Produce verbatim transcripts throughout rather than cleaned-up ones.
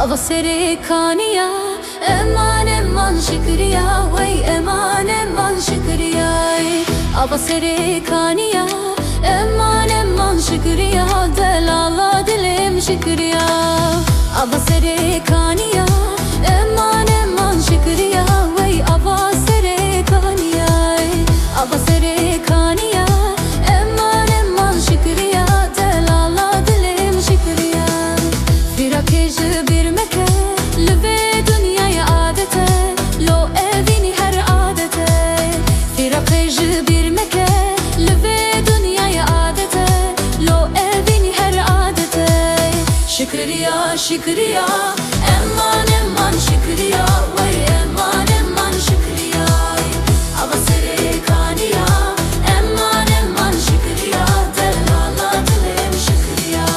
Ava serê kaniya, eman eman şikriya, wey eman eman şikriya. Ava serê kaniya, eman eman şikriya, delala dilêm şikriya. Ava serê kaniya, eman eman şikriya, wey ava serê kaniya. Ava serê kaniya, eman eman şikriya, delala dilêm şikriya. Fîrakê ji bîr meke, li vê dinyayê adet e, lo evînî her adet e. Fîraqê ji bîr meke, li vê dinyayê adet e, lo evînî her adet e. Şikriya, şikriya, eman, eman şikriya, wey eman, eman şikriya. Ava serê kaniya, eman, eman şikriya, delala dilêm şikriya.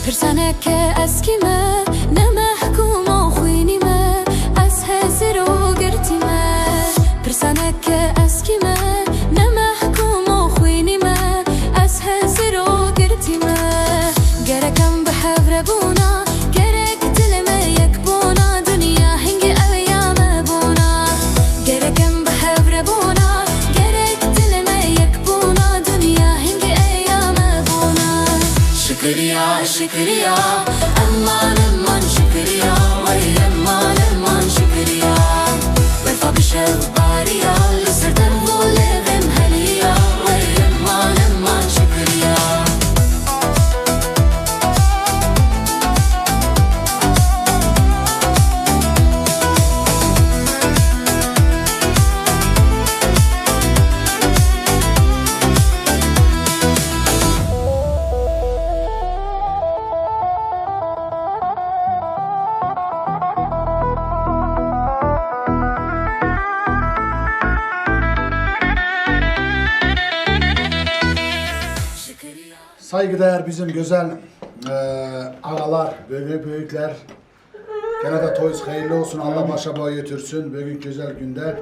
Pirsaneke ez kî me, ne mehkûm û xwînî me, ez hezir û girtî me. Pirsaneke ez kî me, ne mehkûm û xwînî me, ez hezir û girtî me. Gerek em bi hev re bûna, gerek dilê me yek bûna, dinya hingî ew ya me bûna. Gerek em bi hev re bûna, gerek dilê me yek bûna, dinya hingî ew ya me bûna. Şikiriya, şikiriya, eman, eman şikiriya, wey eman, eman şikiriya. Berfa bi şev bariya, li ser derv û lêvên heliya, wey eman, eman şikiriya. Saygıdeğer bizim güzel, e, ağalar, büyük, büyükler, gene de toyuz hayırlı olsun, Allah başa boy götürsün. Bugün güzel günde,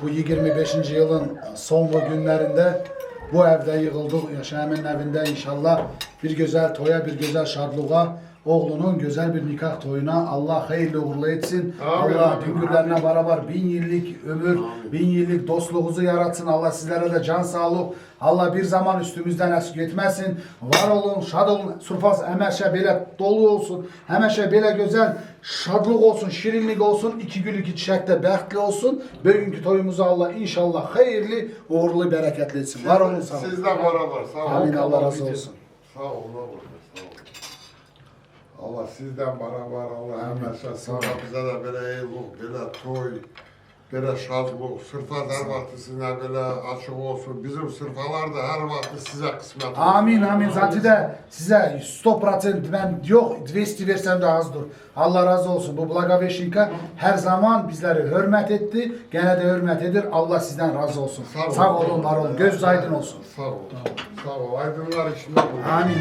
bu yirmi beşinci yılın son bu günlerinde bu evde yığıldık, Yaşar Emin'in evinde. İnşallah bir güzel toya, bir güzel şadlığa, oğlunun güzel bir nikah toyuna Allah hayırlı uğurlu etsin. Amin, Allah amin, hünkürlerine amin. Beraber bin yıllık ömür, amin. Bin yıllık dostluğunuzu yaratsın. Allah sizlere de can sağlık. Allah bir zaman üstümüzden eksik etmesin. Var olun, şad olun. Sofranız hemişe böyle dolu olsun. Hemişe böyle güzel şadlık olsun, şirinlik olsun. İki gül iki çiçekte behtli olsun. Bugünkü toyumuzu Allah inşallah hayırlı, uğurlu, bereketli etsin. Var olun, sağ olun. Siz de beraber, sağ olun. Amin, Allah razı olsun. Sağ ol, var olun, sağ ol. Allah sizden beraber, Allah hemişe sana, bize de böyle iyilik, böyle toy, böyle şadlık. Sofranız her vakti sizinle böyle açık olsun. Bizim sofralar da her vakti size kısmet olsun. Amin, amin. Zaten de size yüz prosen ben yok, двести versem de azdır. Allah razı olsun. Bu Благовещенка her zaman bizleri hürmet etti. Gene de hürmet eder. Allah sizden razı olsun. Sağ olun. Sağ olun, var olun. Gözünüz aydın olsun. Sağ ol. Sağ ol. Aydınlar içinde bulun. Amin.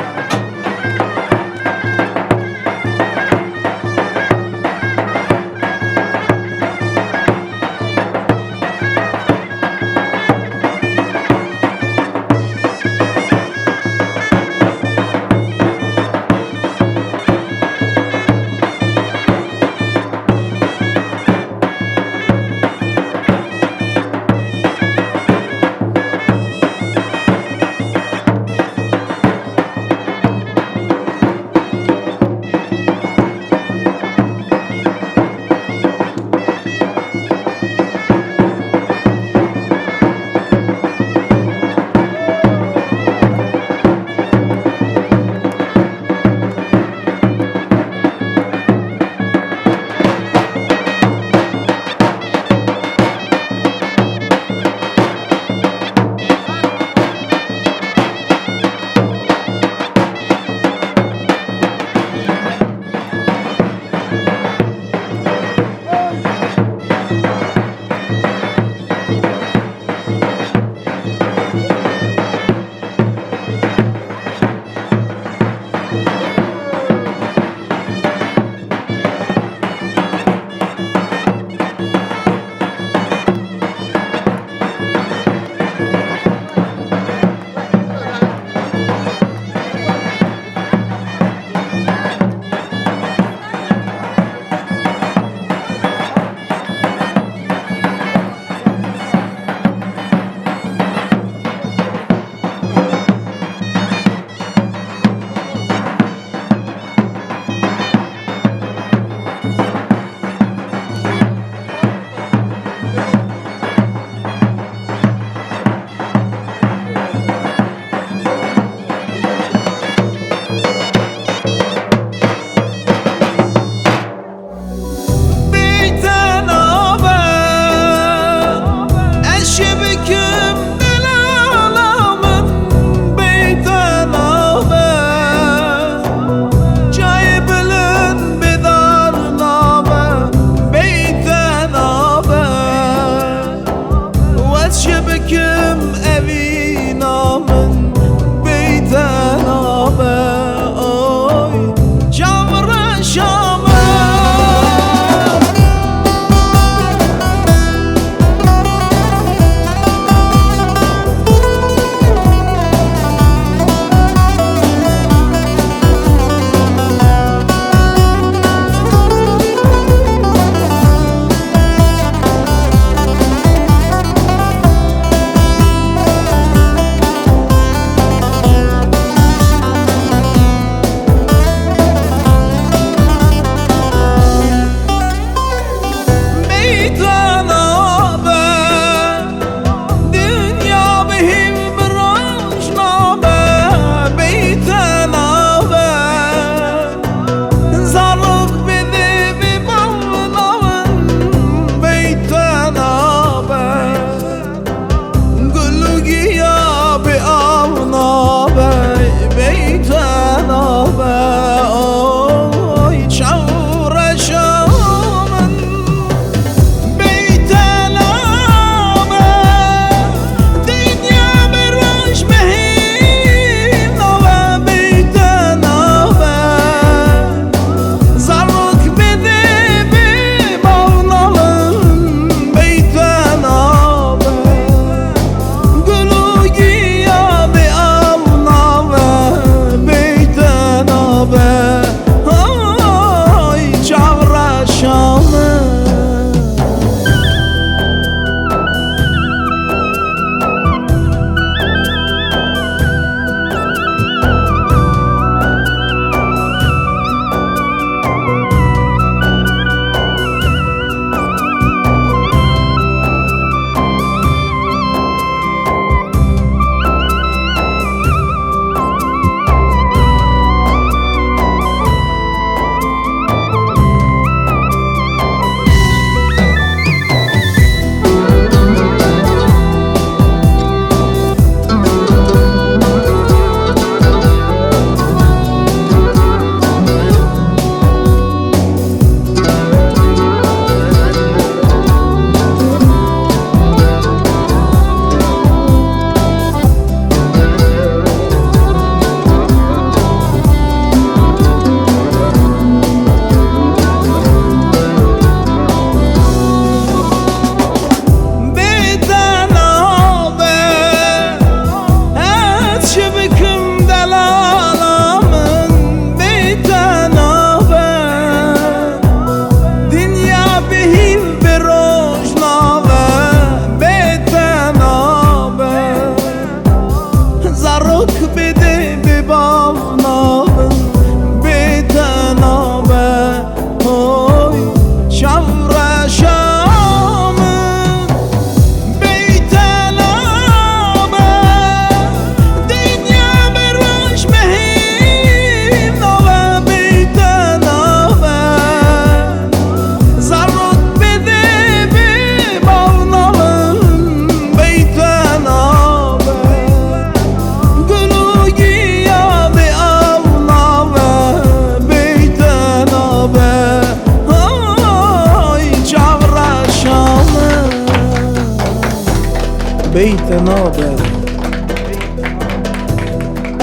Bey te nabe.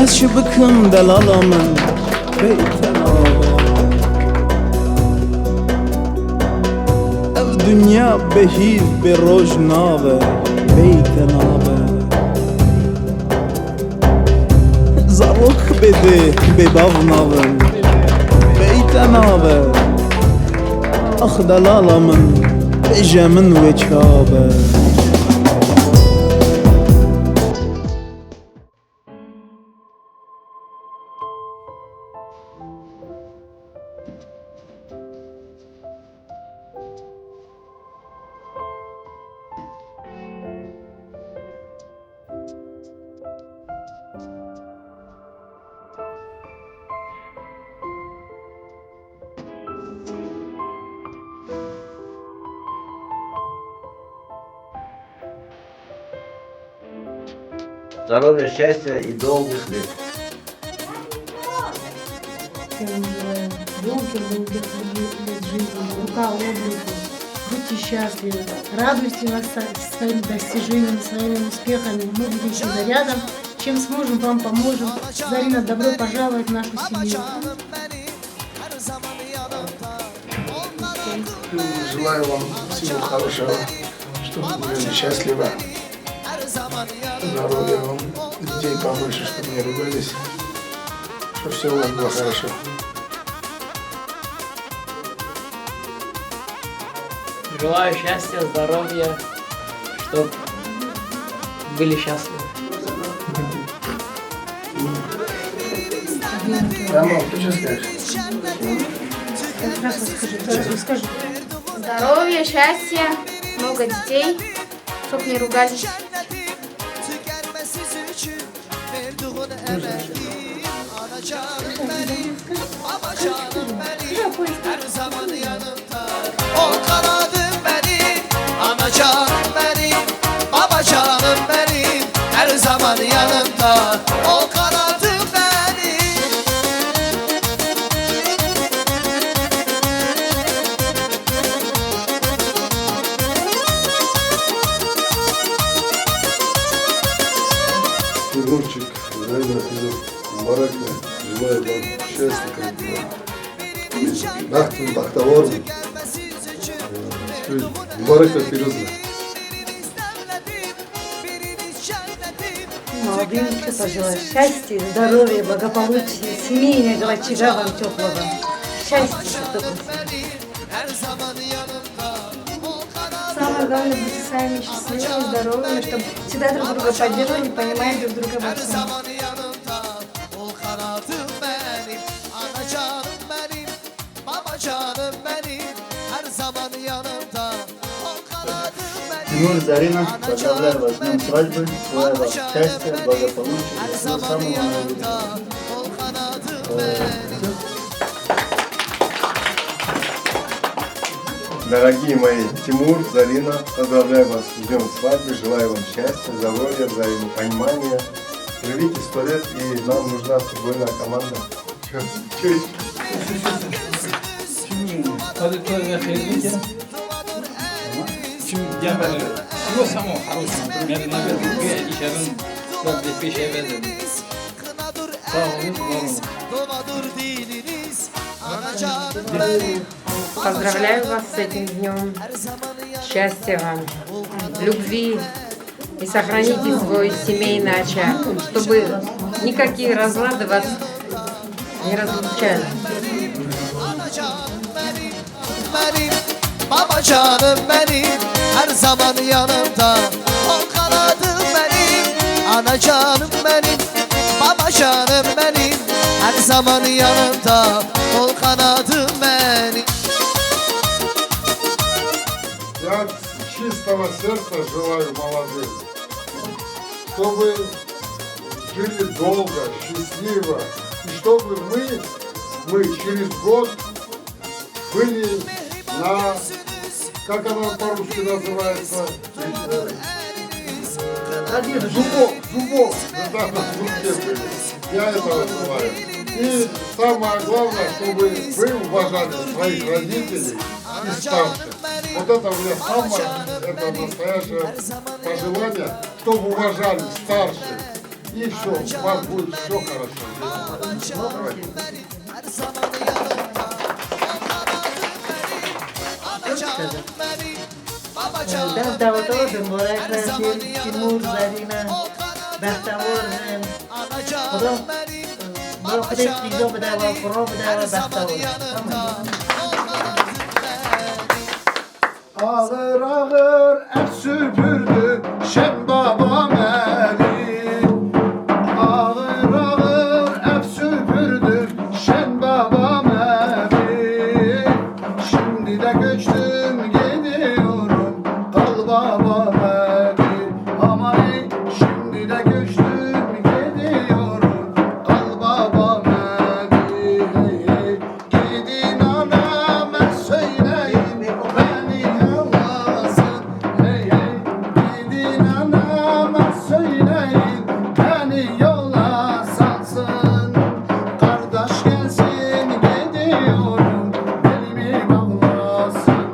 Ez çi bikim delala min, bey te nabe. Ev dinya bê hîv bê roj nabe, bey te nabe. Zarok bê dê, bê bav nabin, bey te nabe. Ax delala min, bêje min wê ça be. Здоровья, счастья и долгих лет. Долгих, долгих лет жизни, рука об руку. Будьте счастливы, радуйте нас со- своими достижениями, своими успехами. Мы будем всегда рядом. Чем сможем, вам поможем. Зарина, добро пожаловать в нашу семью. Желаю вам всего хорошего, чтобы вы были счастливы. Здоровья вам, детей побольше, чтобы не ругались, чтобы все у вас было хорошо. Желаю счастья, здоровья, чтоб были счастливы. Tamam, ты что скажешь? Здоровья, счастья, много детей, чтоб не ругались. Ol kanadım benim, ana canım benim, baba canım benim, her zaman yanımda. Ol kanadım benim. Timurçik, Zeyno kızım, mübarek be. Желаю вам счастья, как бы. Бахтин, бахтавар. Mübarek ve пирӯz be. Молодым, что пожелать? Счастья, здоровья, благополучия, семейного очага вам тёплого. Счастья, чтобы Самое главное, будьте сами счастливыми, здоровыми, чтобы всегда друг друга поддерживали, понимали друг друга во всем. Ol kanadım benim, ana canım benim, baba canım benim, her zaman yanımda. Ol kanadım benim, Тимур, Зарина, поздравляю вас с днём свадьбы, желаю вам счастья, благополучия и всего самого наилучшего. Ol kanadım benim. Дорогие мои, Тимур, Зарина, поздравляю вас с днём свадьбы, желаю вам счастья, здоровья, взаимопонимания. Живите сто лет, и нам нужна футбольная команда. Hadi to ya xêr bike. Çim gelmedi. Yok, tamam, harus. Merine verdim. Gel, işerin. Bak, bir peşe verdim. Sağ olun, var olun. Поздравляю вас с этим днём. Счастья вам, любви и сохраните свой семейный очаг, чтобы никакие разлады вас не разлучали. Benim, baba canım benim, her zaman yanımda. Ol kanadım benim, ana canım benim, baba canım benim, her zaman yanımda. Ol kanadım benim. Я от чистого сердца желаю молодым, чтобы жили долго, счастливо, и чтобы мы, мы через год были на, как она по-русски называется? Э, зубок, зубок, да, на зубке были. Я это называю. И самое главное, чтобы вы уважали своих родителей. И старше. Вот это у меня самое это настоящее пожелание, чтобы уважали старших. И все, у вас будет все хорошо. Давайте. Dev dewata bin, borek Reşîd, Timur, Zerîne, bextewar bin. Xuda, Xuda Xwedê pîza bide we, kuro bide we, bextewar. Tamam. Ağır ağır ev süpürdü Şen babam evi. Ağır ağır ev süpürdü Şen babam evi. Şimdi de göçtüm gidiyorum Kal babam evi. Aman ey, şimdi de göçtüm gidiyorum Kal babam evi. Hey, hey. Gidin anama söyleyin beni yollasın. Hey hey. Gidin anama söyleyin beni yola salsın. Kardeş gelsin gidiyorum elimi bağlasın.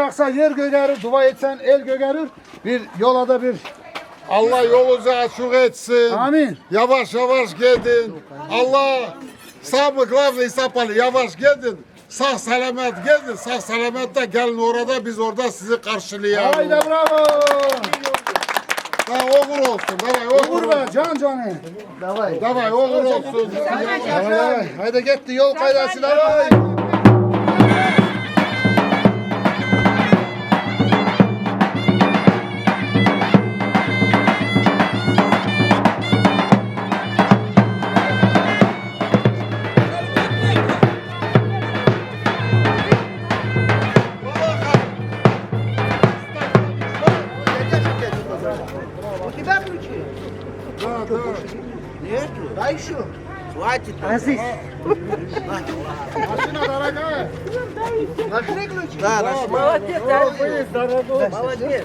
Yoksa yer gögerir, dua etsen el gögerir. Bir yola da bir Allah yolunuzu açık etsin. Amin. Yavaş yavaş gidin. Allah sağlıkla ve hesapla yavaş gidin. Sağ selamet gidin. Sağ selamet de gelin orada, biz orada sizi karşılayalım. Haydi bravo. Da olur olsun. Davay, olur. Olur be, can canı. Davay. Davay, olur olsun. Davay, davay. Haydi gitti yol kaydası, davay. Хватит. Азиз. Машина дорогая. Да, да. Молодец, Азиз. Молодец. Молодец.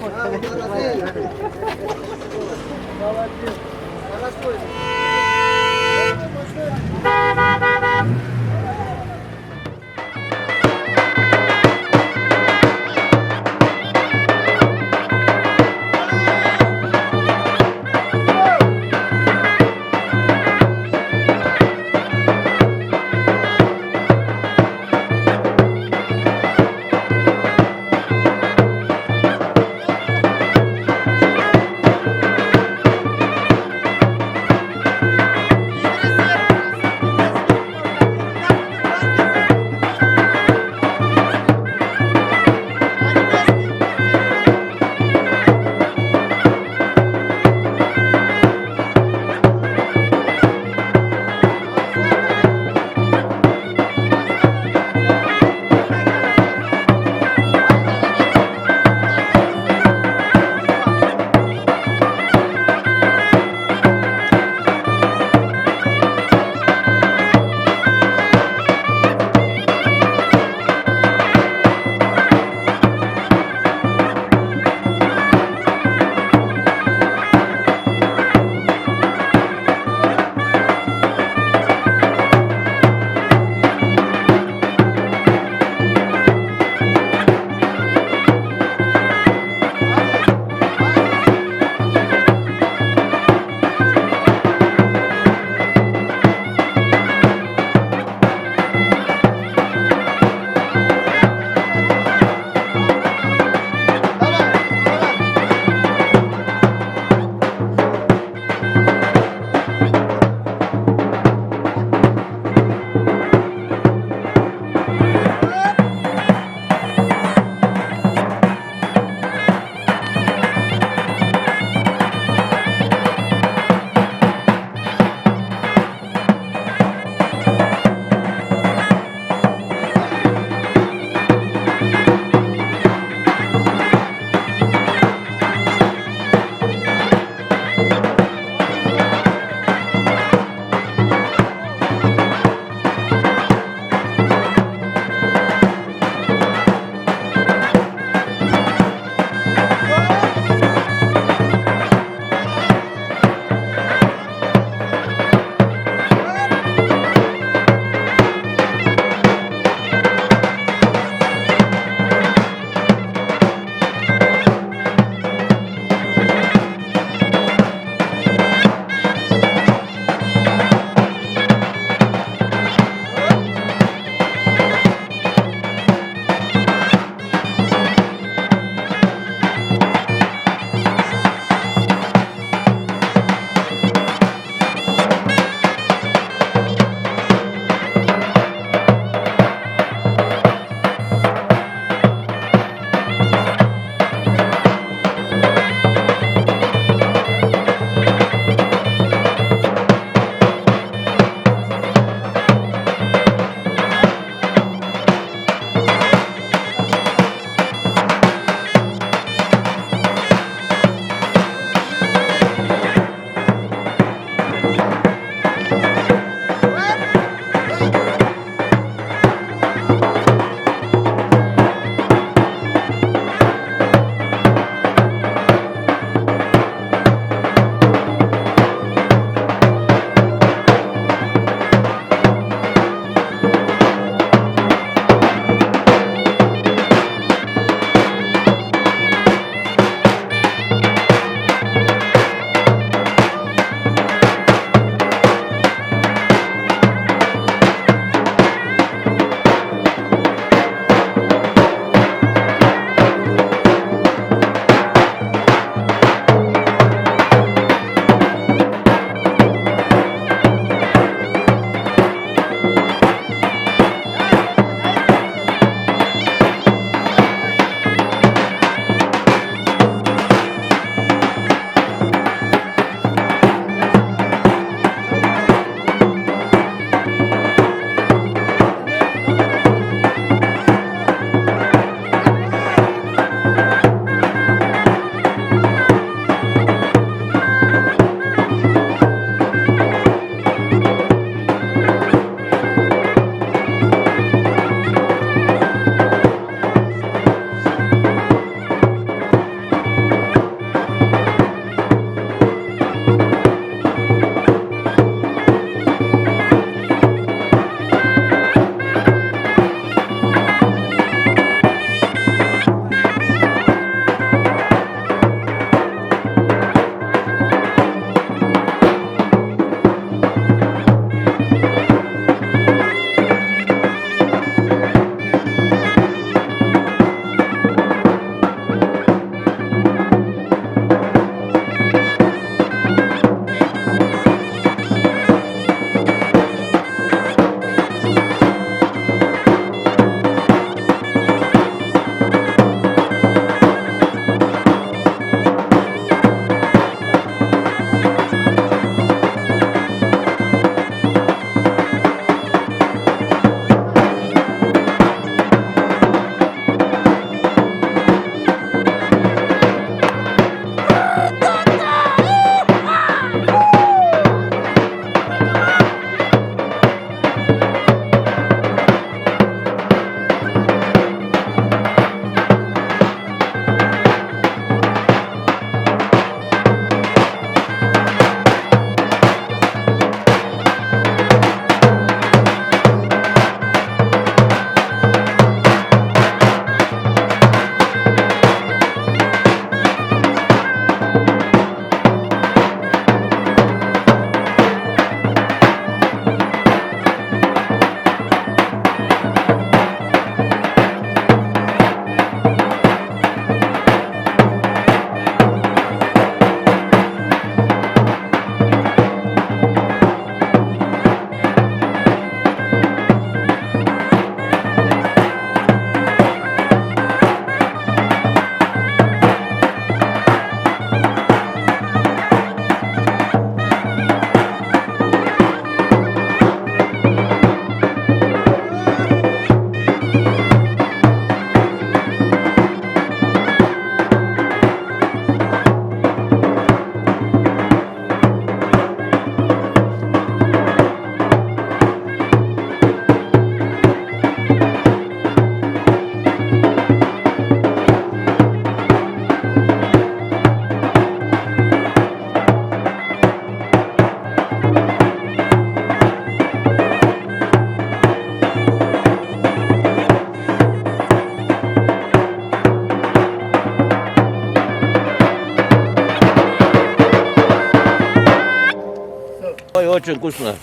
Очень вкусно.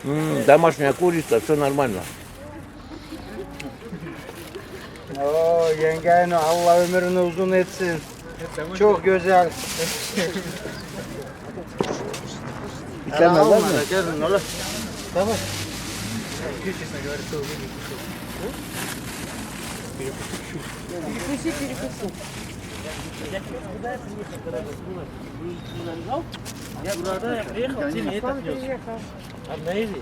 М, домашняя курица, все нормально. Oo, yengen, Allah ömrünü uzun etsin. Çok güzel. Bir tane alalım mı? Gelin oğlum. Tamam. Перекуси, перекуси. Я просто куда это не собираюсь снимать. Я сюда приехал, ты мне это принёс. Обнаели?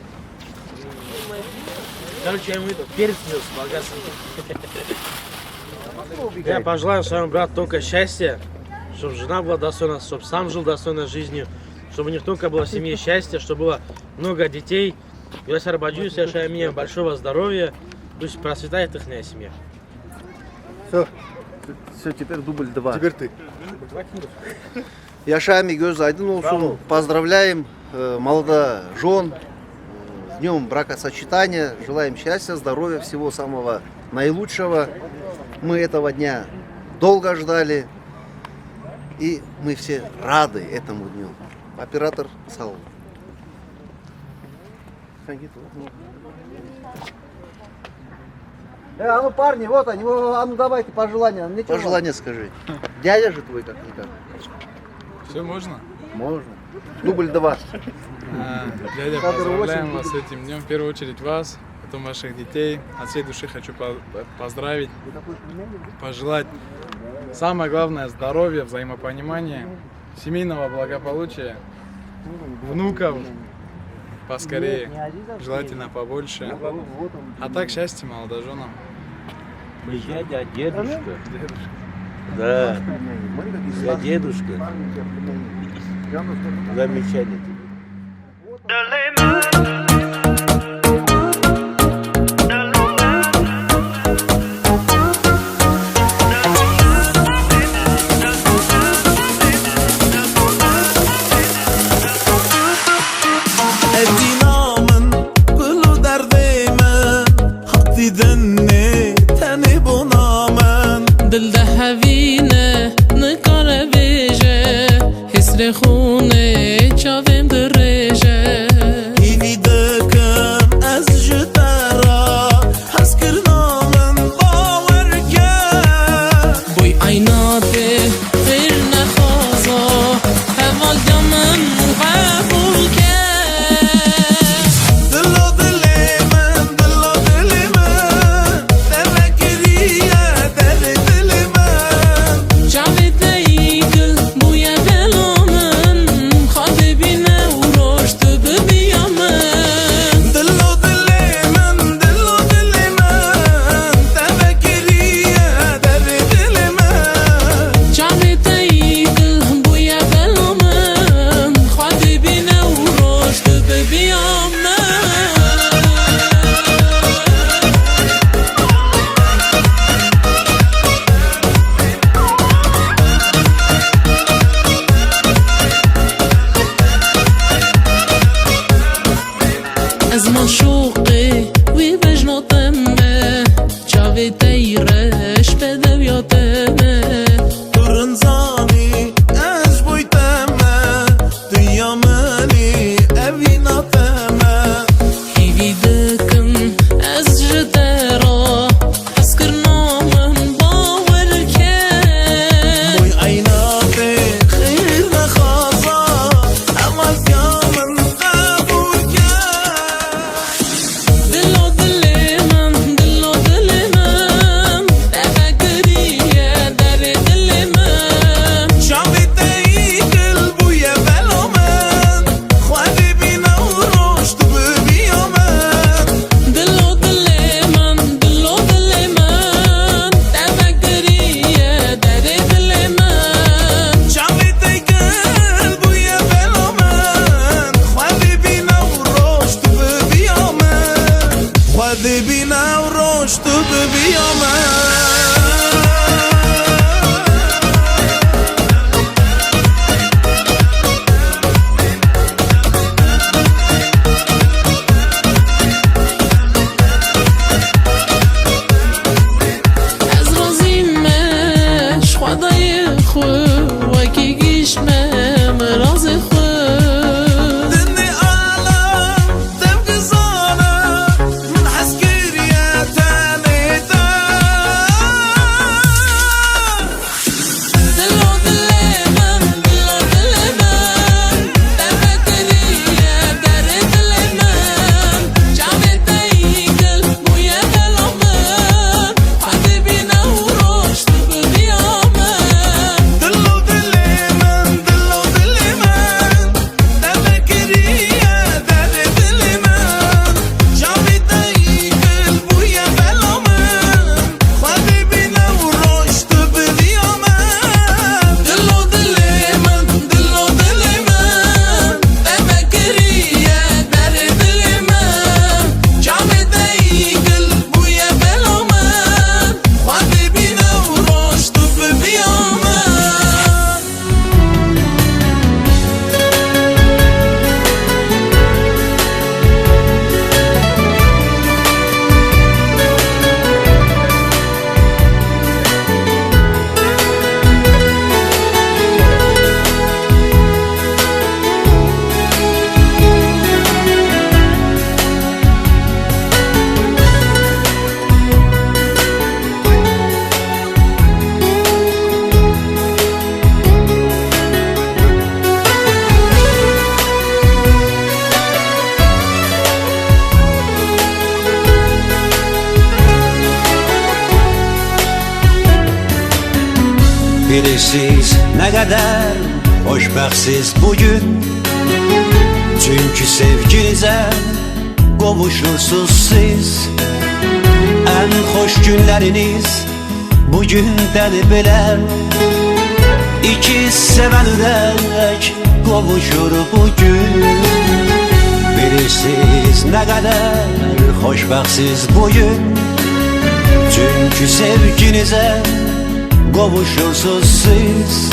Короче, я ему это перец принёс, болгарский. Я пожелаю своему брату только счастья, чтобы жена была достойна, чтобы сам жил достойной жизнью, чтобы у них только было в семье счастье, чтобы было много детей. Яшар баджи, яшай мия, большого здоровья, пусть процветает ихняя семья. Все, все, теперь дубль два. Теперь ты. Yaşa, gözün aydın olsun. Bravo. Поздравляем, э, молодожен, э, с днём бракосочетания. Желаем счастья, здоровья, всего самого наилучшего. Мы этого дня долго ждали, и мы все рады этому дню. Оператор, sağ ol. Sen git oğlum. Э, а ну, парни, вот они, во, во, а ну, давайте пожелания. Ничего. Пожелания скажи. Дядя же твой как-никак. Все можно? Можно. Дубль два. А, дядя, поздравляем вас с этим днём. В первую очередь вас, потом ваших детей. От всей души хочу по- по- поздравить, пожелать самое главное здоровья, взаимопонимания, семейного благополучия, внуков поскорее, желательно побольше. А так счастья молодоженам. Не дядя, а дедушка. Дедушка. Да. Я дедушка. Замечание тебе. Evîna min, gul û derdê min, hatî dinê tenê bona min. Dil dihevîne, nikare bêje, hêsrê xûnê çavên dirêje. Hîvî dikim ez ji te re, hezkirina min bawer ke. Boy eyna tê xêr nexwaza, hevalca min qebûl ke. Dilo dilê min, dilo dilê min, te vekiriye derê dilê min. Çavê te yî gil bûye bela min, Xwedê bîne û roj tu bibîya min. Dilo dilê min, dilo dilê min, te vekiriye derê dilê min. Çavê te yî gil bûye bela min, Xwedê bîne û roj tu bibîya min. Ez maşoqê wî bejna te me, çavê te yî reş bedewiya te me. Tu rind zanî ez ji bo te me, dinya min î evîna te me. Hîvî dikim ez ji te re, hezkirina min bawer ke. Moy eyna te xêr nexwaza, hevaltiya min qebûl ke. Dilo dilê min, dilo dilê min, te vekiriye derê dilê min. Çavê te yî gil bûye bela min, Xwedê bîne û roj tu bibîya min. Dilo dilê min, dilo dilê min, te vekiriye derê dilê min. Çavê te gil bûye bela min, Xwedê bîne û roj tu bibîya min. Xwedê bîne û roj tu bibîya min. Ez razî me ji Xwedayê xwe, wekî gihîşt me mirazê xwe. Dinê Bilirsiniz ne kadar hoşbahtsiz bugün. Çünkü sevginize kavuşursunuz siz. En hoş günleriniz bugünden bile. İki seven yürek kavuşur bugün. Bilirsiniz ne kadar hoşbahtsiz bugün. Çünkü sevginize kavuşursunuz siz.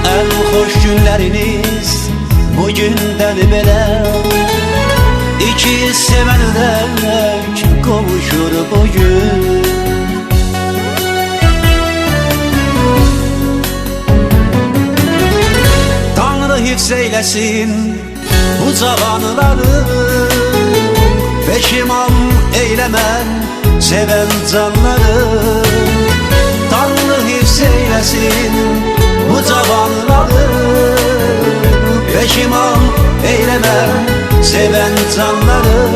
En hoş günleriniz bugünden bile. İki seven yürek kavuşur bugün. Tanrı hifz eylesin bu zamanları, peşiman eyleme seven canları. Tanrı hifz eylesin bu zamanları, peşiman eyleme seven canları.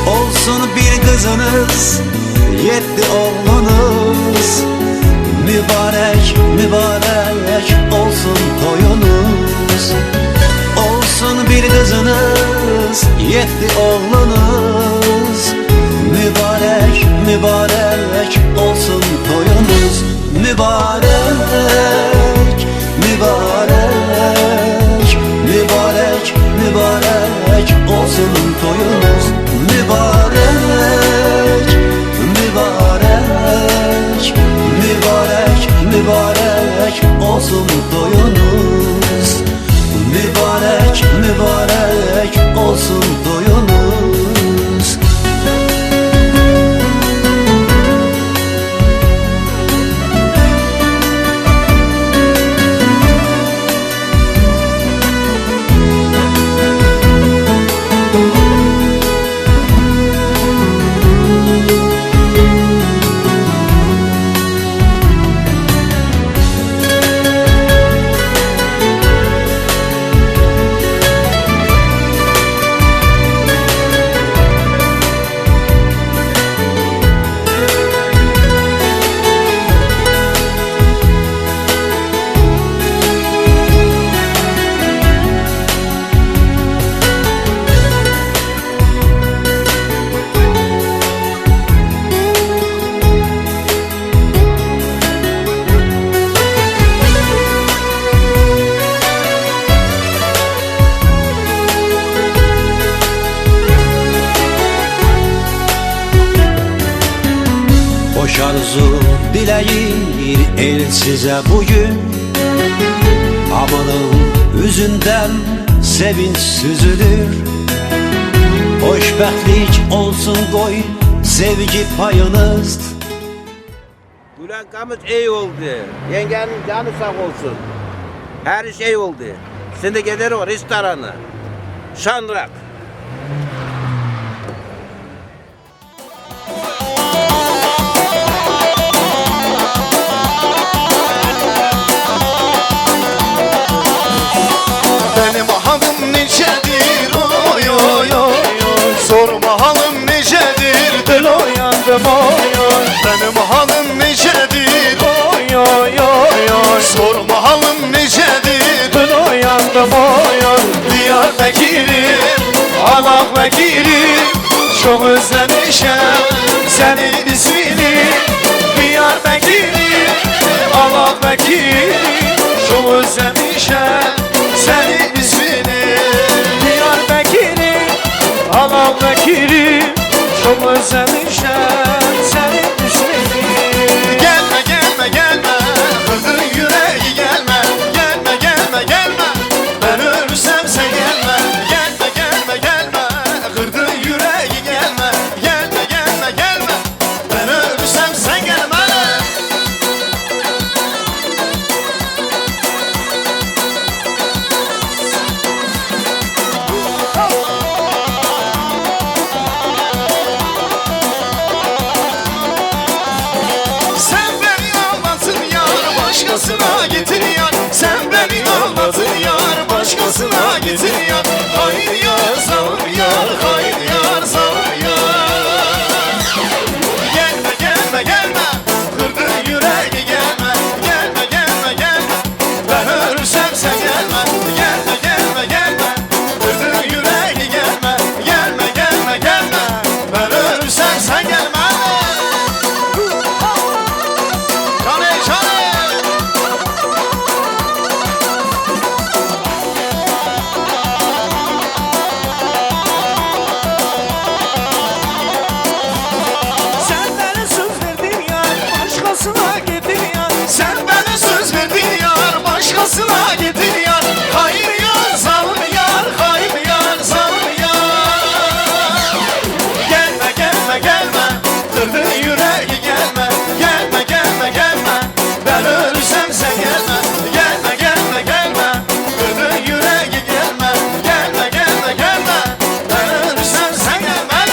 Olsun bir kızınız, yetti oğlunuz. Mübarek, mübarek olsun toyunuz. Olsun bir kızınız, yetti oğlunuz. Mübarek, mübarek olsun toyunuz. Mübarek, mübarek, mübarek, mübarek olsun toyunuz. Mübarek, mübarek, mübarek, mübarek olsun toyunuz. Mübarek, mübarek olsun toyunuz. Hoş arzu dileyir el size bugün. Amanın yüzünden sevinç süzülür. Hoşbehtlik olsun koy sevgi payınız. Gülen Kamit iyi oldu. Yengenin canı sağ olsun. Her iş iyi oldu. Şimdi gider o restoranı. Şanrak. Benim halim nicedir, oy, oy, oy, oy. Sorma halim nicedir, dilo yandım, oy, oy. Benim halim nicedir, oy, oy, oy, oy. Sorma halim nicedir, dilo yandım, oy, oy. Diyarbekir'im, Alak Bekir'im, çok özlemişim senin ismini. Diyarbekir'im, Alak Bekir'im, çok özlemişim senin ismini. Diyarbekir'im, Alak Bekir'im, çok özlemişim senin ismini. Gelme, gelme, gelme, kırdın yüreği, gelme. Gelme, gelme, gelme, ben ölürsem sen gelme. Gelme, gelme, gelme, kırdın yüreği, gelme. Gelme, gelme, gelme, ben ölürsem sen gelme. Sıla gidin yar, hain yar, zalim yar, hain yar, zalim yar. Gelme, gelme, gelme, kırdın yüreği, gelme. Gelme, gelme, gelme, ben ölürsem sen gelme. Gelme, gelme, gelme, kırdın yüreği, gelme. Gelme, gelme, gelme, ben ölürsem sen gelme.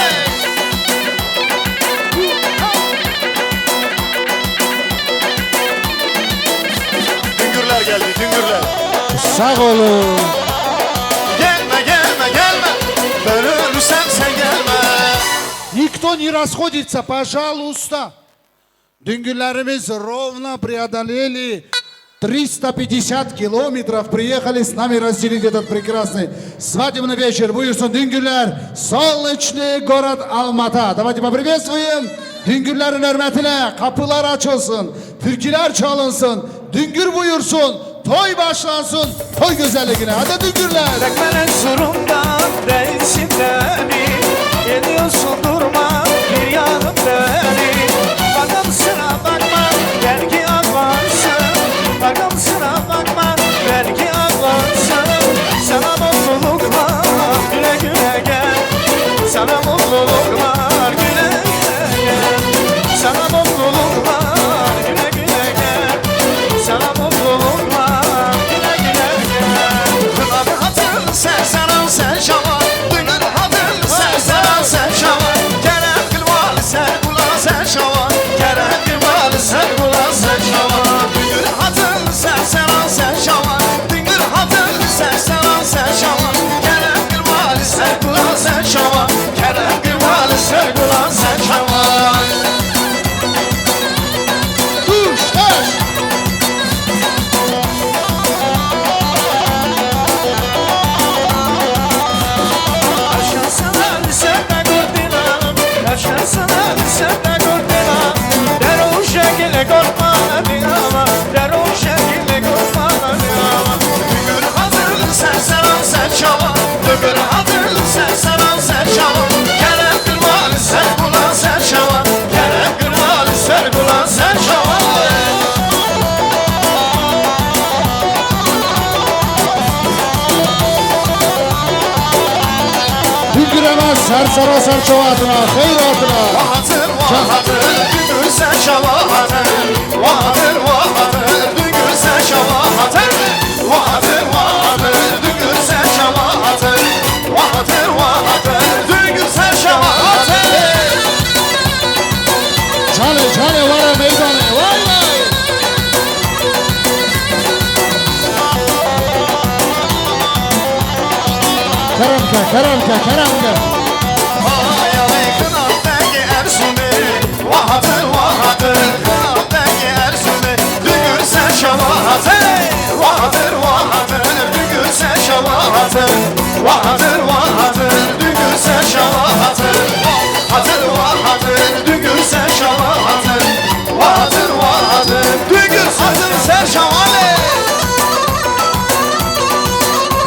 Güngürler geldi, güngürler. Sağ olun. Gelme, gelme, gelme. Ben ölürsem sen gelme. Никто не расходится, пожалуйста. Düngürlerimiz ровно преодолели триста пятьдесят километров, приехали с нами разделить этот прекрасный свадебный вечер. Buyursun Düngürler, солнечный город Алмата. Давайте поприветствуем. Düngürlerin hürmetine kapılar açılsın, türküler çalınsın, Düngür buyursun, toy başlansın, toy güzelliğine. Hadi Düngürler. Tek ben Erzurum'dan değilsin beni, geliyorsun durma bir yanım beni. Bakalım sıra bakma, belki ağlarsın. Bakalım sıra bakma, belki ağlarsın. Sana mutluluklar, güle güle gel. Sana mutluluklar, güle güle gel. Sana mutluluklar, güle güle gel. Sana mutluluklar, güle güle gel. Kınadı hatır, sen sana, sen şava. Dünür hatır, sen sana, sen şava. Kerem kılval, sen kula, sen şava. Kerem kılval, sen kula, sen şava. Dünür hatır, sen sana, sen şava. Dingir hatır, sen sana, sen şava. Kerem kılval, sen kula, sen şava. Kerem kılval, sen kula, sen şava. Tuş, taş. Aşansın, sen de gördün. Aşansın, sen de gördün. Derû şekil korkma, bir ama. Derû şekil korkma, bir ama. Dünür hatır, sen sana, sen şava. Dünür hatır, sen sana, sen şava. Kerem kılmalı, sen kula, sen şava. Kerem kırmalı, sen kula, sen şava. Hülgüremez, ser sara, ser şava adına, xeyr adına. Vahatır, vahatır, dünür sen şava hatır. Vahatır, vahatır, dünür sen şava hatır. Vahatır, vahatır, dünür sen şava hatır. Vahatır, vahatır, dünür sen şava hatır. Çale, çale, were meydanê, vay, vay. Kerem ke, kerem ke, kerem ke. Ay, ay, kına dengê Erzurumê. Vahatır, vahatır, kına dengê Erzurumê. Dünür sen şava hatır. Vahatır, vahatır, dünür sen şava hatır. Vahatır, vahatır, dünür sen şava hatır. Hatır, vahatır, dünür sen şava hatır. Vahatır, vahatır, dünür sen şava hatır.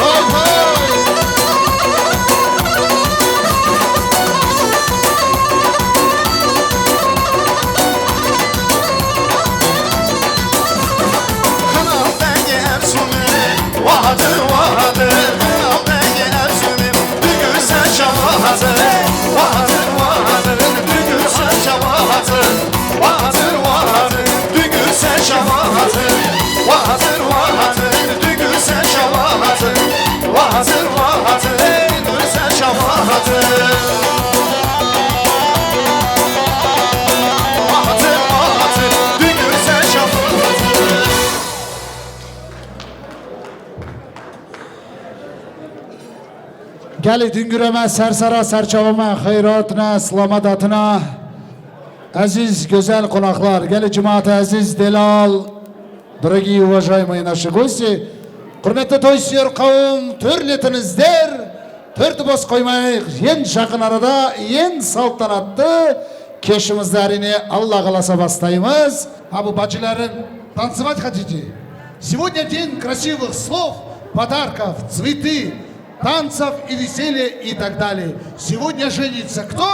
Vay, vay. Kına dengê Erzurumê. Vahatır, vahatır, kına dengê Erzurumê. Dünür sen şava hatır. Vahatır, vahatır, dünür sen şava hatır. Vahatır, vahatır, dünür sen şava hatır. Vahatır, vahatır, dünür sen şava hatır. Vahatır, vahatır, dünür sen şava hatır. Vahatır, vahatır, dünür sen şava hatır. Gelê Dungure me, ser sera, ser çava me, xeyr hatine, silamet hatine. Ezîz, güzel qonaqlar, gelê cemaate ezîz, delal, birigî û vejayê me yê neşegosê. Qurmetli toy sîyor qewm, tür letin zder, tür dibos qoymay yên şaqin arada, yên saltanattı, keşimiz derine, Allah galasa bastayımız. Ha, bu bacıların танцевать хотите? Сегодня день красивых слов, подарков, цветы, танцев и веселья и так далее. Сегодня женится кто?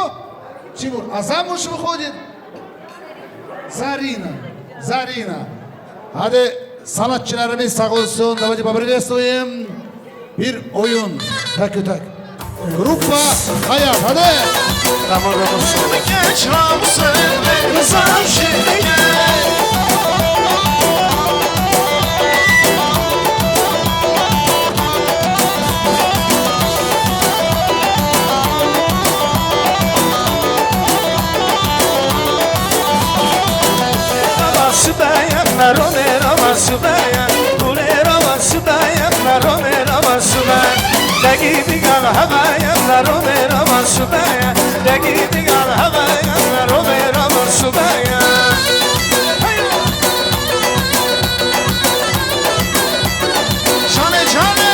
Тимур. А замуж выходит Зарина. Зарина. Hadi Sanatçılarımız sağ olsun. Давайте поприветствуем. Bir oyun. Tek tek. Grupa Hayat. Hadi. Tamam, tamam. Geç Ramsey, Rıza Şeker. Rava sibe ye, mero mera va sibe ye, gulê rava sibe ye, mero mera va sibe ye. Degî digal hebe ye, mero mera va sibe ye. Degî digal hebe ye, mero mera va sibe ye. Şanê canê.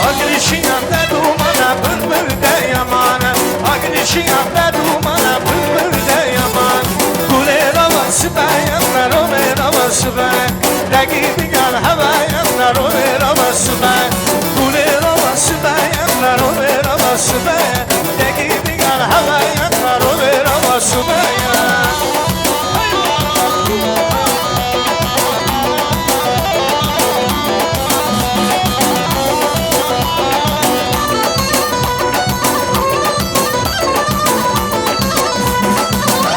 Agirîşiyan de dumane, bilbil de yamane. Agirîşiyan de dumane, bilbil de yaman. Gulê rava sibe ye, mero mera va sibe ye. Degî digal hebe ye, mero mera va sibe ye. Gulê rava sibe ye, mero mera va sibe ye. Degî digal hebe ye, mero mera va sibe ye.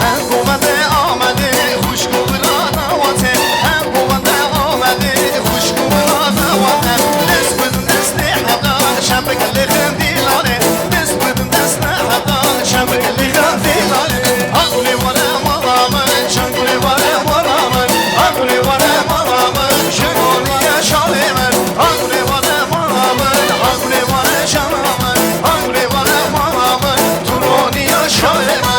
Hem govende Amedê xwişk û bira dawatê, hem govende Amedê xwişk û bira dawatê. Dest bidin destê hevdan, şebik li xindîlanê. Dest bidin destê hevdan, şebik li xindîlanê. Agulê were mala min, çangulê were mala min. Agulê were mala min, şengoliye şalê min. Agulê were mala min, agulê were şala min. Agulê were mala min, tu roniya şalê min.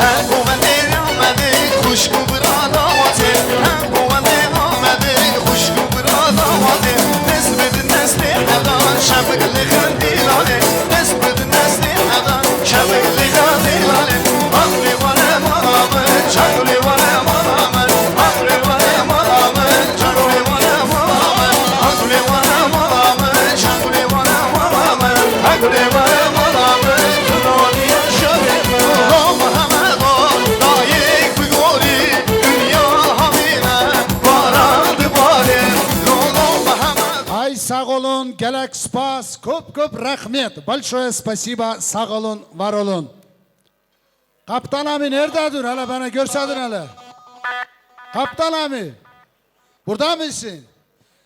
Her govendê Amedê xwişk û bira dawatê. Her govendê Amedê xwişk û bira dawatê. Dest bidin destê hevdan, şebik li xindîlanê. Dest bidin destê hevdan, şebik li xindîlanê. Agulê were mala min, çagulê were mala min. Agulê were mala min, çagulê were mala min. Agulê were mala min, çagulê were mala min. Agulê were mala min, tu roniya şalê min. Lo Mihemedo, dayik bi gorî, dinya havîne, baran dibare. Lo, lo Mihemed. Ay sağ olun, gelek spas, kop kop rehmet. Большое спасибо, sağ olun, var olun. Kaptan Ami, nerede dur? Hele bana görsedin hele. Kaptan Ami, burada mısın?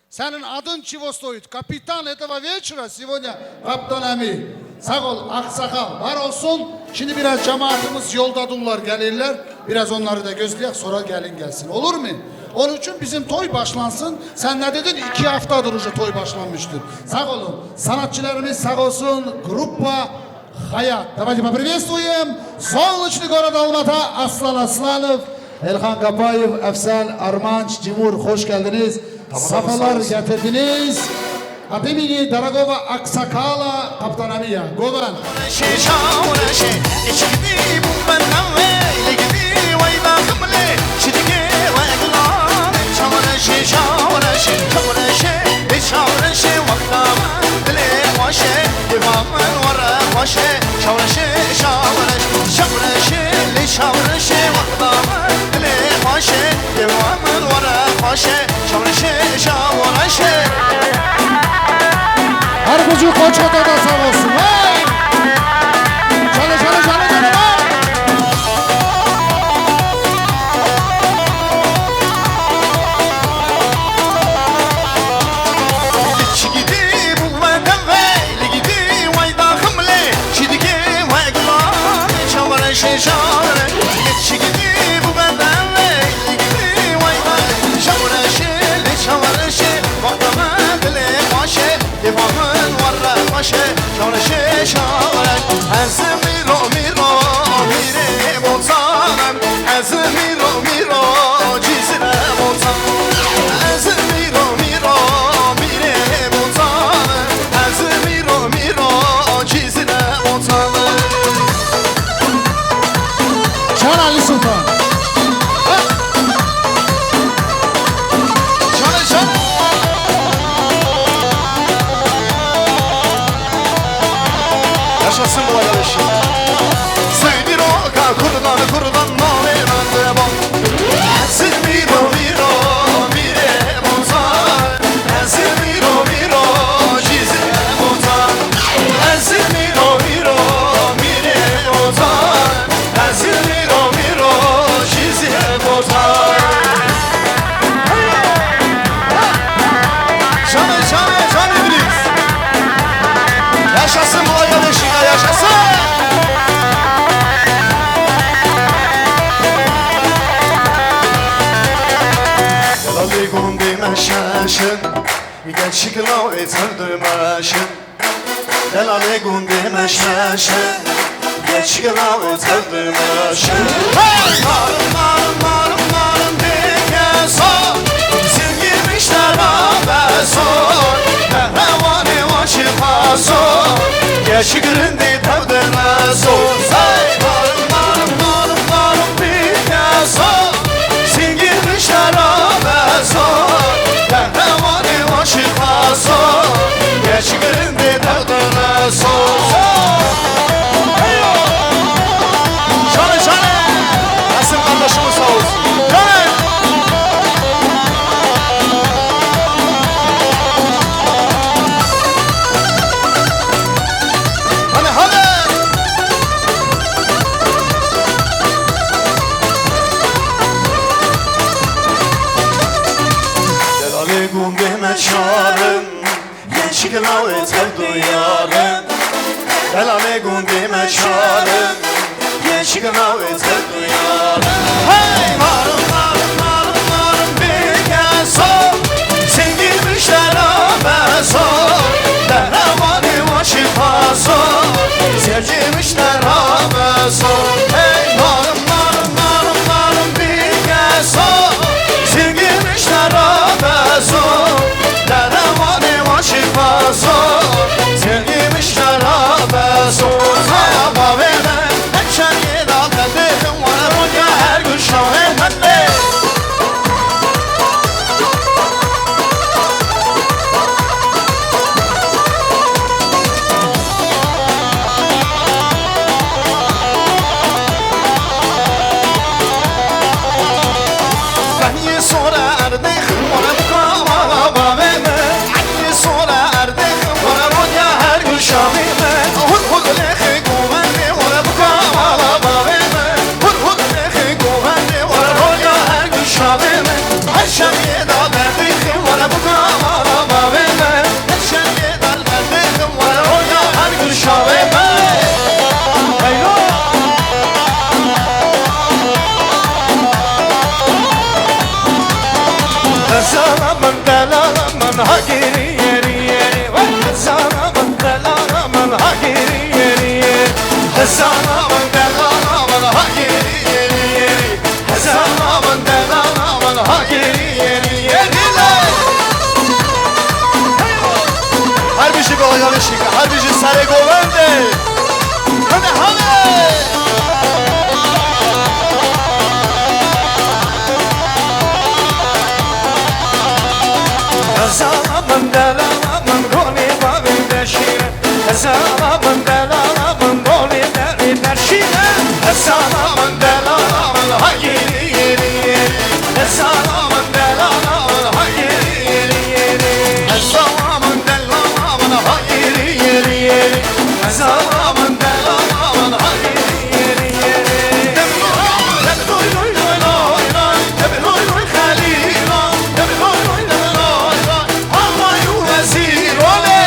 Senin adın чего стоит? Капитан этого вечера сегодня, Kaptan Ami. Sağ ol, aksakal. Var olsun. Şimdi biraz cemaatimiz yolda durlar, gelirler. Biraz onları da gözleyek, sonra gelin gelsin. Olur mu? Onun için bizim toy başlansın. Sen ne dedin? İki haftadır уже toy başlanmıştır. Sağ olun. Sanatçılarımız sağ olsun. Grupa Hayat. Давайте поприветствуем солнечный город Алмата, Aslan Aslanov, Elhan Kapayev, Efsel Armanç, Cimur, hoş geldiniz. Tamam, sağ olasın. Sefalar getirdiniz. От имени дорогого аксакала Каптан Амия. Govan. Çawa reşê, çawa reşê, wexta min dilê xweş e, dêva min were xweş e. Çawa reşê, çawa reşê, çawa reşê, lê çawa reşê, wexta min dilê xweş e, dêva min were xweş e. Çawa reşê, çawa reşê. Her kucu koç odada sağ olsun. Hey! Şöyle, şöyle, şöyle, şöyle, hey! Çi gidî bû me devê, li gidî way daxim lê, çi dike we gulan, çawa reşê, çawa reşê. Çi gidî bû me devê, li gidî way daxim, çawa reşê, lê çawa reşê, wexta me dilê xweş e. Dêva min were xweş e, şawreşê şawreş. Ez mîro mîro mîrê botanim, ez mîro mîro cîzire botanim. Ez mîro mîro mîrê botanim, ez mîro mîro cîzire botanim. Çal Ali Sultan. Çal, çal. Canê, canê, canê Îdrîs. Yaşasın bu arkadaşına, yaşasın. Delalê gundê me şaş in, gençlik lawê tev dimeşin. Delalê gundê me şaş in, gençlik lawê tev dimeşin. Hey! Marim, marim, marim, marim, bêkeso, zengîn miştera beso, pehlewanê wan şipaso, gençlik rindî tev dimeso. Hey! Marim, marim, marim, marim, bêkeso, Singî miştera beso, pehlewanê wan şipaso, geç girindê derdine so. Canê, canê, Esin kardeşimiz sağ olsun. Canê. Hadi, hadi. Delalê gundê me çar in, gençlik lawê tev duyar in. Delalê gundê me çar in, gençlik lawê tev duyar in. Hey! Marim, marim, marim, marim, bêkeso, zengîn miştera beso, pehlewanê wan şipaso, zengîn miştera beso. Hey! Marim, marim, marim, marim, bêkeso, zengîn miştera beso, pehlewanê wan şipaso, zengîn miştera beso. Haya bavê me, her çergê da derdê xim were ronya her gün şahê me. Fehmî sore erdê xim were bika mala bavê me. Fehmî sore erdê xim were ronya her gün şahê me. Hur hur lêxê govendê were bika mala bavê me. Hur hur lêxê govendê were ronya her gün şahê me. Her şevê da derdê xim were bika mala bavê me. Her şevê da derdê xim were ronya her gün şahê me. Heyro. Hezara min, delala min, ha gêrî, gêrî, gêrî. Wey, hezara min, delala min, ha gêrî, gêrî, gêrî. Hezara min, delala min, ha gêrî, gêrî, gêrî. Hezara min, delala min, ha gêrî, gêrî, gêrî. Her bijî, bi ayalê şîka, her bijî serê govendê. Hadi, hadi. Hezara min, delala min, gonê bavê de şîre. Hezara min, delala min, gonê derê de şîre. Hezara min, delala min, ha gêrî, gêrî, gêrî. Hezara min, delala min, ha gêrî, gêrî, gêrî. Hezara min, delala min, ha gêrî, gêrî, gêrî. Hezara min, delala min, ha gêrî, gêrî, gêrî. Dem loy loy, dem loy loy, loy loy, dem loy loy, Xelîla. Dem loy loy, dem loy loy, Alay û Wezîr, olê.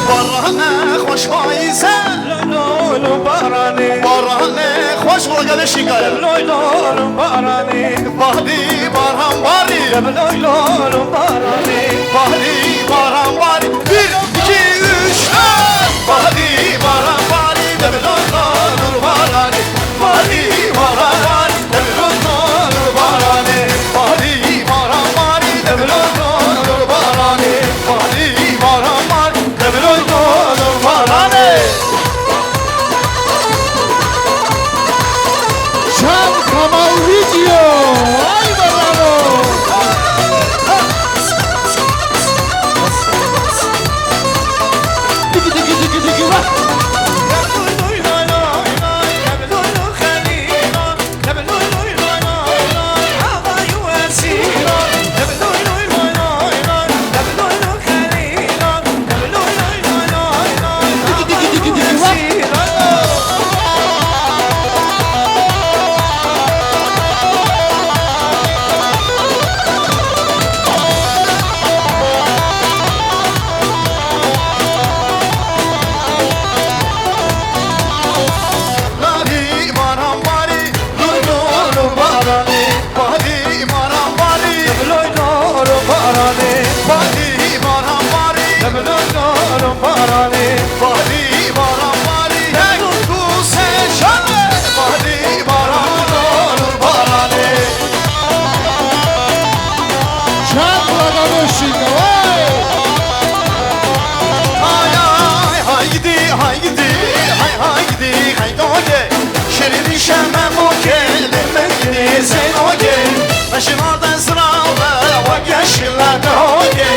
Barane xweş payîze. Lolo baranê. Barane xweş, wila gelê şînka ye. Loy lolo baranê. Baharî baran barî. Loy lolo baranê. Baharî baran barî. Bir, iki, üç, dört. Baharî baran barî. Loy lolo baranê. Baharî baran barî. Çam Kamal Video. Ay barano. Digi digi digi digi bak. Lolî baran barî, lolî lolî baranê. Baharî baran barî. Lolî lolî baranê. Baharî baran barî. Lolî lolî baranê. Baharî baran barî. Hey, tu sen şan. Baharî baran lolî baranê. Çend wada beşîne, vay! Hay, hay, hay gidi, hay gidi, hay, hay gidi, hay doge. Şirin şeme moke, lemekini zenoge. Meşina de zrave, wa geşile de hoge.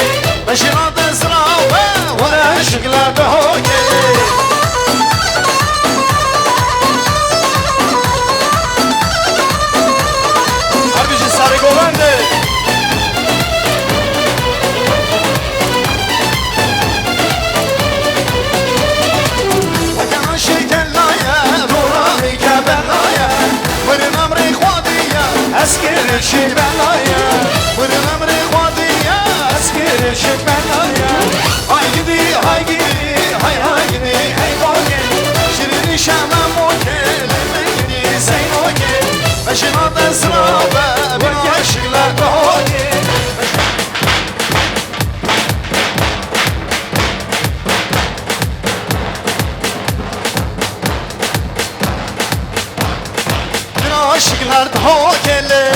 Meşina de zrave, wa geşile de hoge. Her bijî sarê govende. Weke aşê kelaye, roranî ke belaye. Mirin emrê Xwedî ye, ez kirişî belaye. Mirin emrê Xwedî ye, ez kirişî belaye. Hay gidi, hay gidi, hay hay gidi, hey bogê. Şirin şeme moke, lemekini zenoke. Meşina de zrave, wa geşile de hoge. Aşıklar da hokele.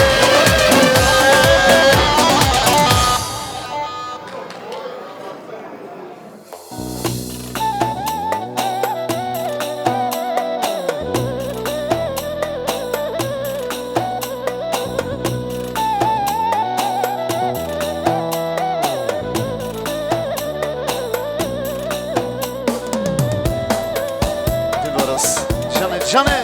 Dilbaraz. Canê, canê.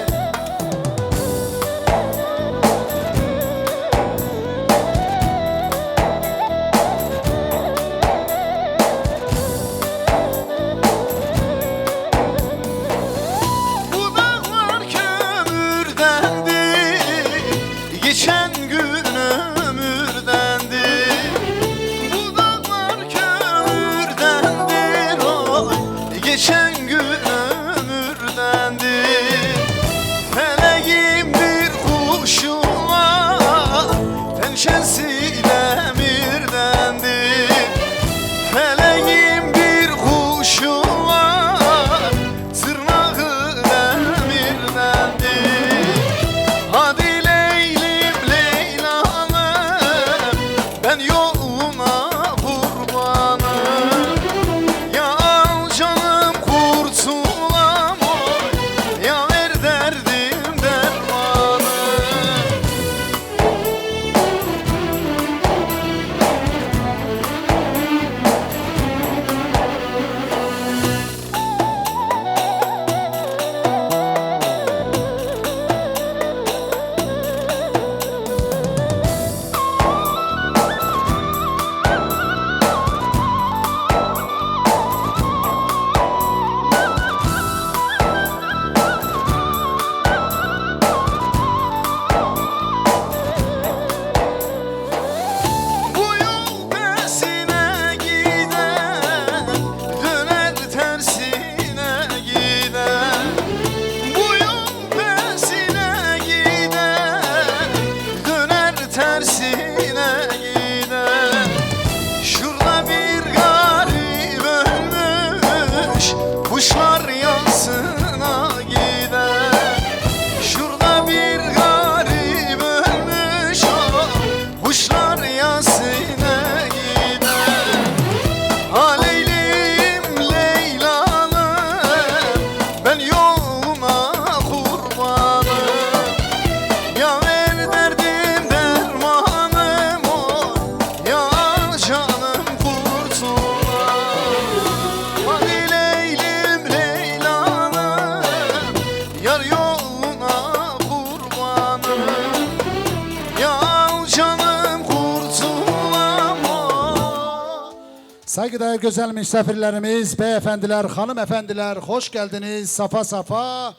Saygıdeğer güzel misafirlerimiz, beyefendiler, hanımefendiler, hoş geldiniz, safa safa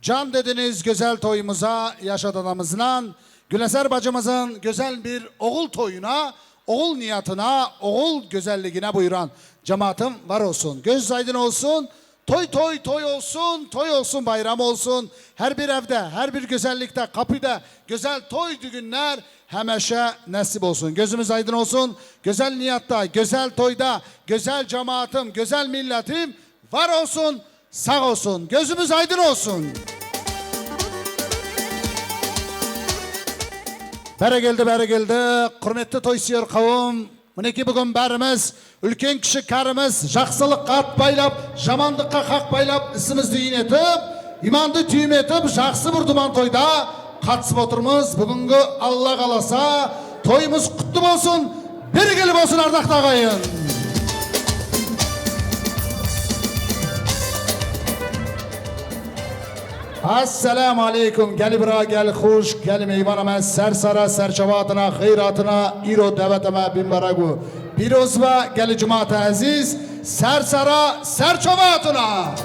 can dediniz güzel toyumuza, yaşa dadamızla. Güleser bacımızın güzel bir oğul toyuna, oğul niyatına, oğul güzelliğine buyuran cemaatim var olsun. Göz aydın olsun. Toy toy toy olsun, toy olsun, bayram olsun. Her bir evde, her bir güzellikte, kapıda güzel toy düğünler hemeşe nasip olsun. Gözümüz aydın olsun. Güzel niyatta, güzel toyda, güzel cemaatim, güzel milletim var olsun, sağ olsun. Gözümüz aydın olsun. Bere geldi, bere geldi. Hürmetli toy siyor kavim. Minekî bigum berimiz, ülken kişi karimiz, şahsılık kat paylap, jamandıkka hak paylap, isimiz düğün etip, imandı tüyüm etip, şahsı bir duman toyda, katsıp oturmuz, bugünkü Allah kalasa, toyumuz kutlu olsun, bir gelip olsun Ardak Dağayın. Esselamu aleykum. Gelî bira, gel xûşk, gelî meyvana me, ser sera, ser çava hatina, xeyr hatina, îro deweta me bîn berek û pîroz be, gelî cemaata ezîz, ser sera, ser çava hatina.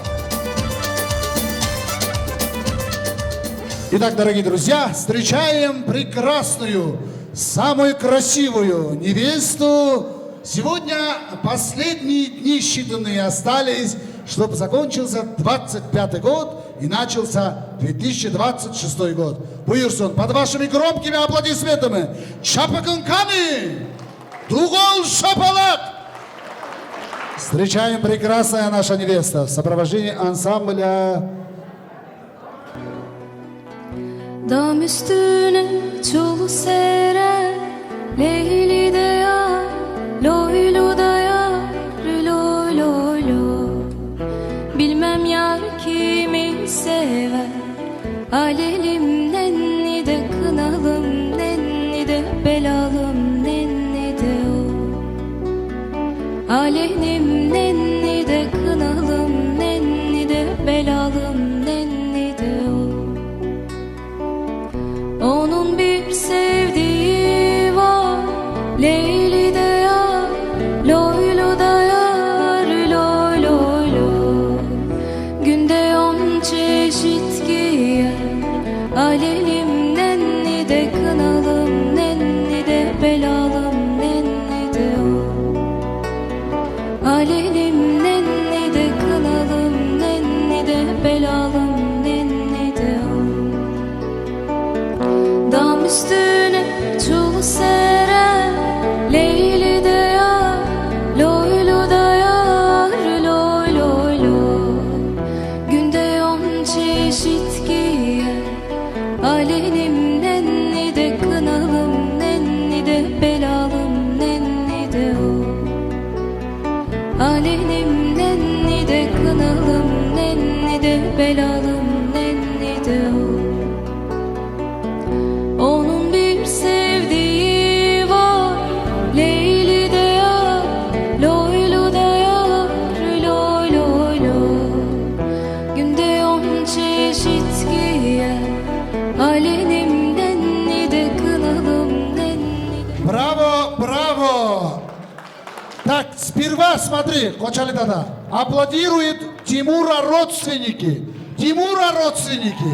Итак, дорогие друзья, встречаем прекрасную, самую красивую невесту. Сегодня последние дни считанные остались, чтоб закончился двадцать пятый год и начался две тысячи двадцать шестой год. Buyursun, под вашими громкими аплодисментами, Чапыкын Кани, Дугол Шапалак. Встречаем прекрасная наша невеста в сопровождении ансамбля. Dam üstüne çul sere, leyli de yar, loylu da yar, loy loy loy. Bilmem yar kimi sever, alelim nenni de kınalım nenni de belalım nenni de o. Alelim nenni de kınalım nenni de belalım nenni de o. Onun bir sevdiği var, Leyli de yar, loylu da yar, loy loy loy. Günde on çeşit giyer, alelim nenni de kınalım nenni de belalım nenni de o. Alelim nenni de kınalım nenni de belalım nenni de o. Dam üstüne çul sere, leyli de yar, loylu da yar, loy loy loy. Günde on çeşit giyer, alelim nenni de kınalım nenni de belalım nenni de o. Alelim nenni de kınalım nenni de belalım nenni de o. Onun bir sevdiği var, Leyli de yar, loylu da yar, loy loy loy. Günde on çeşit giyer, alelim nenni de kınalım nenni de. Браво, браво! Так, сперва смотри, Кочалитада, аплодируют Тимура родственники. Тимура родственники.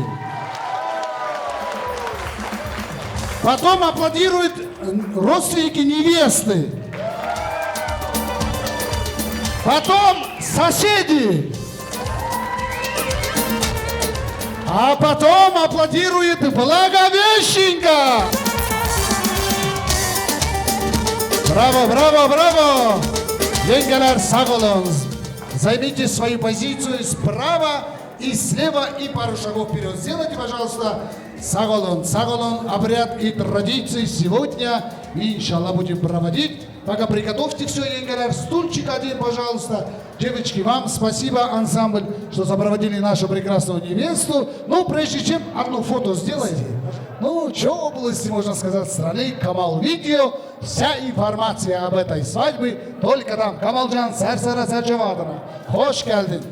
Потом аплодируют родственники невесты. Потом соседи. А потом аплодирует Благовещенка. Браво, браво, браво! Yengeler, sağ olun. Займите свою позицию справа и слева и пару шагов вперёд. Сделайте, пожалуйста. Sağ olun, sağ olun. Обряд и традиции сегодня мы, иншаллах, будем проводить. Пока приготовьте всё, yengeler, стульчик один, пожалуйста. Девочки, вам спасибо, ансамбль, что сопроводили нашу прекрасную невесту. Ну, прежде чем, одно фото сделайте. Ну, чё области, можно сказать, страны, Камал Видео. Вся информация об этой свадьбе только там. Камалджан, сэр, сэр, сэр, чё ватана? Hoş geldin.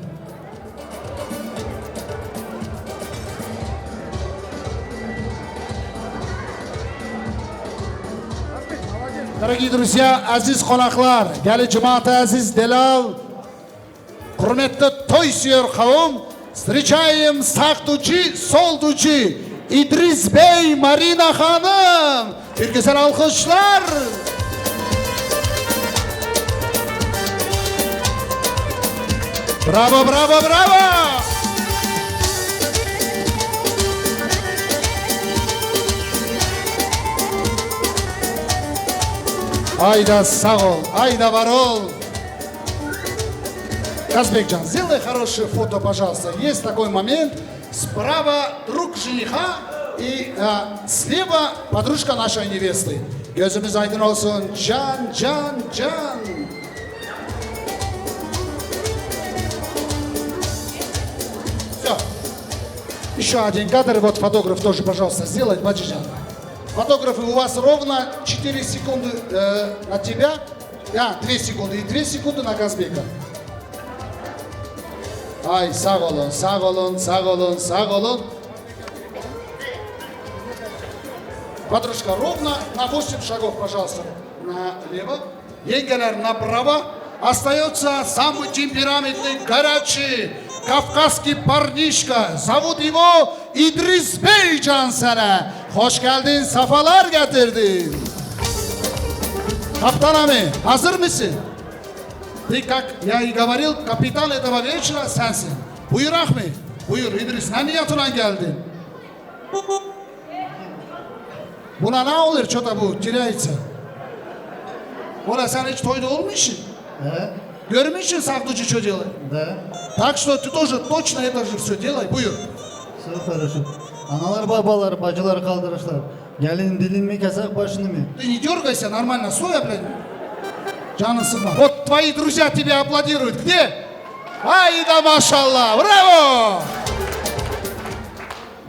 Дорогие друзья, aziz qonaqlar, gelin cemaat, aziz delal, hurmetli toy sever qavm, встречаем sağ duci, sol duci, İdris Bey, Marina Hanım. Bir güzel alkışlar. Bravo, bravo, bravo. Ay da sağ ol, ay da var ol. Казбекджан, сделай хорошее фото, пожалуйста. Есть такой момент. Справа друг жениха и, а, слева подружка нашей невесты. Gözümüz aydın olsun. Can, can, can. Всё. Ещё один кадр, вот фотограф тоже, пожалуйста, сделай, бачыджан. Фотографы, у вас ровно четыре секунды, э, на тебя. Ya, две секунды и две секунды на Казбека. Ay, sağ olun, sağ olun, sağ olun, sağ olun. Подружка, ровно на восемь шагов, пожалуйста, налево. Yengeler направо. Остаётся самый темпераментный, горячий кавказский парнишка. Зовут его İdris Bey, can sana. Hoş geldin, sefalar getirdin. Kaptan Ami, hazır mısın? Ты, как я и говорил, капитан этого вечера sensin. Buyur Ahmet. Buyur İdris. Ne niyetle geldin? Buna ne olur, что-то bu теряется. Ola, sen hiç toyda olmuşsun? Да. Görmüşsün sağ duci çocuğu? Да. Так что ты тоже точно это же всё делай. Buyur. Всё хорошо. Analar, babalar, bacılar, kardeşler. Gelin dilin mi kesek, başını mı? Ты не дёргайся, нормально, стой, блядь. Canını sıkma. Вот твои друзья тебе аплодируют. Где? Ay da maşallah. Bravo.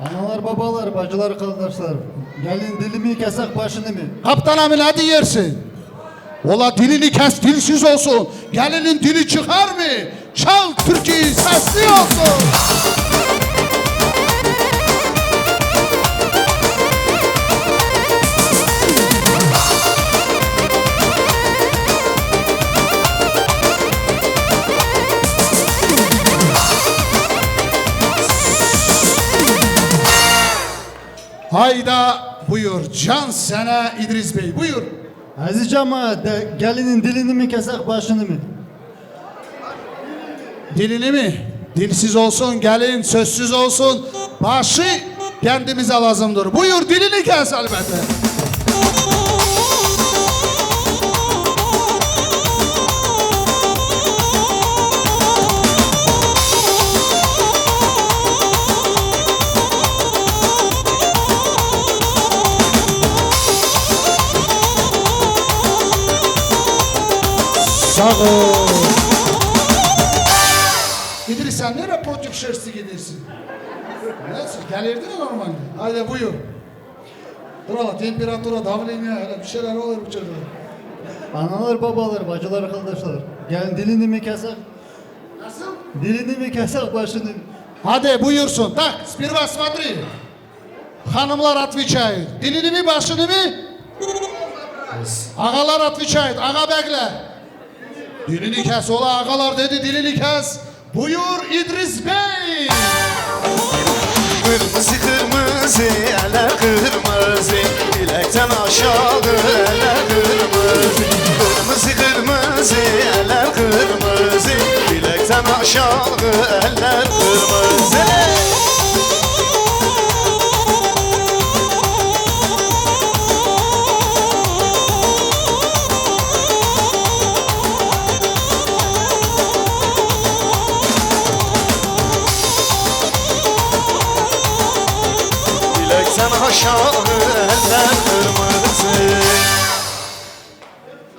Analar, babalar, bacılar, kardeşler. Gelin dilimi kesek, başını mı? Kaptan Amin, hadi yersin. Ola dilini kes, dilsiz olsun. Gelinin dili çıkar mı? Çal türkü, sesli olsun. Hayda, buyur. Can sana İdris Bey, buyur. Aziz cemaat, de, gelinin dilini mi kesek, başını mı? Dilini mi? Dilsiz olsun, gelin sözsüz olsun. Başı kendimize lazımdır. Buyur, dilini kes elbette. Sağ ol. İdris, sen nereye против шерсти gidiyorsun? Nasıl? Gelirdin normalde. Haydi buyur. Dur ama temperatura, давление, öyle bir şeyler olur bu çocuğa. Analar, babalar, bacılar, kardeşler. Gelin dilini mi kesek? Nasıl? Dilini mi kesek, başını? Hadi buyursun. Так, сперва смотри. Hanımlar отвечают. Dilini mi, başını mı? Ağalar отвечают. Ağa bekle. Dilini kes ola, ağalar dedi, dilini kes. Buyur İdris Bey. Kırmızı kırmızı, eller kırmızı. Bilekten aşağı eller kırmızı. Kırmızı kırmızı, eller kırmızı. Bilekten aşağı eller kırmızı. Bilekten aşağı eller kırmızı.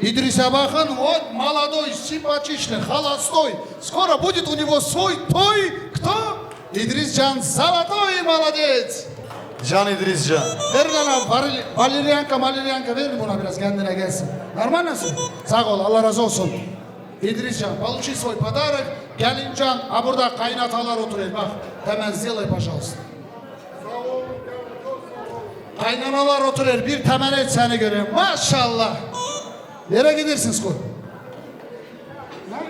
İdris'e bakın, вот молодой, симпатичный, холостой. Скоро будет у него свой той, кто? İdris Can Zalato, молодец. Can İdris Can. Verin ona val-, valerianka, malerianka verin buna biraz kendine gelsin. Normal nasıl? Sağ ol, Allah razı olsun. İdris Can, получи свой подарок. Gelin Can, ha burada kaynatalar oturuyor. Bak, hemen сделай, пожалуйста. Kaynanalar oturuyor, bir temenni et seni göreyim. Maşallah. Nereye gidersiniz koy? Ha?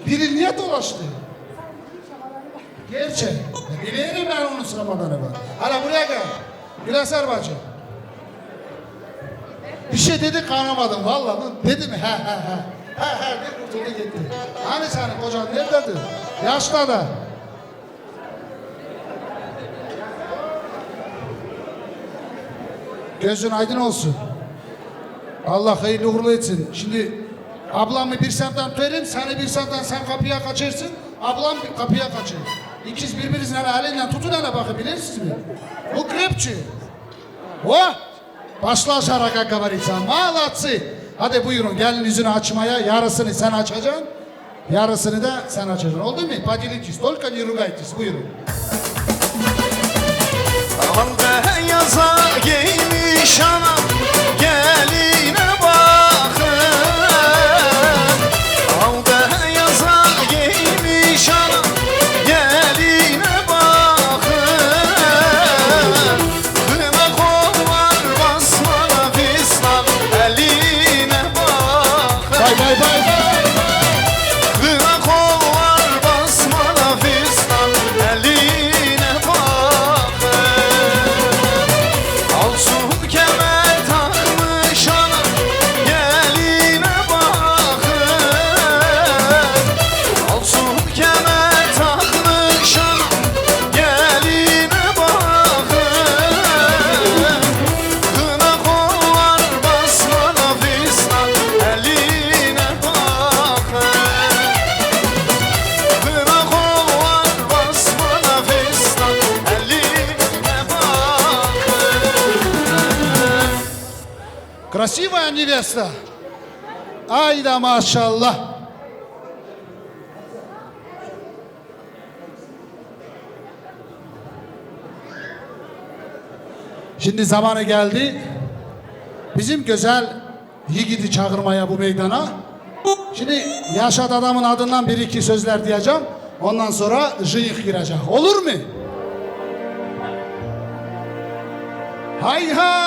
Biri niye dolaştı? Gerçi. Bilirim ben onun sıramadığını var. Hala buraya gel. Güleser bacı. Bir şey dedik, anlamadım vallahi. Dedim he he he. He he de kurtuldu gitti. Hani senin kocan nerededir? Yaşta da. Gözün aydın olsun. Allah hayırlı uğurlu etsin. Şimdi ablamı bir semtten tutarım, seni bir semtten sen kapıya kaçırsın, ablam kapıya kaçır. İkiz birbirinizin elinden tutun hele bakın, bilirsiniz mi? Bu krepçi. O! Başla şaraka говорится. Молодцы. Hadi buyurun, gelin yüzünü açmaya. Yarısını sen açacaksın. Yarısını da sen açacaksın. Oldu mu? Поделитесь. Только не ругайтесь. Buyurun. Al beyaza giymiş anam, geline bakın. Al beyaza giymiş anam, geline bakın. Kına kollar basmalı fistan eline bak. Bay bay bay bay. Kına kollar basmalı fistan eline bak. Altın kemer takmış ana geline bak. Altın kemer takmış ana geline bak. Kına kollar basmalı fistan eline bak. Kına kollar basmalı fistan eline bak. Красивая невеста. Ай да машаллах. Şimdi zamanı geldi bizim güzel yigidi çağırmaya bu meydana. Şimdi yaşat adamın adından bir iki sözler diyeceğim. Ondan sonra jıyık girecek. Olur mu? Hay hay!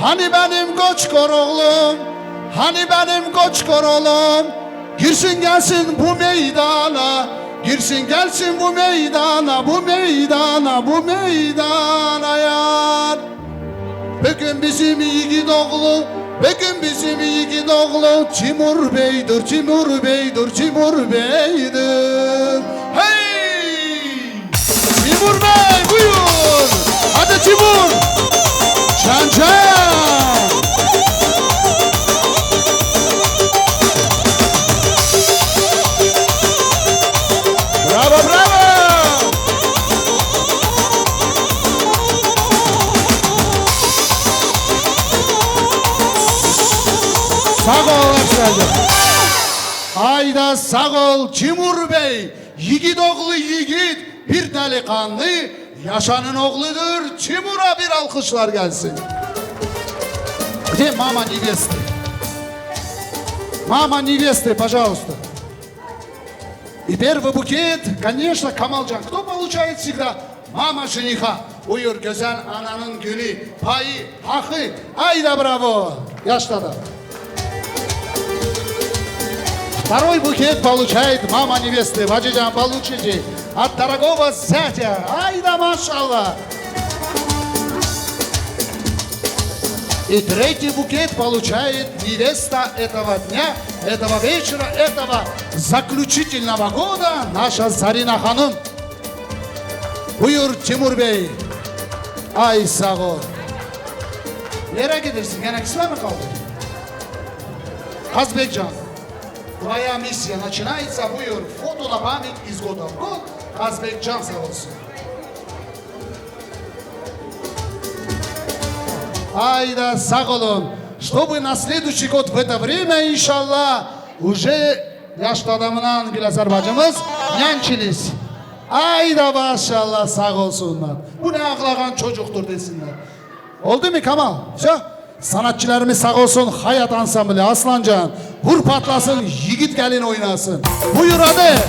Hani benim Koçkor oğlum? Hani benim Koçkor oğlum? Girsin gelsin bu meydana, girsin gelsin bu meydana, bu meydana, bu meydana yar. Bugün bizim yiğit oğlu, bugün bizim yiğit oğlu Timur Bey'dir, Timur Bey'dir, Timur Bey'dir. Hey! Timur Bey, buyur. Hadi Timur. Çan çan. Bravo, bravo. Sağ ol, Ersen'cim. Ay da sağ ol Timur Bey. Yiğit oğlu yiğit, bir delikanlı, yaşanın oğludur. Timur'a bir alkışlar gelsin. Где мама невесты? Мама невесты, пожалуйста. И первый букет, конечно, Камалджан. Кто получает всегда? Мама жениха. Buyur, güzel ananın gülü, payı, hakkı. Ay da bravo. Yaşta da. Второй букет получает мама невесты, Баджиджан получите от дорогого зятя. Ай да машалла. И третий букет получает невеста этого дня, этого вечера, этого заключительного года, наша Зарина Ханум. Buyur Timur Bey. Ay sağ ol. Nereye gidersin? Gene kısmet mi kaldı? Казбекджан. Твоя миссия начинается. Buyur. Фото на память из года в год. Казбекджан sağ olsun. Ay da sağ olun. Чтобы на следующий год в это время, иншалла, уже yaşlı adamla Güleser bacımız нянчились. Ay da maşallah, sağ olsunlar. Bu ne ağlayan çocuktur desinler. Oldu mu Kamal? Все. Sanatçılarımız sağ olsun, Hayat Ansambli, Aslancan, vur patlasın, yigit gelin oynasın. Buyur hadi.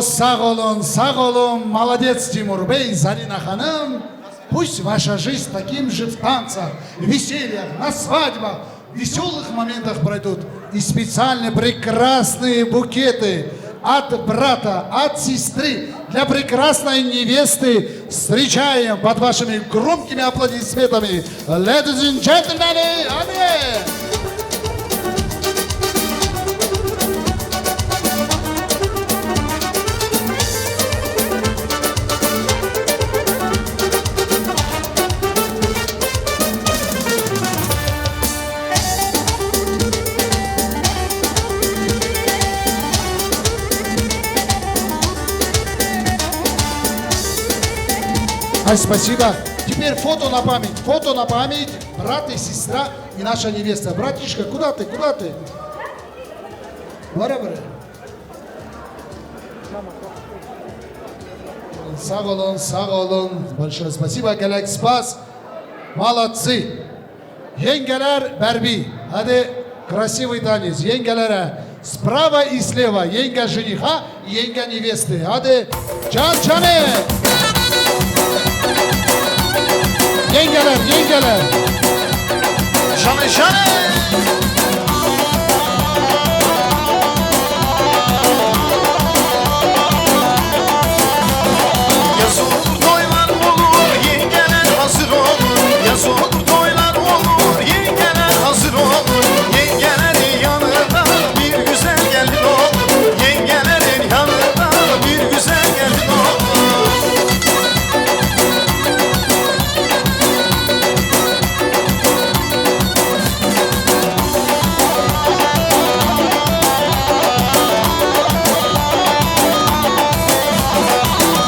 Sağ olun, sağ olun. Молодец, Тимур Бей, Зарина ханым. Пусть ваша жизнь таким же в танцах, весельях, на свадьбах, в весёлых моментах пройдут. И специальные прекрасные букеты от брата, от сестры для прекрасной невесты. Встречаем под вашими громкими аплодисментами. Ladies and gentlemen, hadi! Ай, спасибо. Теперь фото на память. Фото на память. Брат и сестра и наша невеста. Братишка, куда ты? Куда ты? Вара, вара. Sağ olun, sağ olun. Большое спасибо, gelek spas. Молодцы. Yengeler Berbi. Hadi, красивый танец. Yengelere. Справа и слева. Yenge jeniha, yenge neveste. Hadi, can canê. Yengeler, yengeler. Şanê şanê. Yaz olur, toylar olur, yengeler hazır olur. Yaz olur, toylar olur, yengeler hazır olur. Yengelerin yanında bir güzel gelin olur. Yengelerin yanında bir güzel gelin olur.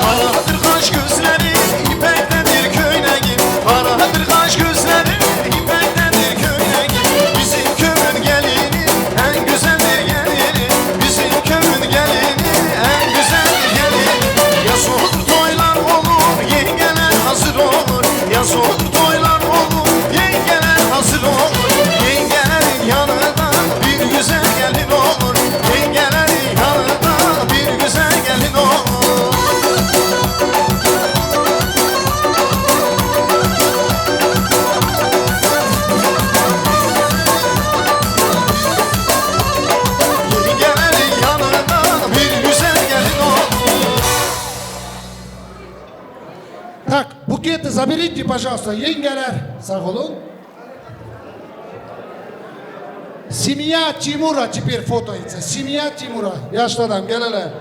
Karadır kaş gözleri, ipektedir köyneği. Karadır kaş gözleri, ipektedir köyneği. Bizim köyün gelini, en güzeldir gelini. Bizim köyün gelini, en güzeldir gelini. Yaz olur, toylar olur, yengeler hazır olur. Yaz olur, toylar olur, yengeler hazır olur. Yengelerin yanında bir güzel gelin olur. Yengelerin yanında bir güzel gelin olur. Yengelerin yanında bir güzel gelin olur. Так, букеты заберите, пожалуйста, yengeler. Sağ olun. Семья Тимура теперь фотается. Семья Тимура. Yaşlı adam, gel hele.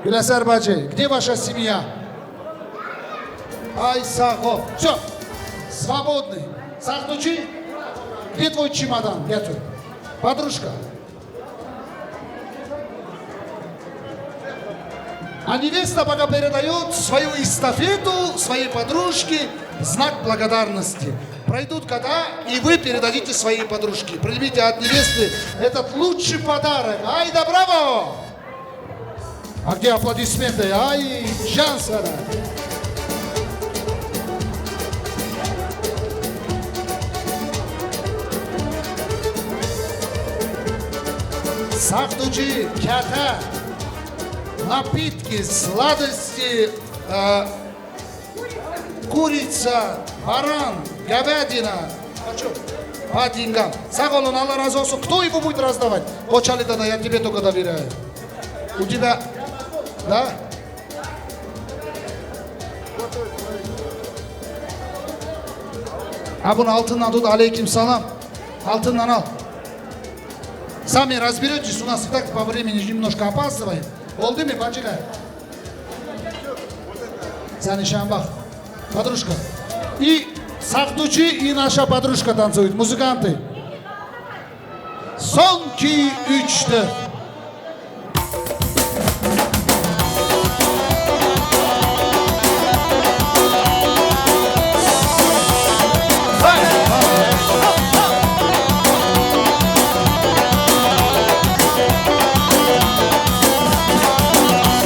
Güleser bacı, где ваша семья? Ай, sağ ol. Всё. Свободный. Сахтучи, где твой чемодан? Getir. Подружка. А невеста пока передаёт свою эстафету своей подружке в знак благодарности. Пройдут года, и вы передадите своей подружке. Примите от невесты этот лучший подарок. Айда, браво! А где аплодисменты? Ай, can sana. Сахтучи, kete, напитки, сладости, э, курица, баран, говядина. Хочу. Падинган. Sağ olun, Allah razı olsun. Кто его будет раздавать? Koçali'da da, я тебе только доверяю. У тебя, да? Ha, bunu altından tut. Aleyküm selam. Altından al. Сами разберётесь, у нас и так по времени немножко опаздываем. Oldu mu, bacılar? Sen işe bak. Подружка. И Сахтучи, и наша подружка танцуют. Музыканты. Son iki, üç, dört.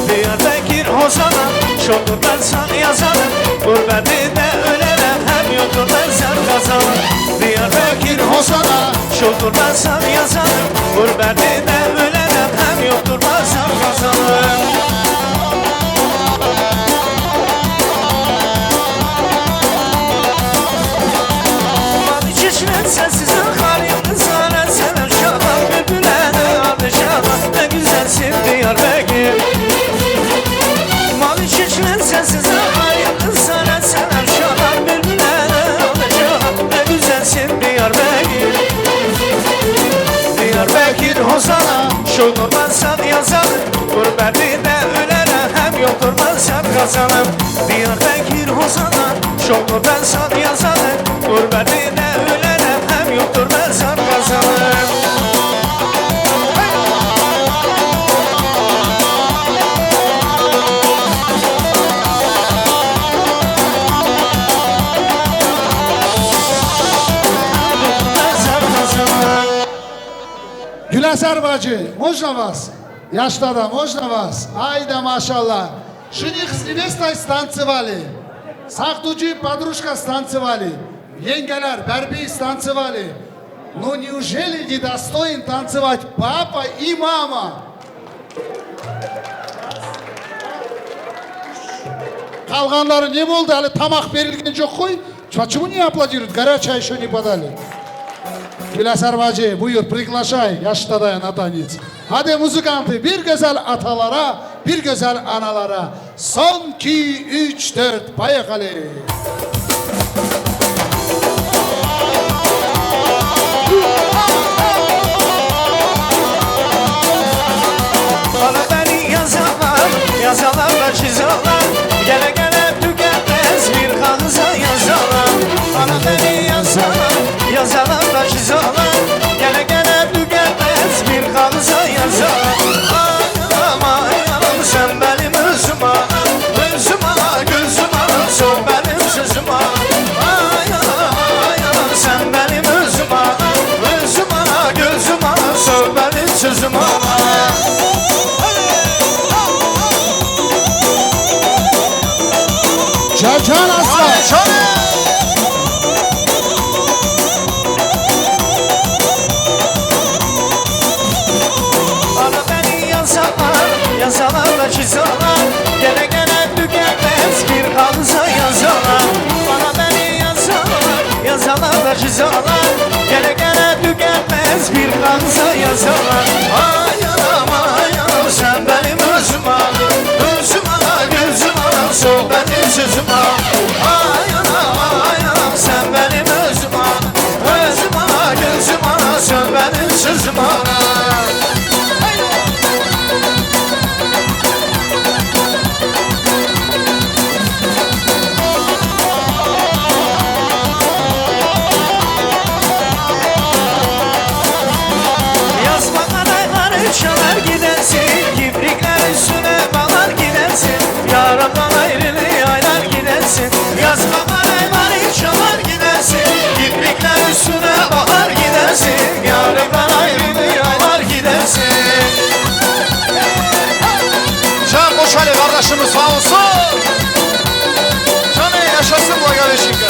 Diyarbekir Hozana, şokur ben sana yazarım. Gurbetinde ölene hem yoktur benzer kazanım. Diyarbekir Hozana, şokur ben sana yazarım. Gurbetinde ölene hem yoktur Mali çeşme sessiz, halim kızana selam şaban, bülbüle de adı şaban, ne güzelsin Diyarbakır. Mali çeşme sessiz, halim kızana selam şaban, bülbüle de adı şaban, ne güzelsin Diyarbakır. Diyarbakır hozana, şunu ben sana yazarım. Gurbetî de ölene hem yoktur ben sen kazanım. Diyarbakır hozana, şoklu ben sana yazarım. Gurbetî de ölene hem yoktur ben sen kazanım. Güleser bacı, Mojnavaz. Yaşta da Mojnavaz. Hayda maşallah. Şuni xsnivesta stantsivali. Saxtucu padruşka stantsivali. Yengeler berbi stantsivali. No неужели не достоин танцевать папа и мама? Kalganları ne oldu? Hele tamak verilgen çok koy. Çaçımı niye aplaudiruют? Горячая еще не подали. Güleser bacı, buyur, приглашай, yaşta dayan, atanit. Hadi muzikanti, bir güzel atalara, bir güzel analara. Son iki, üç, dört, поехали. Bana beni yazarlar, yazarlar da çizerler. Gele gele tükenmez bir kanıza yazarlar. Bana beni yazarlar, yazarlar da çizerler. Gele gele tükenmez bir kanıza yazarlar. Ay anam, ay anam, sen benim özüm anam. Özüm ana, gözüm ana, sor benim sözüm ana. Ay anam, ay anam, sen benim özüm ana. Özüm ana, gözüm ana, sor benim sözüm ana. Çaçan Aslan. Bana beni yazarlar, yazarlar da çizerler. Gele gele tükenmez bir kanıza yazarlar. Bana beni yazarlar, yazarlar da çizerler. Gele gele tükenmez bir kanıza yazarlar. Ay anam, ay anam, sen benim özüm anam. Özüm ana, gözüm ana, sor benim sözüm ana. Ay anam, ay anam, sen benim özüm ana. Özüm ana, gözüm ana, sor benim sözüm ana. Yaz bahar ayları çalar gidersin, kibrikler üstüne bağlar gidersin. Yarımdan ayrılı aylar gidersin. Yaz bahar ayları çalar gidersin, kibrikler üstüne bağlar gidersin. Yarımdan ayrılı aylar gidersin. Can Koçali kardeşimiz sağ olsun. Canı yaşasın Blagoveşenka.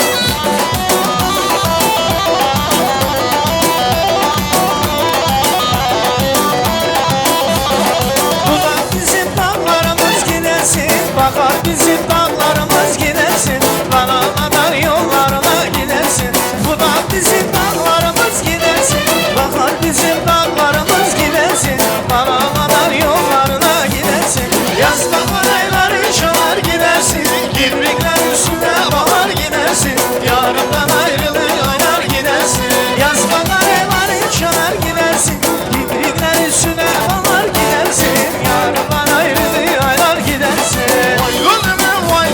Bu da bizim dağlarımız gidersin, bahar bizim dağlarımız gidersin, Karamadar yollarına gidersin. Bu da bizim dağlarımız gidersin, bahar bizim dağlarımız gidersin, Karamadar yollarına gidersin. Yaz bahar ayları çalar gidersin, kibrikler üstüne bağlar gidersin, yarımdan ayrılı aylar gidersin. Yaz bahar ayları çalar gidersin, kibrikler üstüne bağlar gidersin, yarımdan ayrılı aylar gidersin. Vay gönlüme vay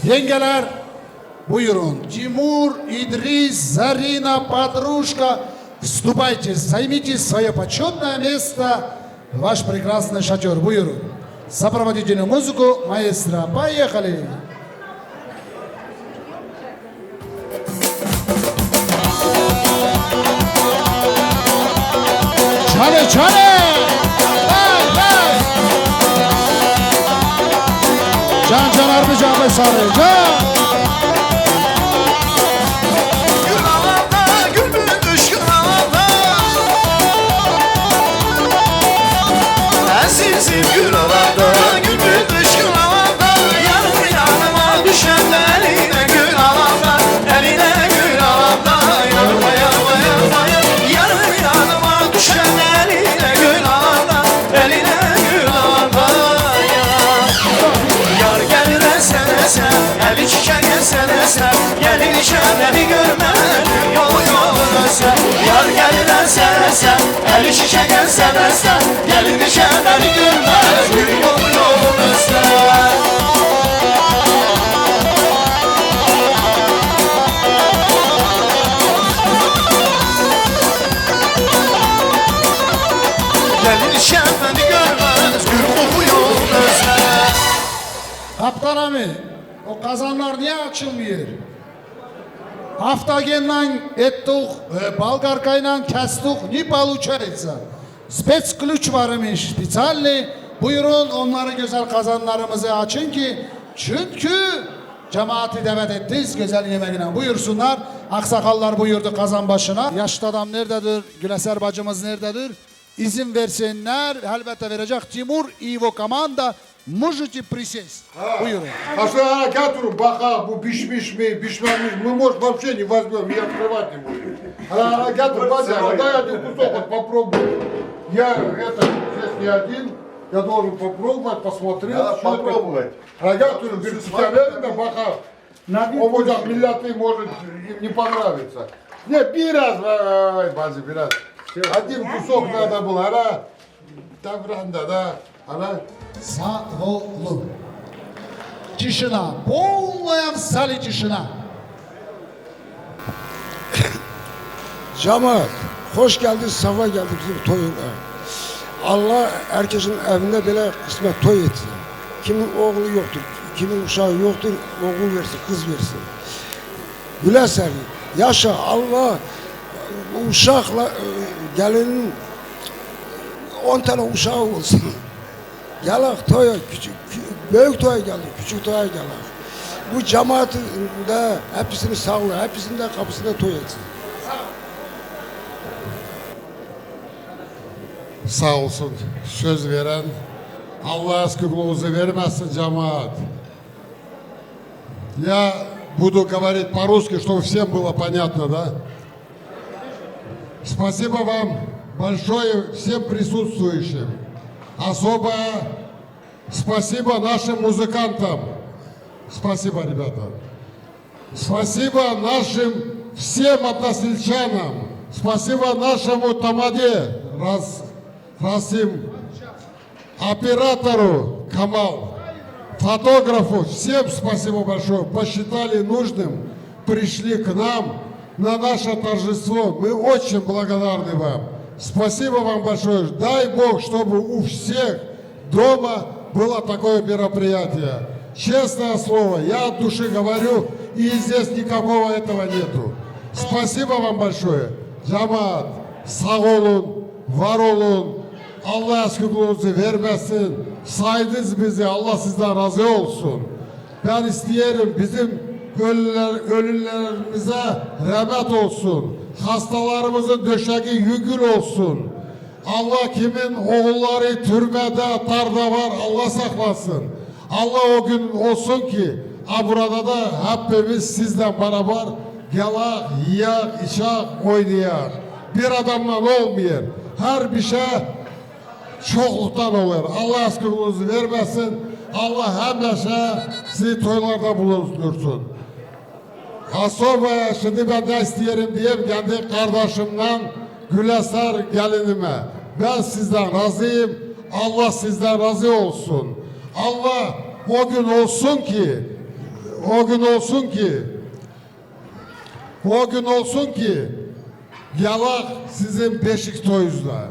Yengeler, buyurun. Тимур, Идрис, Зарина, подружка, вступайте, займите своё почётное место. Ваш прекрасный шатёр. Buyurun. Сопроводительную музыку маэстро. Поехали! Çale, çale! Hey, hey! Can Caner, bir can Sarı, can! Gül ağlarda, gül gülmüş gül ağlarda. Azizim gül ağlarda, gül gülmüş gül ağlarda. Yanıma düşen eline gül ağlarda, eline gül ağlarda. Yanıma, yanıma, yanıma, yanıma. Yanıma düşen eline gül ağlarda, eline gül ağlarda. Yar gelir esen esen, eli çiçek esen esen. Gelin işe beni görmedi yol yol ösen. Yar gelir esen esen, eli çiçek esen esen. Gelin işe beni görmedi yol yol ösen. Gelin işe beni görmez, gül kokuyor özel. Kaptan abi, o kazanlar niye açılmıyor? Haftagennen ettik, e, болгаркайнан kestik, не получается. Спецключ var imiş, специальный. Buyurun, onları güzel kazanlarımızı açın ki, çünkü cemaati davet ettiniz güzel yemeğine. Buyursunlar, aksakallar buyurdu kazan başına. Yaşlı adam nerededir? Güleser bacımız nerededir? İzin versinler, elbette verecek. Timur, его команда, можете присесть. Buyurun. Aslında ha, getirun, bak ha, bu pişmiş mi, pişmemiş mi, мы, может, вообще не возьмём, не открывать не будем. Hala, hala getir, bak ya, дай один кусок, вот попробуй. Я это, здесь не один, я должен попробовать, посмотреть. Надо попробовать. Hala getirun, bir iki tane verin de bak ha. Olacak, milleti, может, им не понравится. Не, biraz, ay, bazı biraz. Один кусок надо было, hala. Devranda da, hala. Sağ olun. Тишина. Полная в зале тишина. Cemaat, hoş geldiniz, sefa geldiniz bizim toyuna. Allah herkesin evinde böyle kısmet toy etsin. Kimin oğlu yoktur, kimin uşağı yoktur, oğul versin, kız versin. Güleser, yaşa, Allah uşakla, e, gelinin on tane uşağı olsun. Gelak toya, küçük, kü-, büyük toya geldik, küçük toya gelak. Bu cemaat da hepsini sağ olun, hepsinin de kapısında toy etsin. Sağ olsun söz veren. Allah aşkınızı vermesin cemaat. Я буду говорить по-русски, чтобы всем было понятно, да? Спасибо вам большое, всем присутствующим. Особое спасибо нашим музыкантам. Спасибо, ребята. Спасибо нашим всем односельчанам. Спасибо нашему тамаде Рас-, Расим. Оператору Камал, фотографу, всем спасибо большое. Посчитали нужным, пришли к нам на наше торжество. Мы очень благодарны вам. Спасибо вам большое. Дай Бог, чтобы у всех дома было такое мероприятие. Честное слово, я от души говорю, и здесь никакого этого нету. Спасибо вам большое. Cemaat, sağ olun, var olun. Allah aşkınızı vermesin. Saydınız bizi. Allah sizden razı olsun. Ben isteyerim bizim ölüler, ölülerimize rahmet olsun. Hastalarımızın döşeği yüngül olsun. Allah kimin oğulları türmede, tarda var, Allah saklasın. Allah o gün olsun ki, ha, burada da hepimiz sizden beraber gelak, yiyek, içek, oynayak. Bir adamdan olmuyor. Her bir şey çokluktan olur. Allah aşkınızı vermesin. Allah her neşe sizi toylarda bulundursun. Особое, şimdi ben de isteyerim diyeyim, kendi kardeşimden Güleser gelinime. Ben sizden razıyım. Allah sizden razı olsun. Allah o gün olsun ki O gün olsun ki, o gün olsun ki, Yalak sizin beşik toyunuzda.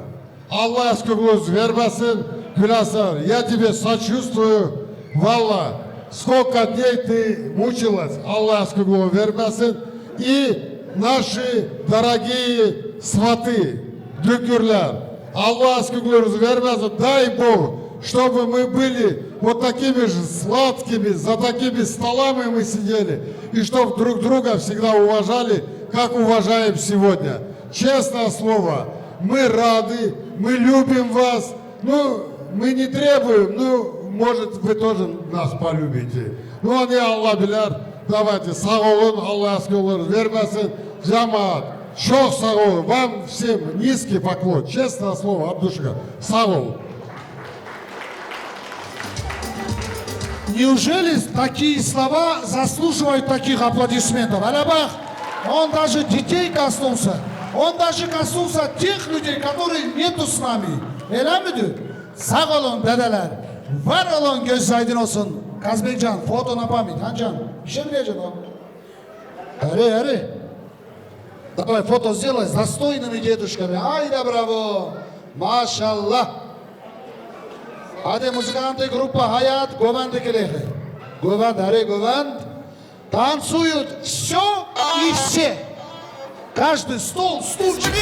Allah aşkınız vermesin, Gülasar, я тебе сочувствую, валла, сколько дней ты мучилась, Allah aşkınız vermesin. И наши дорогие сваты, Düngürler, Allah aşkınız vermesin, дай Бог, чтобы мы были вот такими же сладкими, за такими столами мы сидели, и чтоб друг друга всегда уважали, как уважаем сегодня. Честное слово, мы рады, мы любим вас. Ну, мы не требуем, ну, может, вы тоже нас полюбите. Ну, а не Allah bilir. Давайте, sağ olun, Allah aşkınız vermesin. Cemaat, çok sağ olun. Вам всем низкий поклон. Честное слово, от души. Sağ ol. Неужели такие слова заслуживают таких аплодисментов? Hele bak, он даже детей коснулся. Он даже коснулся тех людей, которые нету с нами. Öyle midir? Sağ olun dedeler. Var olun, göz aydın olsun. Kazbekcan, фото на память, ha can? Bir şey mi diyeceksin o? Hadi, hadi. Давай, фото сделай с достойными дедушками. Айда, браво! Maşallah. Hadi, музыканты, группа Hayat, govend kilêxê. Govend, hadi, govend. Танцуют все и все. Каждый стол, стульчик.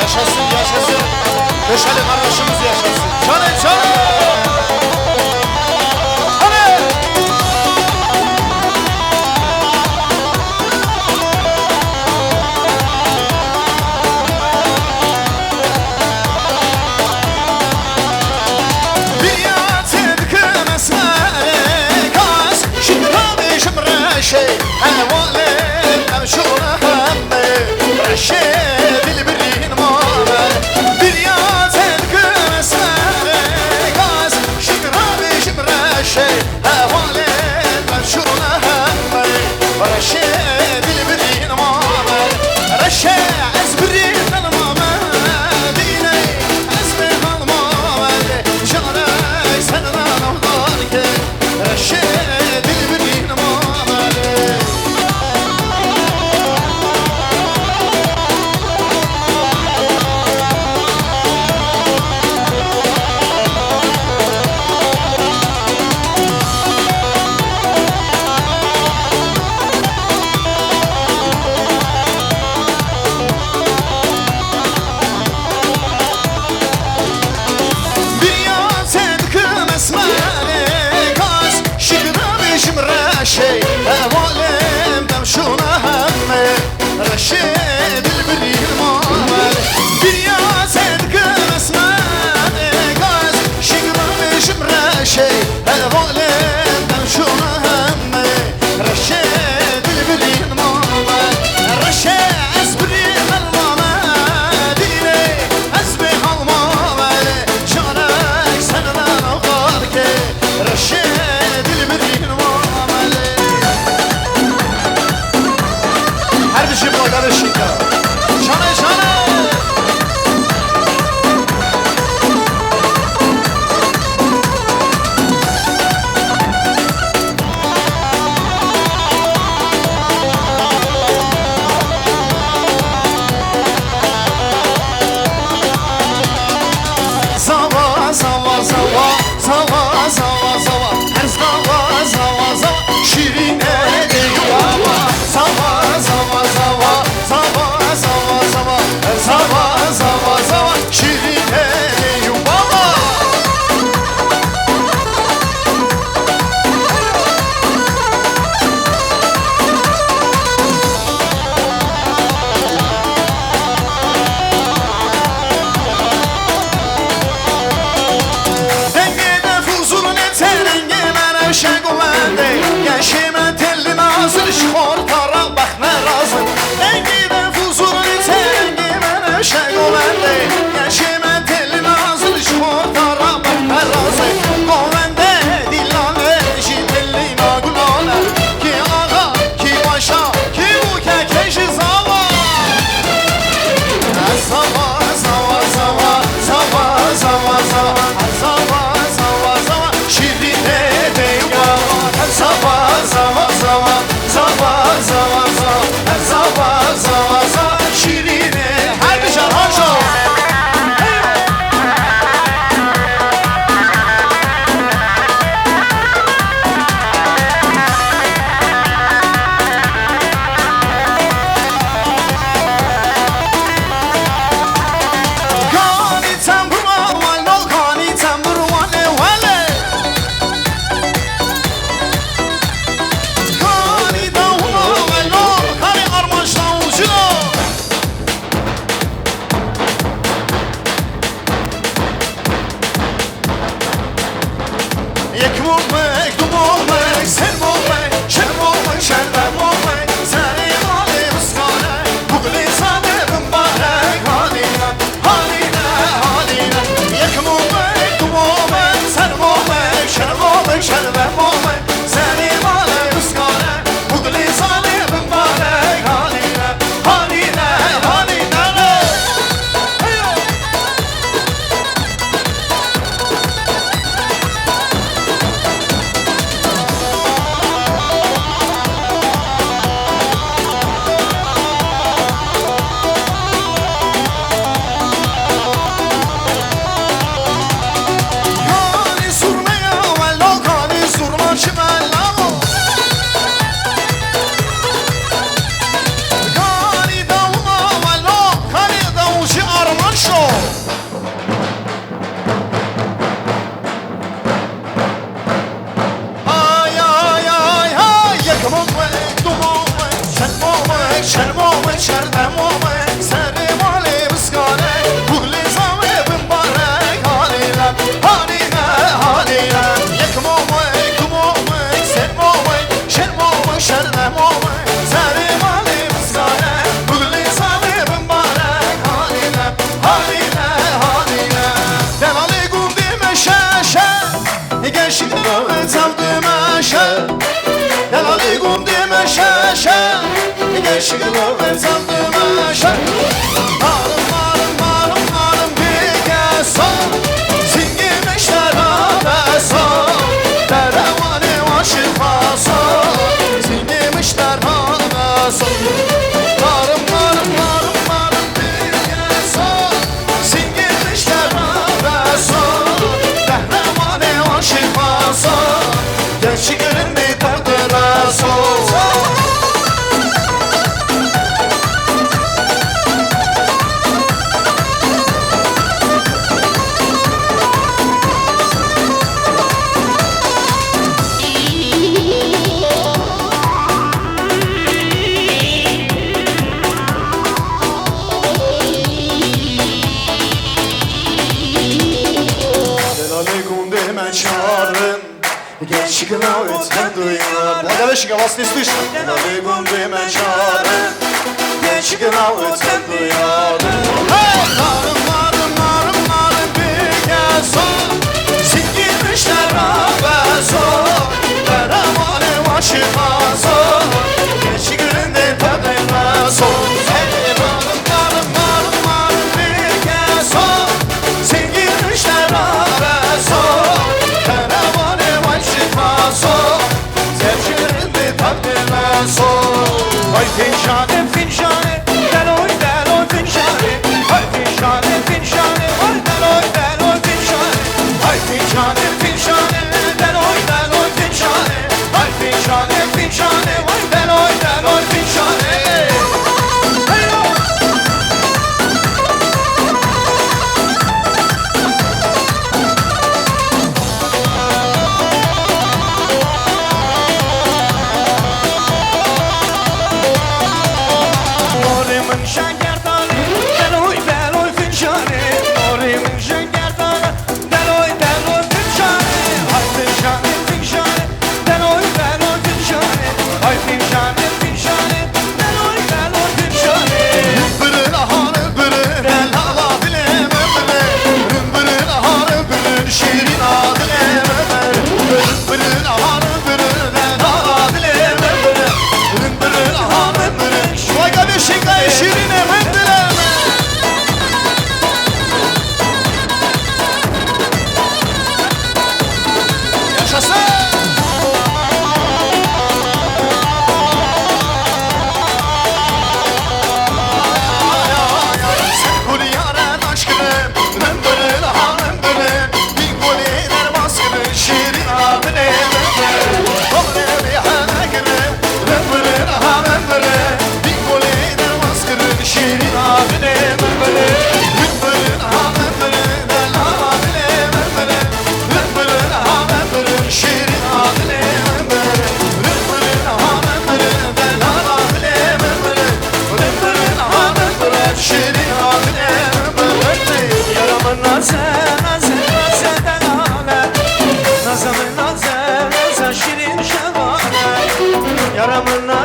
Yaşasın, yaşasın. Köşeli Maraşımız yaşasın. Canım, canım. Hadi. Birya tevkime sare kas, şimra ve şimra şey, hevalê ev şûna hemê, reşê dilbirîn mame. Birya tevkime sare kas, şimra ve şimra şey, hevalê ev şûna hemê, reşê dilbirîn mame. Reşe ez birî xelma me dîne, ez bê xelma me, jare sen navdar ke, reşe dilbirî xelma me. Yek mûmek, du mûmek, sê mûmek, çar mûmek, çardeh mûmek, serê malê biskane, bûk lê zane bimbarek, halîne, halîne, halîne. Yek mûmek, du mûmek, sê mûmek, çar mûmek, çardeh mûmek, serê malê biskane, bûk lê zane bimbarek, halîne, halîne, halîne. Heyo! Kanî zurna ya welo, kanî zurna çi bela o. Kanî dawula welo, kanî dawul jî armanc o. Ay, ay, ay, ay, yek mûmek, du mûmek, sê mûmek, çar mûmek, çardeh mûmek, serê malê biskane, bûk lê zane bimbarek, halîne, halîne, halîne. Yek mûmek, du mûmek, sê mûmek, çar mûmek, çardeh mûmek, serê malê biskane, bûk lê zane bimbarek, halîne, halîne, halîne. Delalê gundê me şeşe. Gençlik davet aldı meşe. Delalê gundê me şeşe. Gençlik davet aldı meşe. Marim, marim, marim, marim, bige son. Zingê miştera beso. Derewanê waşi faso. Zingê miştera beso. Marim, marim, marim, marim, bige son. Singê miştera beso, behrewanê wan şifaso, gençlik rindê derdê reso. Delalê gundê me çar in, gençlik navê te duyar. Hadi beşik, havas nestişt. Delalê gundê me çar in, gençlik navê te duyar. Hey! Narin, narin, narin, narin, bige son. Zingî miştera beso. Derewanê waşi faso. Gençlik rindê te duyar. Hey! Narin, narin, narin, narin, bige son. Zingî miştera beso, derewanê wan şifaso, zevjirindê tatê meso. Ay fincanê, fincanê, deloy, deloy fincanê. Ay fincanê, fincanê, ay deloy, deloy fincanê. Ay fincanê, fincanê, deloy, deloy fincanê. Ay fincanê, fincanê, ay deloy, deloy fincanê. Hey ho!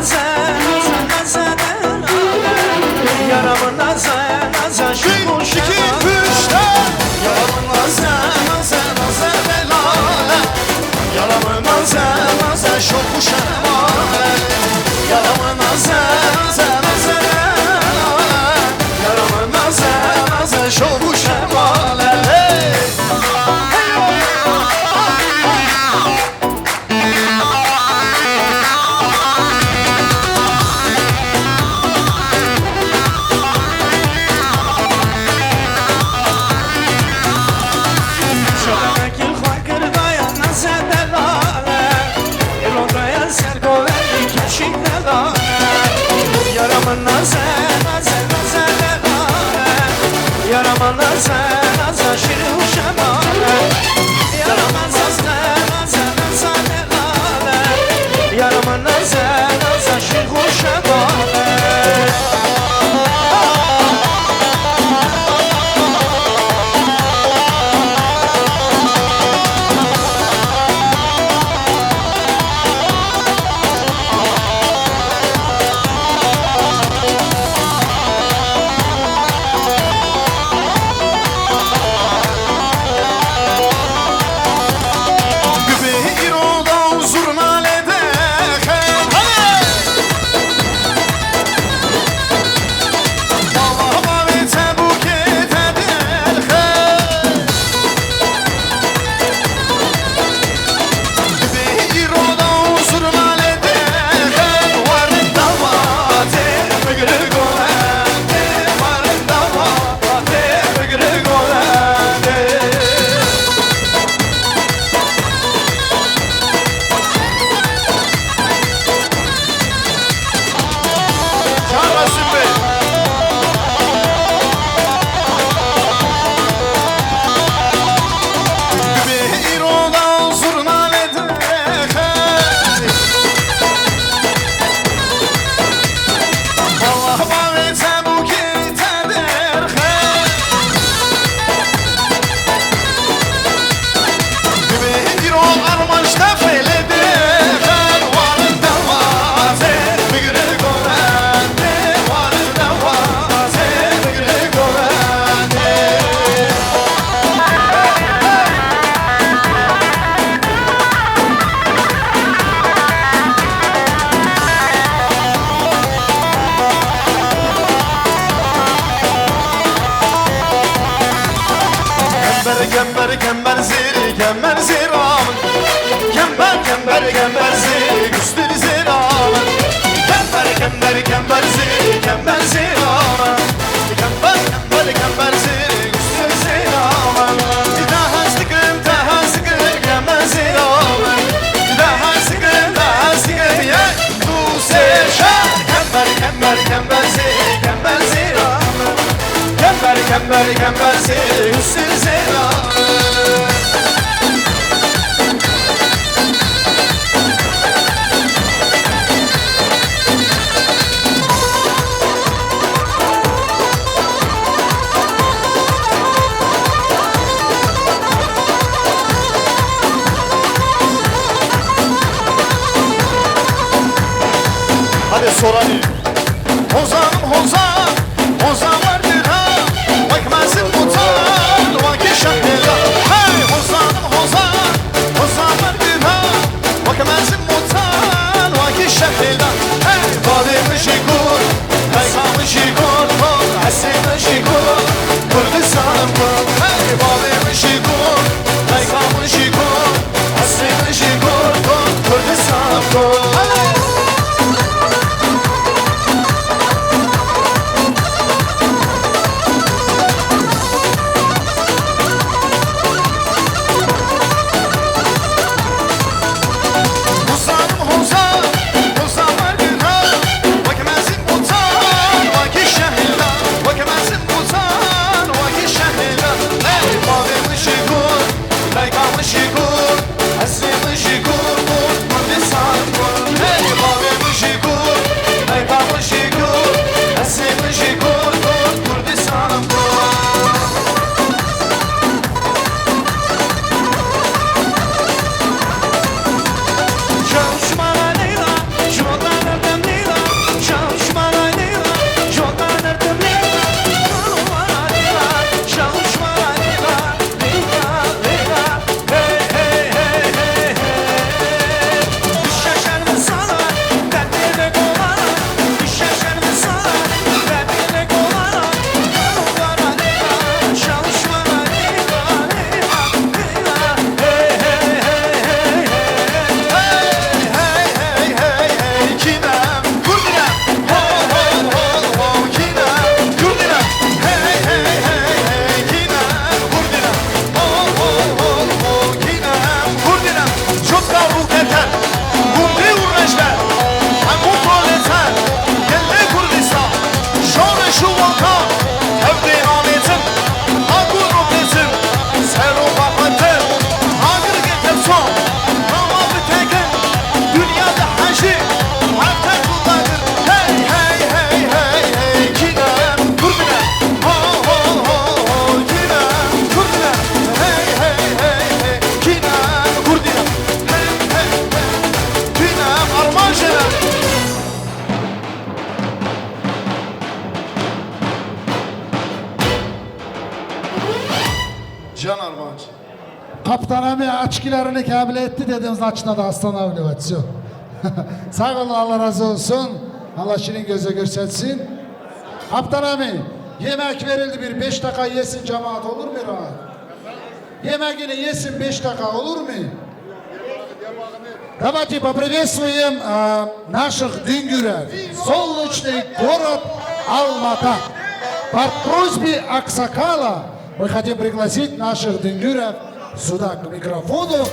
Naze, naze, naze, delale. Yara min naze, naze, şîr û şemale. Yara min naze, naze, naze, delale. Yara min naze, naze, şoq û şemale. Yara min naze, naze, naze, delale. Yara min naze, naze, şoq û şemale. Hey! Şelemekî xwe girdaye naze delale, îro daye ser goverî keşî delale. Yara min naze, naze, naze delale. Yara min naze, naze, şîr û şemale. Yara min naze, naze, naze delale. Yara min naze, naze, şîr û şemale. Gubê îro da û zurna lê dixe. Bala bavê çebûkê te derxe. Gubê îro da û zurna lê dixe. Werin davatê, bigire gola. Werin davatê, bigire gola. Çar Reşîd Bey. Gubê îro da zurna lê dixe. Allah bavê çebûkê te derxe. Dibê îro armanc te fêlê dê, xelwan dewatê, bigire govendê, wan dewatê, bigire govendê. Kember, kember, kember zêrê, kember zêra min. Kember, kember, kember zêrê, gustir zêra min. Kember, kember, kember zêrê, kember zêra min. Kember, kember, kember zêrê, gustir zêra min. Te hez dikim, te hez dikim, kember zêra min. Te hez dikim, te hez dikim, yek, du, sê, çar. Kember, kember, kember zêrê, kember zêra min. Kember, kember, kember zêrê, gustir zêra min. Hadi soranî. Hozan, hozan, hozan werdira, wek mezin mutan, wek şehêla. Hey, hozan, hozan, hozan werdira, wek mezin mutan, wek şehêla. Hey, bavê min jî got, dayka min jî got, got, hesê min jî got, Kurdistan got. Hey, bavê min jî got, dayka min jî got, hesê min jî got, got, Kurdistan got. Hey! Kaptan Ami açkilerini kabul etti dedim, saçına da aslan avli var. Sağ olun, Allah razı olsun. Allah şirin göze görsetsin. Kaptan Ami, yemek verildi, bir beş dakika yesin cemaat, olur mu rahat? Yemeğini yesin, beş dakika olur mu? Давайте поприветствуем а, наших дунгуров. Солнечный город Алмата. По просьбе Аксакала мы хотим пригласить наших дунгуров сюда, к микрофону.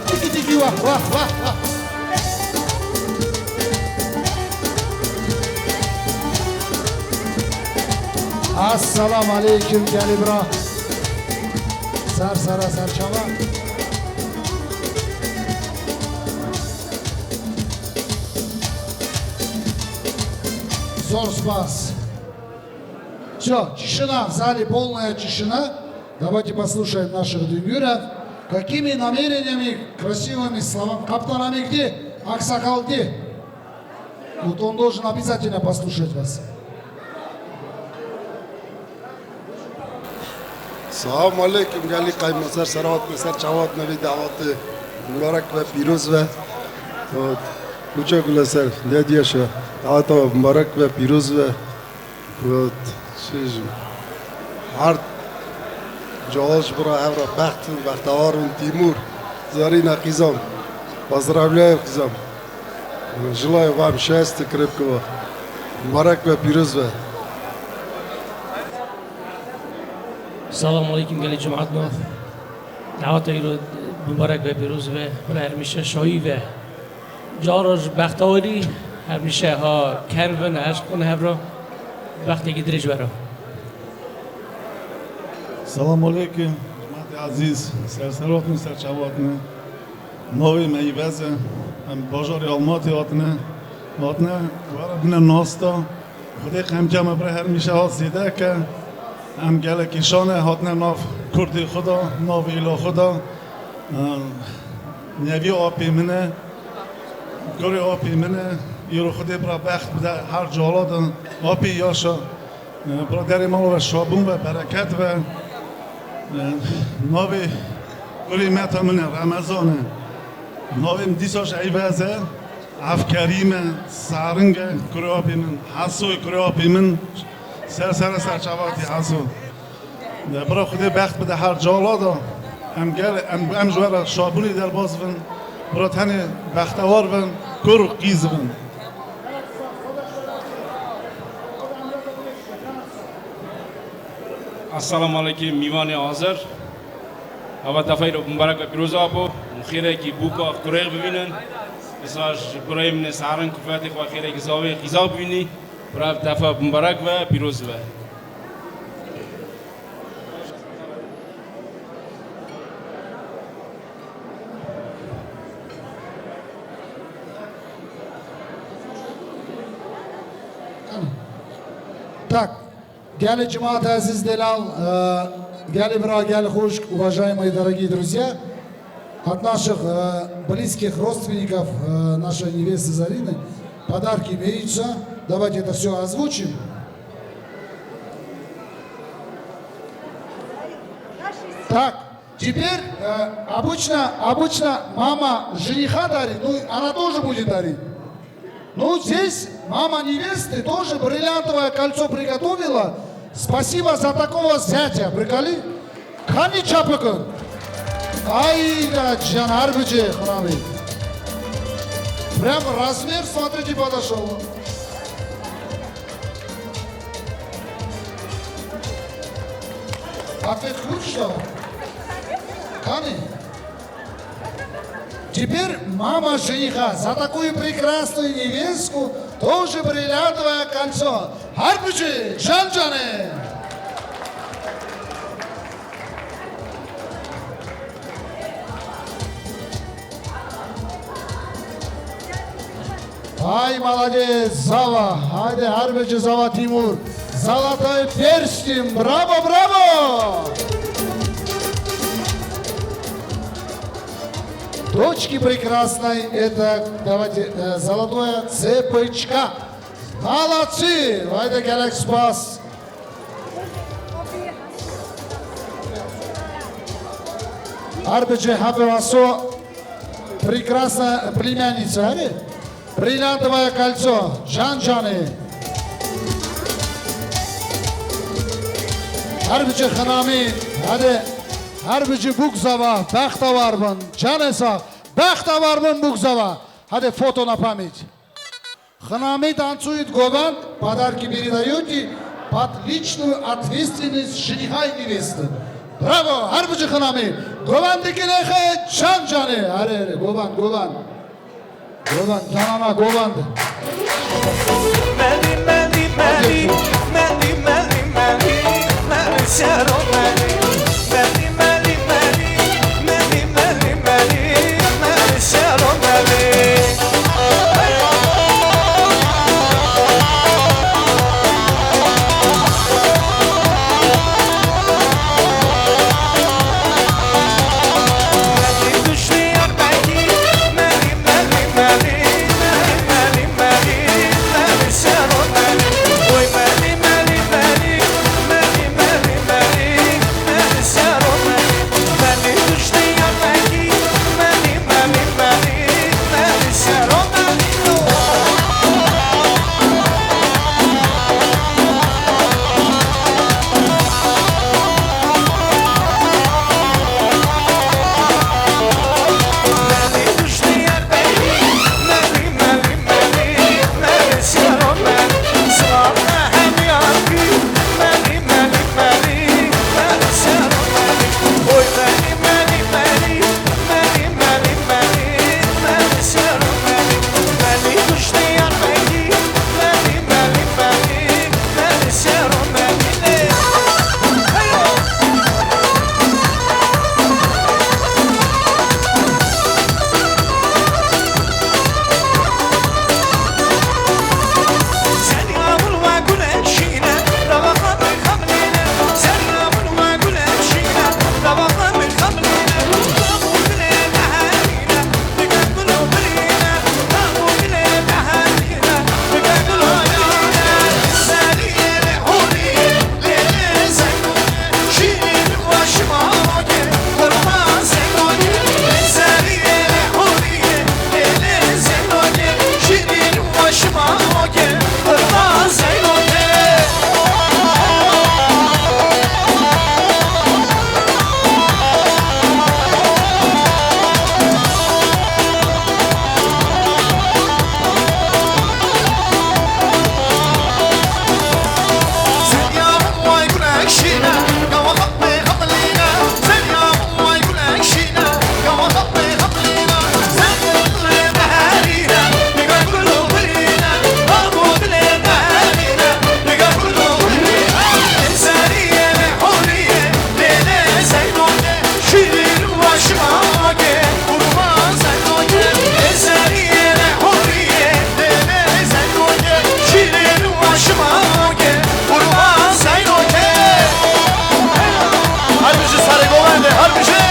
Тики-тики, вах, вах, вах, вах. Esselamu aleyküm, gelî bira. Ser sera, ser çava. Zor spas. Всё, тишина, в зале полная тишина. Давайте послушаем наших дунгуров. Какими намерениями, красивыми словами. Каптан Амигди, Аксакалди. Вот он должен обязательно послушать вас. Selamun aleyküm, gelî qayma ser sera hatine, ser çava hatine vê dawetê. Mubarek ve pîroz ve. Kuça gule ser, ne diye şe. Daweta mubarek ve pîroz ve. Her cihaz bira evra bext in, bextewar in, Tîmûr, Zarîna qîzam, Bazravliyayê qîzam. Jilayê va em şayeste kirêb kiva. Mubarek ve pîroz ve. Selamun aleyküm gelê cemaatna. Daweta îro mubarek ve pîroz ve. Bila hermişe şayî ve. Cara ji bextewarî, her nîşe ha ker bin, eşq bin hevra, bextekî dirêj wera. Selam aleyküm, cemaatê ezîz, serseratine, serçavatine. Navê me Îvez e, em bajarê Almatê hatine, hatine were bine nasta. Xwedê qemca me bira her nîşe ha zêde ke. Em gelekî şane hatine nav kurdê xwe da, nav êla xwe da. Em, Nevî apê min e, kurê apê min e, îro Xwedê bira bext bide her cala de, apê yaşa, e, bira derê mala we şabûn ve bereket ve, e, navê kurê meta min e, Remezan e. Navê min dîsa ji Eyvez e, Evkerîm e, Saring e, kurê apê min, Hesoy kurê apê min, ser sere ser çavatî Heso. De bira Xwedê bext bide her cala de. Em gel, em, em ji we re şabûnê derbas bin. Bira tenê bextewar bin, kur qîz bin. Esselamu aleyküm, mîvanê hazir. Ava tefeyro mubarek ve pîroz apo. Xêrekî bûka kurêx bibînin. Îsa ji kureyê min ê Saring kufetê xwe xêrekî zavê qîza bibînî. Bira tefe mubarek ve pîroz ve. Так, gelê cemaat aziz delal, e, gelê bira, gelê xuşk, уважаемые дорогие друзья, от наших, э, близких родственников, э, нашей невесты Зарины подарки имеются. Давайте это всё озвучим. Так, теперь, э, обычно, обычно мама жениха дарит, ну, она тоже будет дарить. Ну, здесь мама невесты тоже бриллиантовое кольцо приготовила. Спасибо за такого зятя. Приколи? Kani çapikir? Ay da can her biçe xirabî. Прям размер смотрите подошёл. Афет хучто. Kani? Теперь мама жениха за такую прекрасную невестку тоже бриллиантовое кольцо. Her biçe, can canê. Ay, молодец, Zava. Haydi, her biçe Zava Timur. Zalatoy Perstim. Bravo, bravo. Дочки прекрасной, это, давайте, э, золотая цепочка. Молодцы! Haydi, gelek spas. Her biçe hebe vaso, прекрасна племянница, hadi. Бриллиантовое кольцо, can canê. Her biçe xinamî, hadi. Her biçe bûk zava, bextewar bin, canê sax, bextewar bin bûk zava. Hadi foto напамять. Xinamî dancûyî di govend, padarkî bîrî de yotî, под личную ответственность жениха и невесты. Bravo, her biçe xinamî. Govendekî nêxe can canê. Here, here, govend, govend. Govend, canana govend. Melî, melî, melî, melî, melî, melî, melî, şero melî. Melî, melî, melî, melî, melî, melî, melî, şero melî. Her bijî serê govendê, her bijî.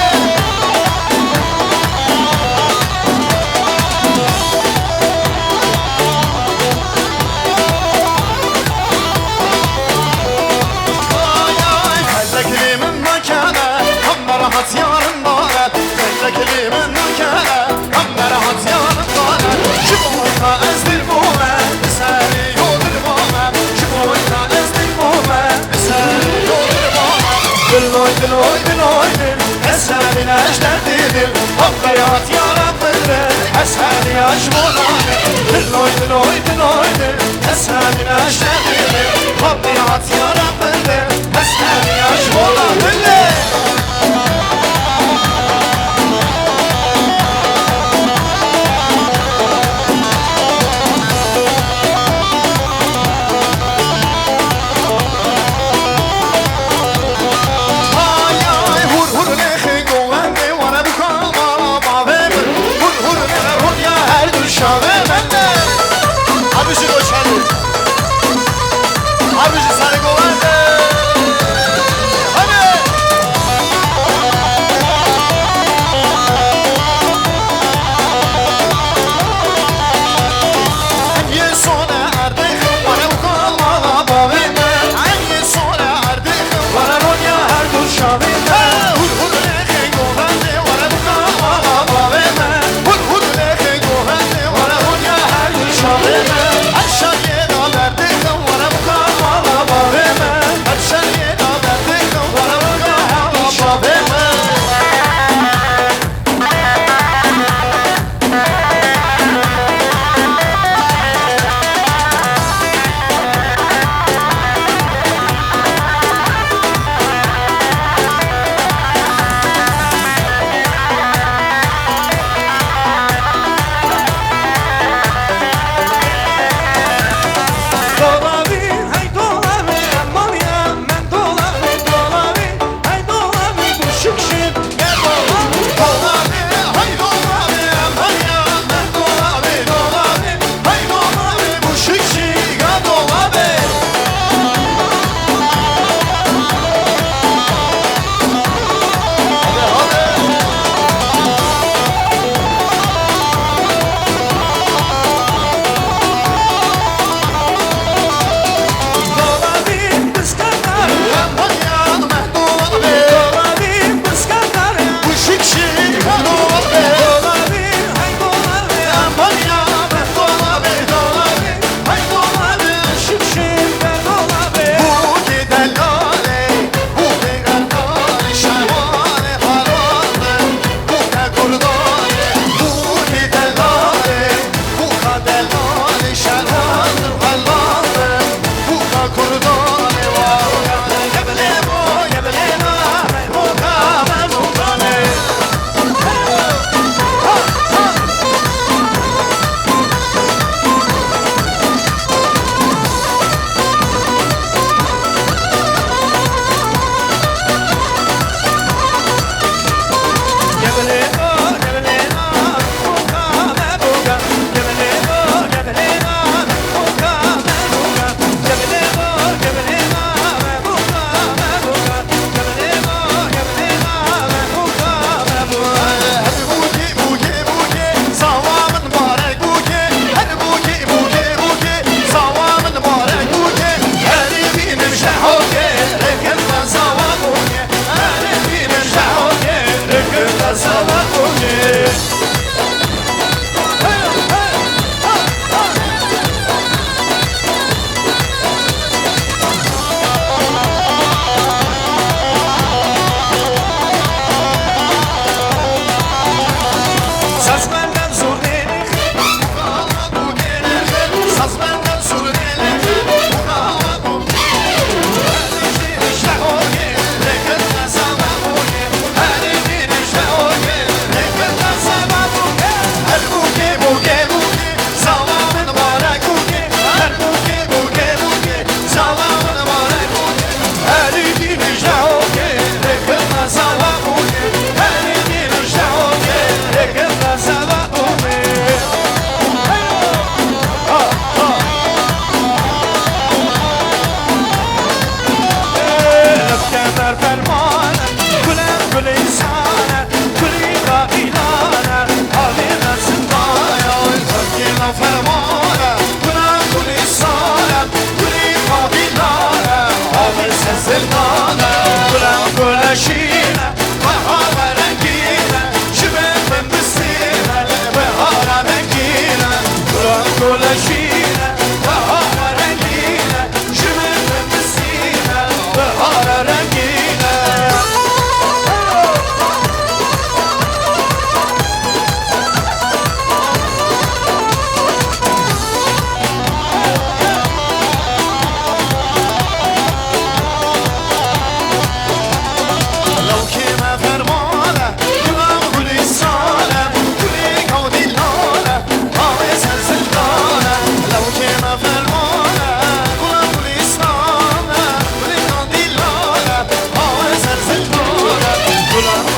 Ay, ay, hezekli min nakene, hem nerahat yarın bana. Hezekli min nakene, hem nerahat yarın bana. Ji bo wî ka ez dil bûme, bi serî yo dil bûme. Ji bo wî ka ez dil bûme, bi serî yo dil bûme. Diloy, diloy, diloy, dil, ez serî neşte dil. Hop, nerahat yarın bile, ez serî yaş bûme. Diloy, diloy, diloy, dil, ez serî neşte dil. Hop, nerahat yarın bile, ez serî yaş bûme. Dile. Ay, ay, hur, hur, lêxê govendê wane bûka mala bavê min. Hur, hur, lêxê ronya her du şavê min. Her bijî doçali. Her bijî serê govendê. Hadi.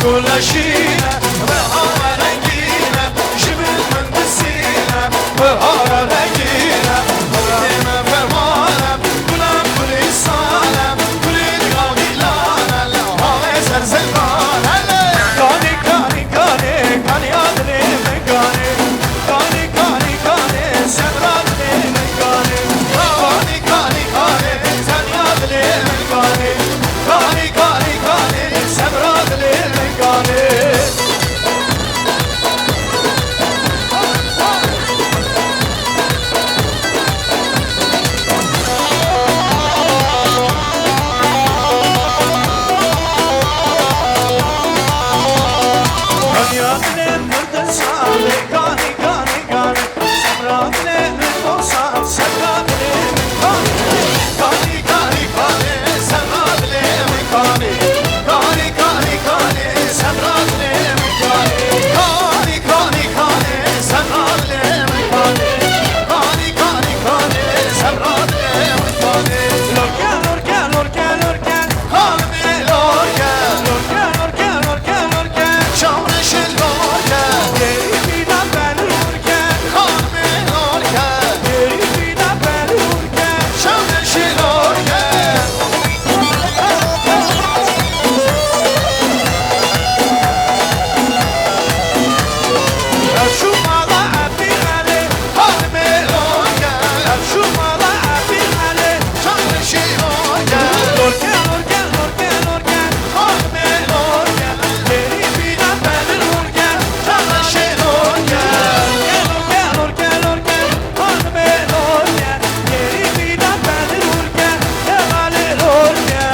Leşîne, rehane rengîne, ji min min disîne, bihara rengîne, rehîne fermane, gulên gulîstane, gulên gavîlane, lehawê zerzengane. Kanî, kanî, kanî, kaniya dilê min kanî. Kanî, kanî, kanî, sebra dilê min kanî. Kanî, kanî, kanî, sebra dilê min kanî. Kanî, kanî, kanî, sebra dilê min kanî. Kanî, kanî, kanî, sebra dilê min dosan, sebra dilê min kanî. Kanî, kanî, kanî, sebra dilê min kanî. Kanî, kanî, kanî, sebra dilê min kanî. Kanî, kanî, kanî, sebra dilê min kanî. Kanî, kanî, kanî, sebra dilê min kanî. Lorke, lorke, lorke, lorke. Xanimê lorke. Lorke, lorke, lorke, lorke. Çavreşê lorke. Gêrî bîna ben lorke. Xanimê lorke. Gêrî bîna ben lorke. Çavreşê lorke. Ev şu mala Ebî Elê. Xanimê lorke. Ev şu mala Ebî Elê. Çavreşê lorke. Lorke, lorke, lorke, lorke. Xanimê lorke. Gêrî bîna ben lorke. Çavreşê lorke. Lorke, lorke, lorke, lorke. Xanimê lorke. Gêrî bîna ben lorke. Hevalê lorke.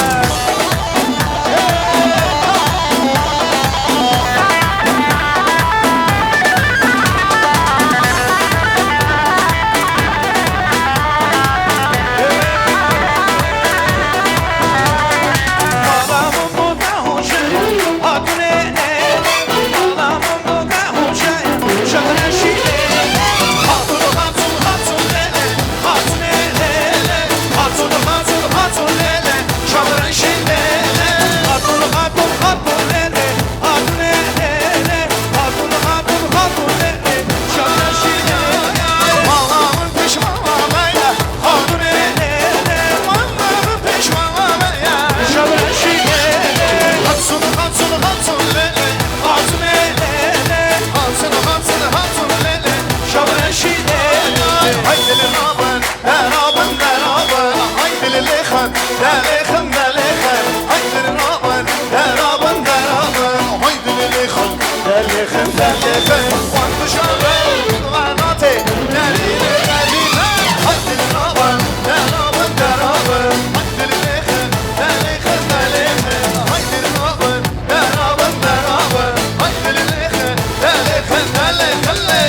Haydi lê rabin, derabin, derabin, haydi lê lêxin, delêxin, delêxin, haydi lê rabin, derabin, derabin, haydi lê lêxin, delêxin, delêxin, wan dişabin, venatê, derîne, derîne, haydi lê rabin, derabin, derabin, haydi lê lêxin, delêxin, delêxin, haydi lê rabin, derabin, derabin, haydi lê lêxin, delêxin, delêxin, lê.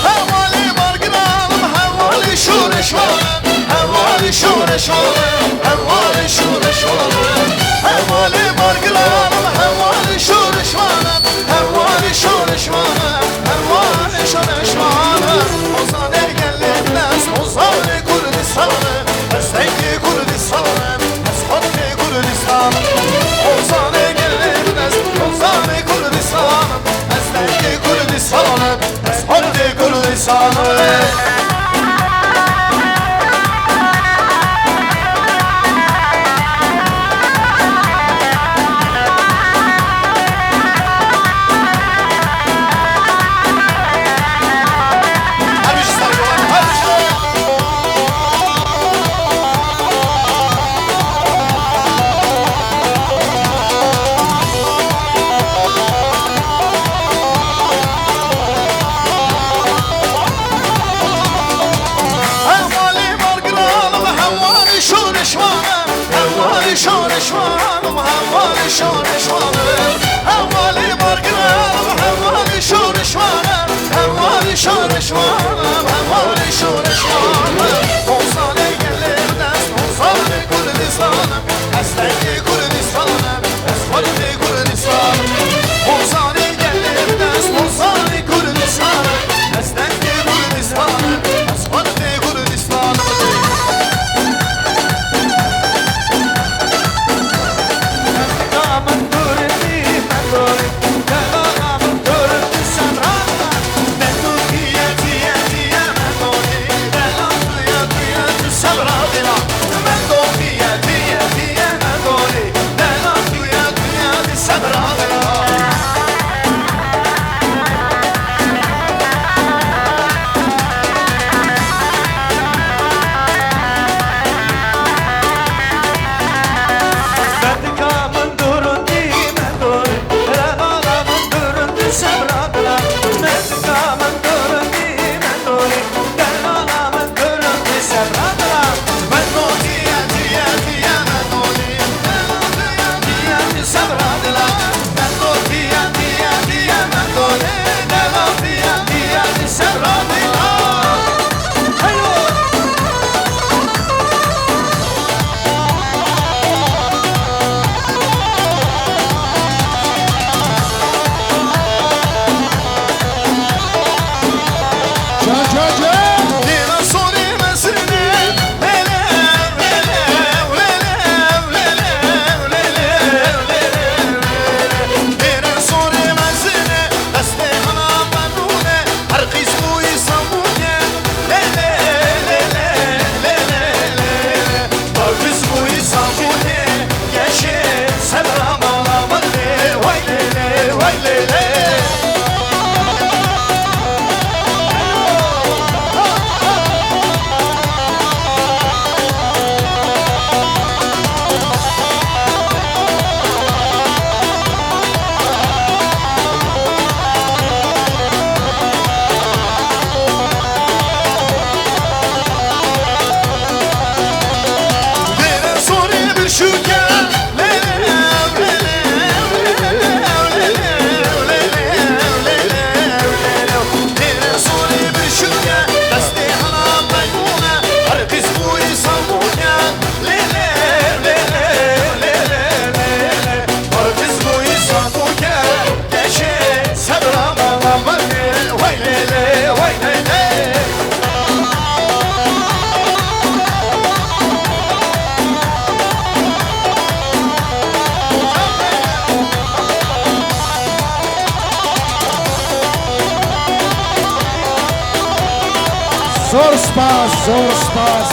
Hevalê bargiran, hevalê şoreşvan, hevalê şoreşvan, hevalê şoreşvan, hevalê bargiran, hevalê şoreşvan. Hevalê şoreşvan, hevalê şoreşvan. Ozanê gelê min ez, ozanê Kurdistanê. Ez dengê Kurdistanê, ez xortê Kurdistanê. Ozanê gelê min ez, ozanê Kurdistanê. Ez dengê Kurdistanê, ez xortê Kurdistanê. Hevalê bargiran, hevalê şoreşvan. Hevalê şoreşvan, hevalê şoreşvan. Hevalê bargiran, hevalê şoreşvan. Hevalê şoreşvan, hevalê şoreşvan. Ozanê gelê min ez, ozanê Kurdistanê. Ez dengê Kurdistanê, ez xortê Kurdistanê. Ozanê gelê min ez, ozanê Kurdistanê. Zor spas, zor spas.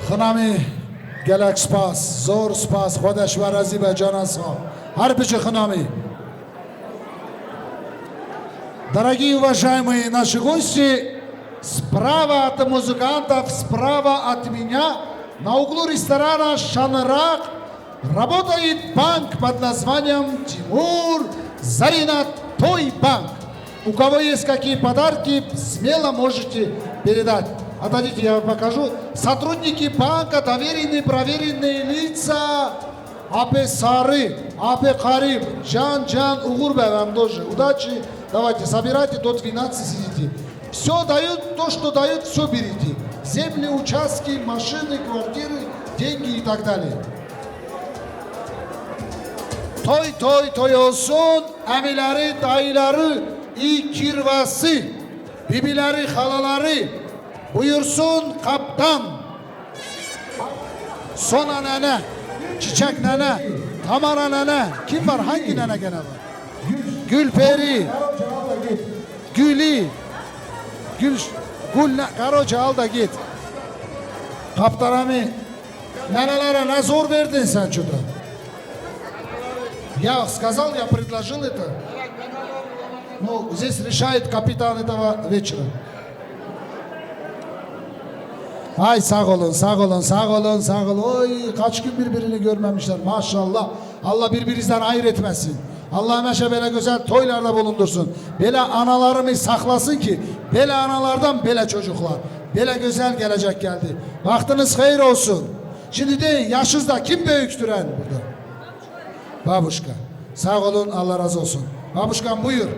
Xinamî, gelek spas, zor spas, Xwedê ji we razî be, cana sağ. Her biçe Xinamî. Дорогие уважаемые наши гости, справа от музыкантов, справа от меня, на углу ресторана «Шанрак» работает банк под названием «Тимур Зарина Той Банк». У кого есть какие подарки, смело можете передать. Отойдите, я вам покажу. Сотрудники банка, доверенные, проверенные лица. Apê Sarî, apê Qarîb, can can uğur be, em doje. Удачи, давайте, собирайте до двенадцати сидите. Всё дают, то, что дают, всё берите. Земли, участки, машины, квартиры, деньги и так далее. Toy toy toy olsun, emileri, dayıları, î kirvasî, bîbîleri, xalaları, buyursun kaptan. Sona nene, Çiçek nene, Tamara nene, kim var? Hangi nene gene var? Gülperi, Gülî, Gül, Gül ne, Karoca al da git. Kaptaramî, nenelere ne zor verdin sen çuda. Я сказал, я предложил это. Ну, здесь решает капитан этого вечера. Ay sağ olun, sağ olun, sağ olun, sağ olun. Oy, kaç gün birbirini görmemişler. Maşallah. Allah birbirinizden ayır etmesin. Allah hemişe böyle güzel toylarda bulundursun. Böyle analarımız saklasın ki, böyle analardan böyle çocuklar. Böyle güzel gelecek geldi. Vaktiniz hayır olsun. Şimdi de yaşınızda kim büyüktür en burada? Babuşka. Sağ olun, Allah razı olsun. Babuşkan, buyur.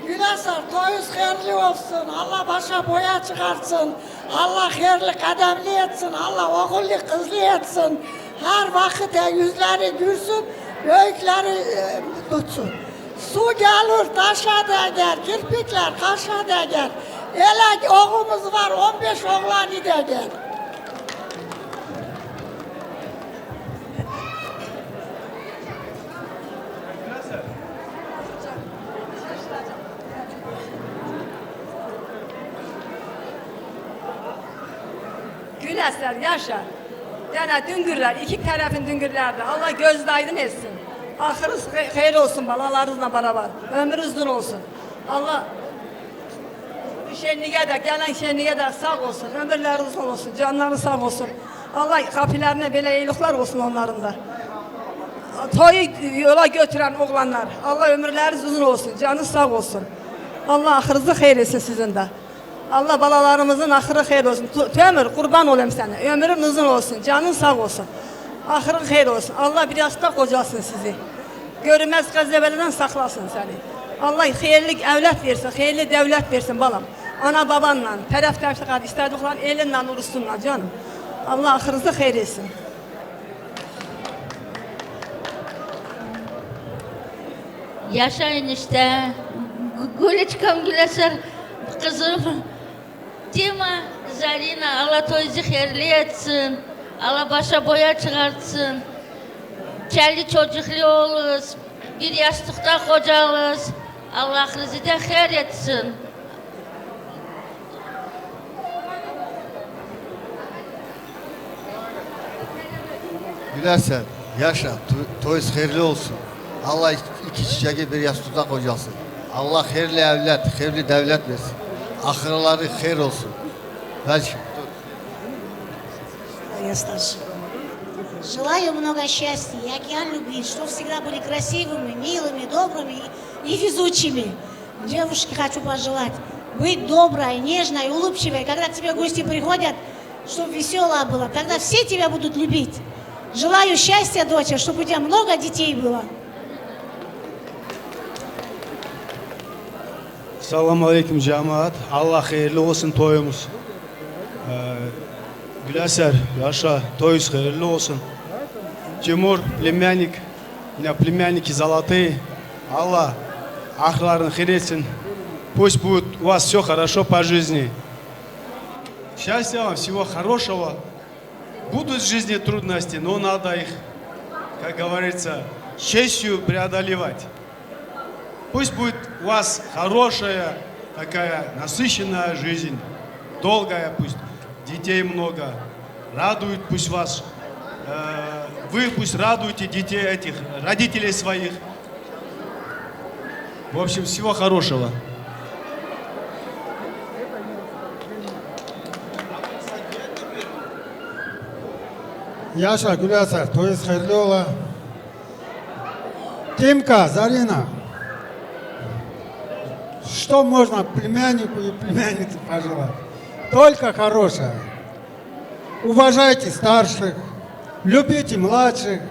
Güleser, toyuz hayırlı olsun. Allah başa boya çıkartsın. Allah hayırlı kademli etsin. Allah oğullu kızlı etsin. Her vakit de yüzleri gülsün, büyükleri e, tutsun. Su gelir taşa değer, kirpikler kaşa değer. Elek oğlumuz var, on beş oğlanı değer. Güleser, yaşa. Gene düngürler, iki tarafın düngürleri de. Allah gözünüz aydın etsin. Ahırız he- hayır olsun balalarınızla beraber. Ömrünüz uzun olsun. Allah şenliğe de, gelen şenliğe de sağ olsun. Ömürleri uzun olsun, canları sağ olsun. Allah kapılarına böyle iyilikler olsun onların da. Toyu yola götüren oğlanlar, Allah ömürleriniz uzun olsun, canınız sağ olsun. Allah ahırınızı hayır etsin sizin de. Allah balalarımızın ahırı hayır olsun. Tu- Tömür, kurban olayım sana. Ömrün uzun olsun, canın sağ olsun. Ahırın hayır olsun. Allah bir yastıkta kocasın sizi. Görünmez gazebeden saklasın seni. Allah hayırlı evlat versin, hayırlı devlet versin balam. Ana babanla, taraf tarafta istediklerin elinden uğrasınlar canım. Allah ahırınızı hayır etsin. Yaşa enişte. Gü- Gülüçkam Güleser kızım. Tima Zarina, Allah toyuzu hayırlı etsin. Allah başa boya çıkartsın. Çelli çocuklu oluruz. Bir yastıkta kocalırız. Allah rızı da hayır etsin. Gülersen, yaşa, tu- toyuz hayırlı olsun. Allah iki çiçeği bir yastıkta kocasın. Allah hayırlı evlat, hayırlı devlet versin. Ahırları hayır olsun. Belki. Я старше. Желаю много счастья и океан любви, чтобы всегда были красивыми, милыми, добрыми и везучими. Девушке хочу пожелать быть доброй, нежной, улыбчивой. Когда к тебе гости приходят, чтобы веселая была. Тогда все тебя будут любить. Желаю счастья, доча, чтобы у тебя много детей было. Selamun aleyküm cemaat. Allah hayırlı olsun toyumuz. Ee, Güleser, yaşa, toyuz hayırlı olsun. Timur, племянник, ne племянники золотые. Allah ahırlarını hayır etsin. Пусть будет у вас все хорошо по жизни. Счастья вам, всего хорошего. Будут в жизни трудности, но надо их, как говорится, с честью преодолевать. Пусть будет у вас хорошая, такая насыщенная жизнь, долгая пусть, детей много, радует пусть вас, э, вы пусть радуете детей этих, родителей своих. В общем, всего хорошего. Яша, Гулясар, то есть Хайрлёла. Тимка, Зарина. Что можно племяннику и племяннице пожелать? Только хорошее. Уважайте старших, любите младших,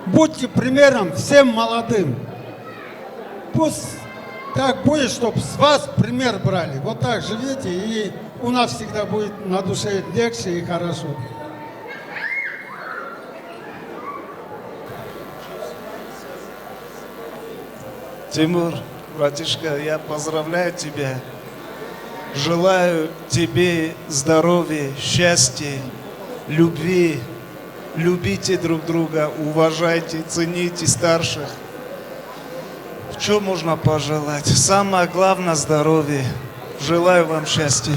будьте примером всем молодым. Пусть так будет, чтоб с вас пример брали. Вот так живите, и у нас всегда будет на душе легче и хорошо. Тимур, братишка, я поздравляю тебя. Желаю тебе здоровья, счастья, любви. Любите друг друга, уважайте, цените старших. Что можно пожелать? Самое главное — здоровье. Желаю вам счастья.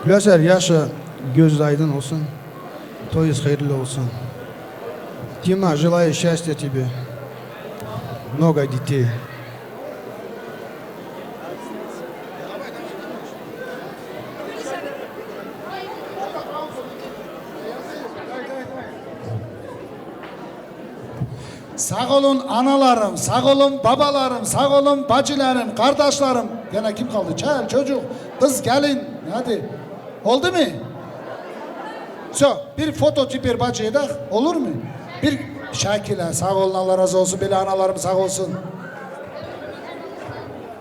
Güleser, yaşa, göz aydın olsun. Toyuz hayırlı olsun. Дима, желаю счастья тебе. Много детей. Sağ olun analarım, sağ olun babalarım, sağ olun bacılarım, kardeşlerim. Gene kim kaldı? Çel, çocuk, kız, gelin. Hadi. Oldu mu? So, bir foto, bir bacı edek. Olur mu? Bir şekil, ha, sağ olun, Allah razı olsun. Böyle analarım sağ olsun.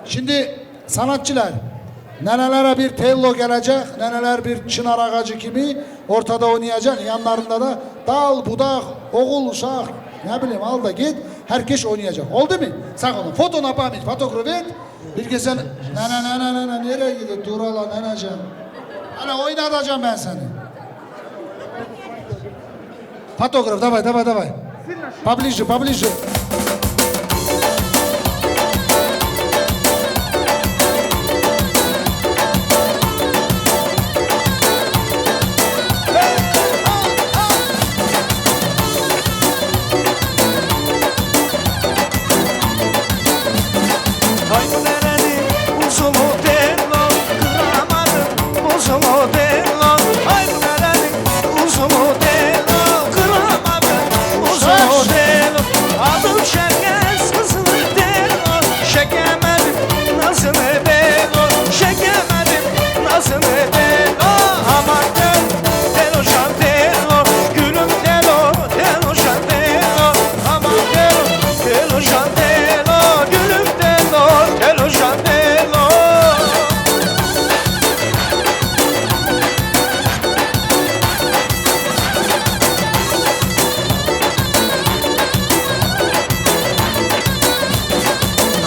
Şimdi sanatçılar, nenelere bir tello gelecek, neneler bir çınar ağacı gibi ortada oynayacak, yanlarında da dal, budak, oğul, uşak, ne bileyim, al da git, herkes oynayacak. Oldu mu? Sağ olun. Foto na pamit, fotograf et. Bir kez sen, nene, nene, nene, nereye gidiyor? Dur hala, neneciğim. Ana, oynatacağım ben seni. Фотограф, давай, давай, давай. Поближе, поближе. Uzun o delo, kıramadım, uzun o delo. Ay bu nereli? Uzun o delo, kıramadım, uzun o delo. Adım Şerkez kızı delo, çekemedim nazını delo, çekemedim nazını delo. Aman delo, delo can delo, gülüm delo, delo can delo. Aman delo, delo can delo, gülüm delo, delo can delo.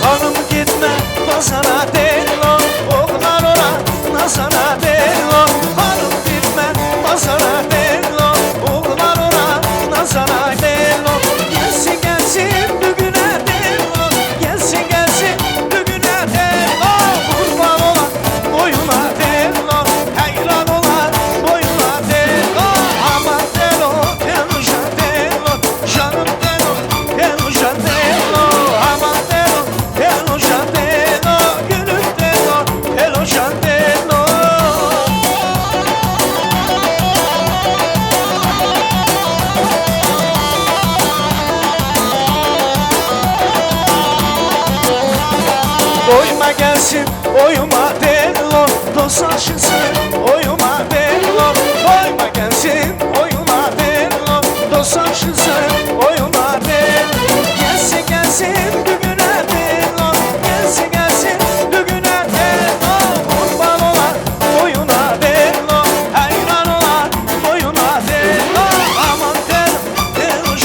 Hanım gitme pazara delo, oğlan ora nazana delo. Hanım gitme pazara delo, oğlan ora nazana delo. Gelsin gelsin düğüne delo, gelsin gelsin düğüne delo. Kurban olan boyuna delo, hayran olan boyuna delo. Aman delo, delo can delo, canım delo, delo can delo. Aman delo, delo can delo, gülüm delo, delo can delo. Oyma gelsin, oyma delo, dost aşısı, oyma delo. Oyma gelsin, oyma delo, dost aşısı, oyma delo. Gelsin gelsin düğüne delo, gelsin gelsin düğüne delo. Kurban olan boyuna delo, hayran olan boyuna delo. Aman delo, delo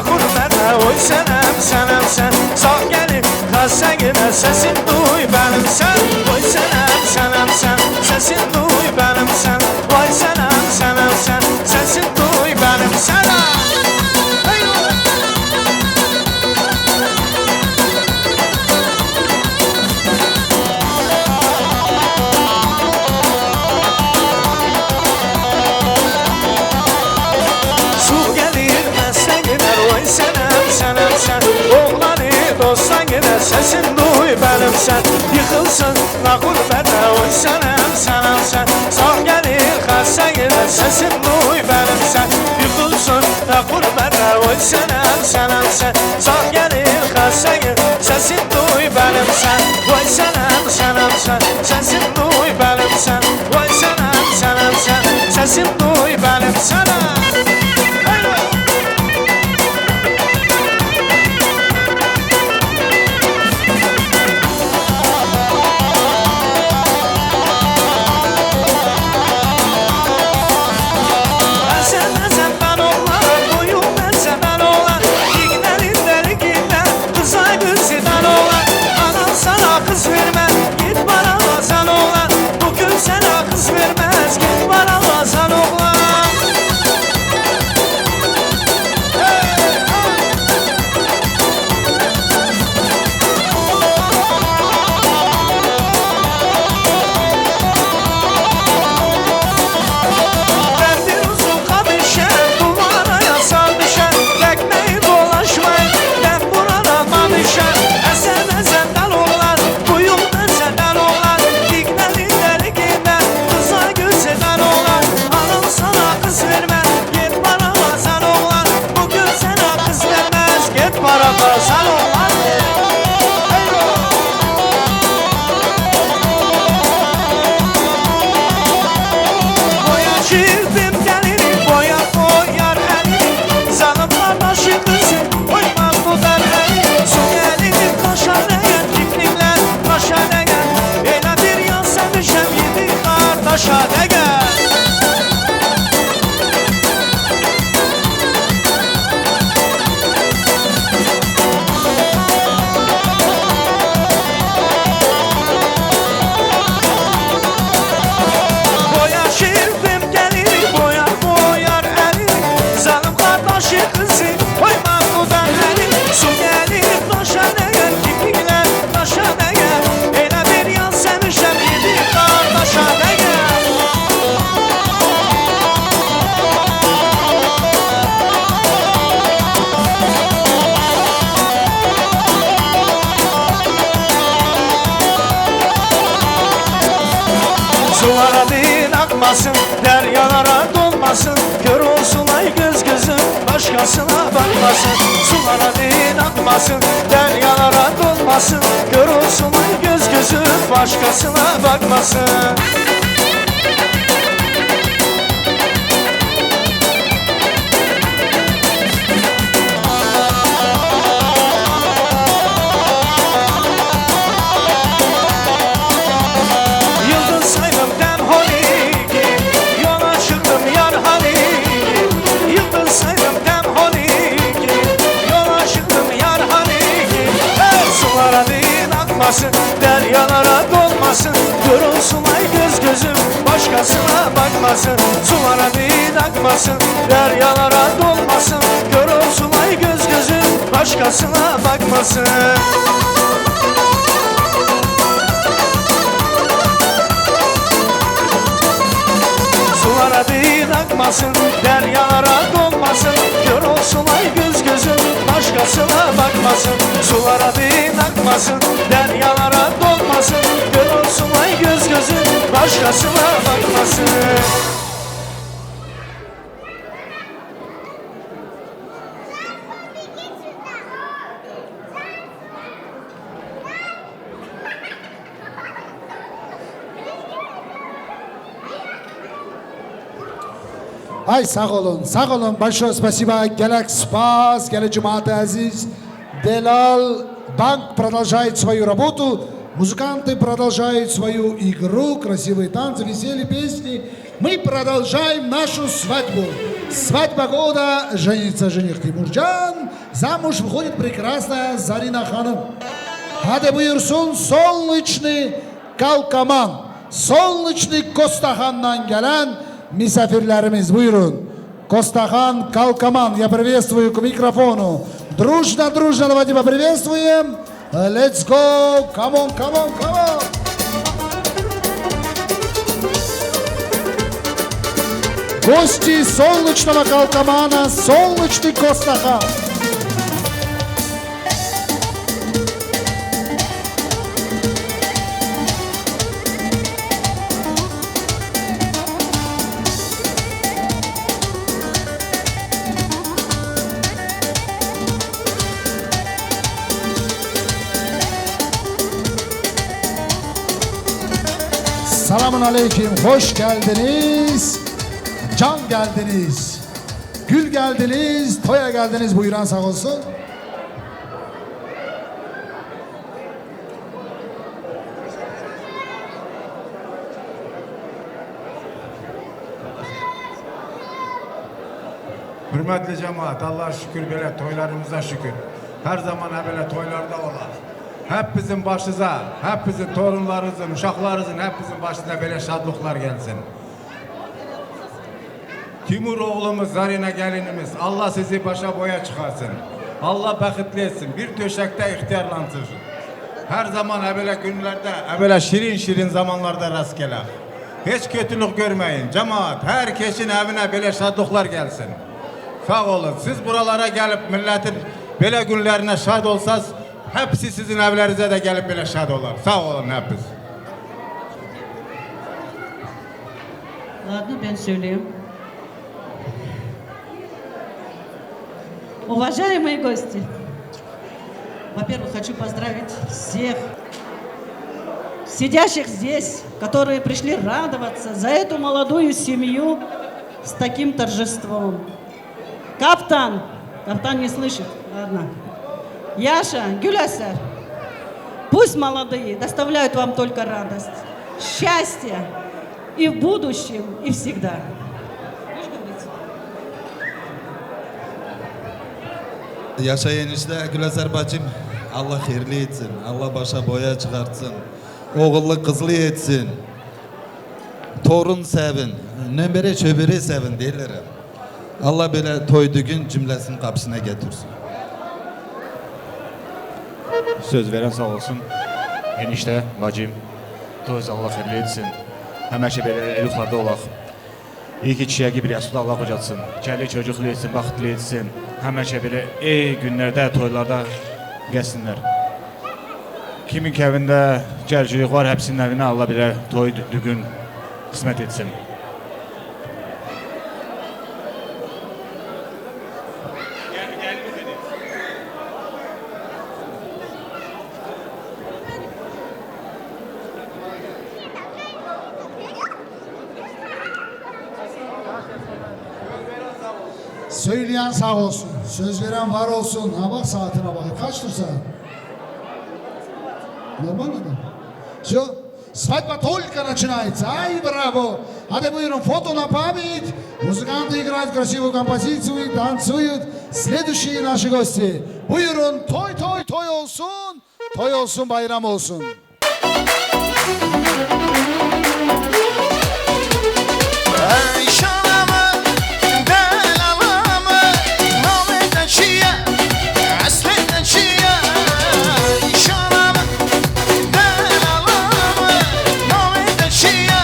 Gurbete oy senem senem sen, sağ gelin kasegine sesin duy benim sen. Oy senem senem sen, sesin duy benim sen. Oy senem senem sen, sesin duy benim sen. Hey! Su gelir meslegine oy senem senem sen. Oğlanı dosttan gide sesin duy benim sen. Yıkılsın la gurbete oy senem senem sen. Sağ gelir kasegine sesin duy benim sen. Yıkılsın la gurbete oy senem senem sen. Sağ gelir kasegine sesin duy benim sen. Oy senem senem sen. Sesin duy benim sen. Vay senem senem sen, sesim duy benim senem. Hey! Ezel ezel ben oğlan, boyum ezel ben oğlan. İğnenin deliğinden kıza gözünden oğlan. Anam sana kız vermez, git bana sen oğlan. Bu kimse de kız vermez, git bana Hasan oğlan. Ben bir uzun kadişe, duvara yasal düşer. Tekmeyi dolaşmayın, ben buradan madişe. Esen esen dal oğlan, bu yolda senden oğlan. İkneli deli giyme, kıza gül senden oğlan. Anam sana kız verme, yet bana Hasan oğlan. Bu gül sana kız vermez, git para Hasan oğlan. Boya çirpim gelini, boya koyar elini. Zalim kardeşi kızı, koyma bu derleri. Su gelini kaşa değer, kimlikler kaşa değer. Öyle bir yaz sevmişim, yedi kardeşa değer. Boya şirfim gelir, boyar boyar erir. Zalim kardeşi kızı, koyma bu derleri. Su gelir taşa değer, kirpikler taşa değer. Öyle bir yaz sevmişim, yedi kardeşa değer. Sulara din akmasın, deryalara dolmasın. Kör olsun ay göz gözüm, başkasına bakmasın. Sulara din akmasın, deryalara dolmasın. Kör olsun ay göz gözüm, başkasına bakmasın. Yıldız saydım tenhoniki, yola çıktım yar haniki. Yıldız saydım tenhoniki, yola çıktım yar haniki. Hey! Sulara din akmasın, deryalara dolmasın. Kör olsun ay göz gözüm, başkasına bakmasın. Sulara din akmasın, deryalara dolmasın. Kör olsun ay göz gözüm, başkasına bakmasın. Sulara din akmasın, deryalara dolmasın. Kör olsun ay göz gözüm, başkasına bakmasın. Sulara din akmasın, deryalara dolmasın. Kör olsun ay göz gözüm, başkasına bakmasın. Ay, sağ olun, sağ olun, большое спасибо, gelek spas, gelek cemaat aziz. Delal Bank продолжает свою работу, музыканты продолжают свою игру, красивые танцы, веселье, песни. Мы продолжаем нашу свадьбу. Свадьба года, женица, жених Тимурджан, замуж выходит прекрасная Зарина Ханум. Hadi buyursun, Солнечный Kalkaman, Солнечный Kostahan'dan gelen misafirlerimiz, buyurun. Kostahan Kalkaman, я приветствую к микрофону. Дружно, дружно давайте поприветствуем. Let's go! Come on, come on, come on! Гости солнечного Калкамана, солнечный Костахан. Selamun aleyküm, hoş geldiniz, can geldiniz, gül geldiniz, toya geldiniz, buyuran sağ olsun. Hürmetli cemaat, Allah'a şükür, böyle toylarımıza şükür. Her zaman ha böyle toylarda ola. Hep bizim başıza, hep bizim torunlarımızın, uşaklarımızın, hep bizim başına böyle şadlıklar gelsin. Timur oğlumuz, Zarina gelinimiz, Allah sizi başa boya çıkarsın. Allah baxtli etsin. Bir töşekte ihtiyarlansın. Her zaman ha böyle günlerde, ha böyle şirin şirin zamanlarda rast gele. Hiç kötülük görmeyin. Cemaat, herkesin evine böyle şadlıklar gelsin. Sağ olun. Siz buralara gelip milletin böyle günlerine şad olsanız, hepsi sizin evlerinize de gelip böyle şad olur. Sağ olun hepiniz. Ладно, ben söyleyeyim. Уважаемые гости, во-первых, хочу поздравить всех сидящих здесь, которые пришли радоваться за эту молодую семью с таким торжеством. Каптан! Каптан не слышит. Ладно. Яша, Гюлясер, пусть молодые доставляют вам только радость, счастье и в будущем, и всегда. Yaşa enişte Güleser bacım, Allah hayırlı etsin, Allah başa boya çıkartsın, oğullu kızlı etsin, torun sevin, nöbere çöbere sevin derler. Allah böyle toy düğün cümlesini kapısına getirsin. Söz veren sağ olsun. Enişte, bacım, toyuz Allah hayırlı etsin. Hemişe böyle el yukarıda olak. İyi ki çiçeği bir yastıkta Allah kocatsın. Çeli çocuklu etsin, bahtlı etsin. Hemişe böyle iyi günlerde, toylarda gelsinler. Kimin evinde çocuk var, hepsinin evine Allah bile toy dü-, düğün kısmet etsin. Söyleyen sağ olsun. Söz veren var olsun. Ha bak saatine bak. Kaçtır saat? Normal mi? Все. Свадьба только начинается. Ай, браво! Hadi buyurun, фото на память. Музыканты играют красивую композицию, танцуют. Следующие наши гости. Buyurun, toy toy toy olsun. Toy olsun, bayram olsun. Eyşanamı, delalımı, namı da çiye, eslin de çiye. Eyşanamı, delalımı, namı da çiye,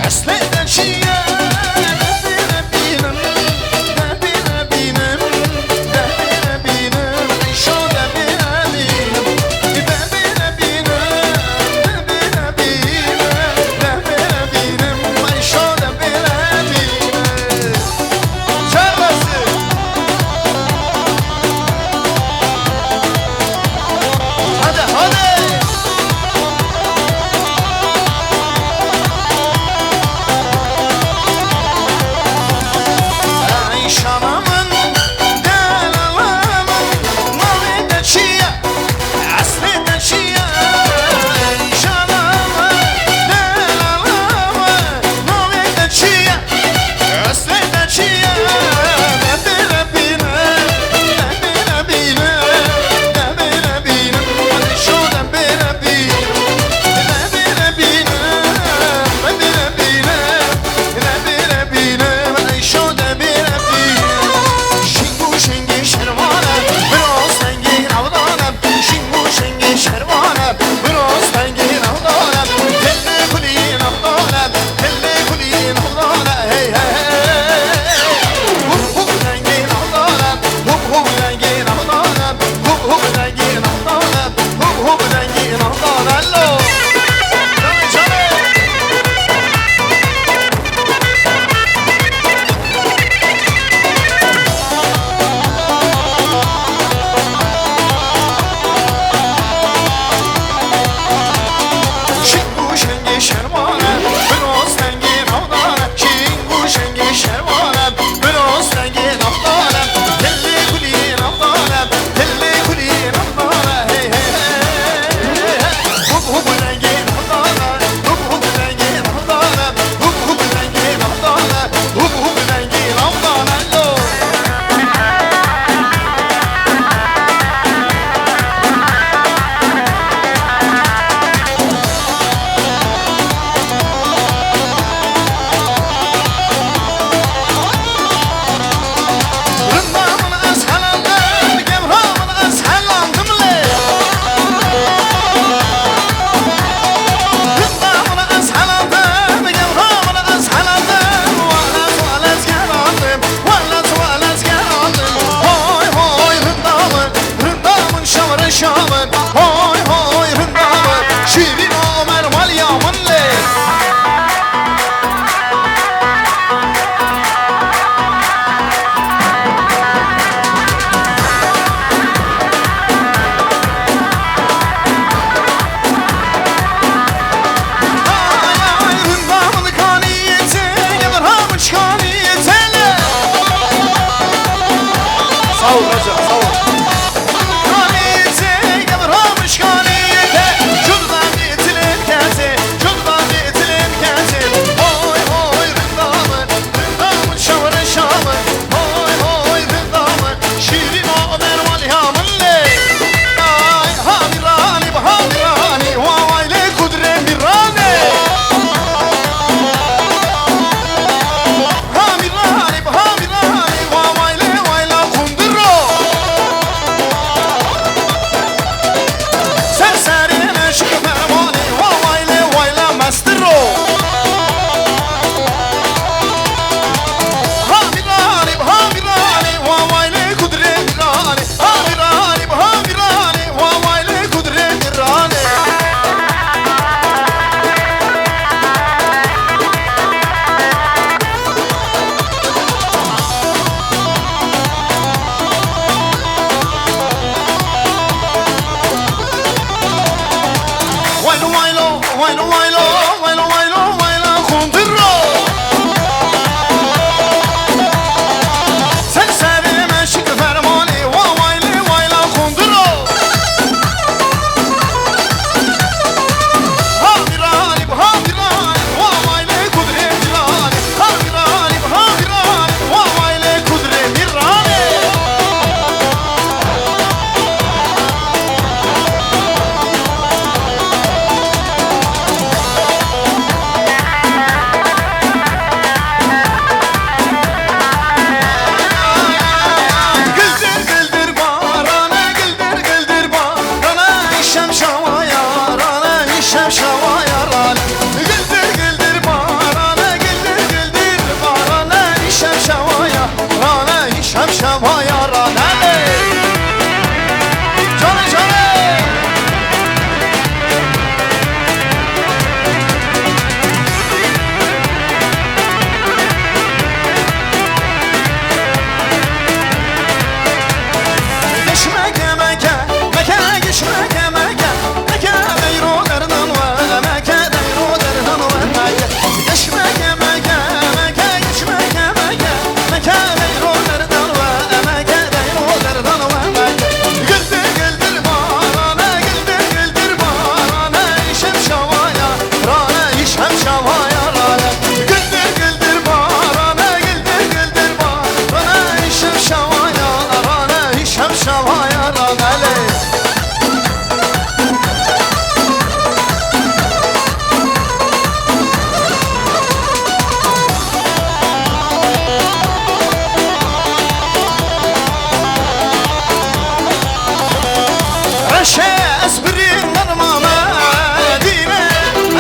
eslin de çiye. Debine binem, debine binem, debine binem, Eyşo debine binem, debine binem. Sağ ol, sağ ol. Şîrîn o merwalî ha min lê. Ay, ha miranî, ha miranî, wa way lê kudrê miranê. Ha miranî, ha miranî, wa way lê wayla kundiro. Ser serê meşik fermanî, wa way lê wayla mestiro. Ha miranî, ha miranî, wa way lê kudrê miranî. Ha miranî, ha miranî, wa way lê kudrê miranî. Waylo, waylo, waylo, waylo, waylo, waylo, wayla xundiro. Ser serê meşik fermanê, wa waylê, wayla xundiro. Ha miranî, ha miranî, wa waylê kudrê miranî. Ha miranî, ha miranî, wa waylê kudrê miranî. Gildir gildir barane, gildir gildir barane, şem şawa yarane, şem şawa yarane. Gildir gildir barane, gildir gildir barane, şem şawa ya Rane, şem şema ya rane. Canê, canê. Giş meke, meke, meke, giş meke, meke. Meke deyro derdan we, meke deyro derdan we, meke. Geç meke, meke, meke, geç meke, meke. Meke deyro derdan we, meke deyro derdan we, meke. Gildir gildir barane, gildir gildir barane, işem şavaya rane, işem şavaya rane. Gildir gildir barane, gildir gildir barane, işem şavaya rane, işem şavaya rane. Reşe ez birîn mame dîne,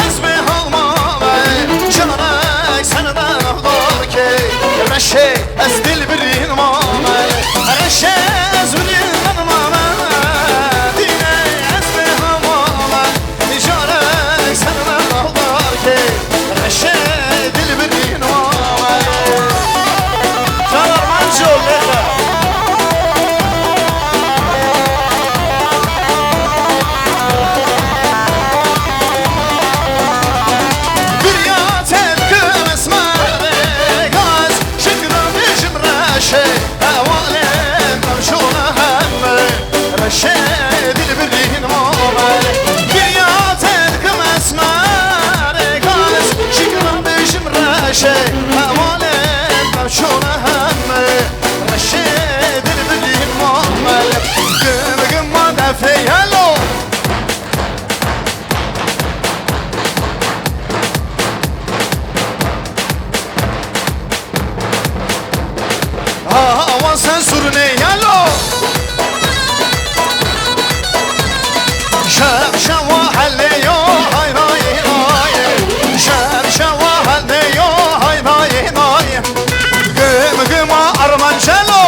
ez bê hal mame, canek sene de hevdar ke. Reşe ez dil birîn mame, reşe ez birîn mame dîne, ez bê hal mame. Carek ser me hevdar ke, reşê dil birîn mame. Can Armanco lêxe. Birya tevkim esmer gaz, şikra bijim reşê, hevalê tevşona hemme. Reşê dil birîn mame. Birya tevkim esmerê gaz, şikra bijim reşê, hevalê tevşona hemme. Reşê dil birîn mame. Gim gim ma defê yelo. Ha, ha, awan sen zurnê yelo. Şev şewa helê yo, hay, hay, hay. Şev şewa helê yo, hay, hay, hay. Gim gima Armancelo.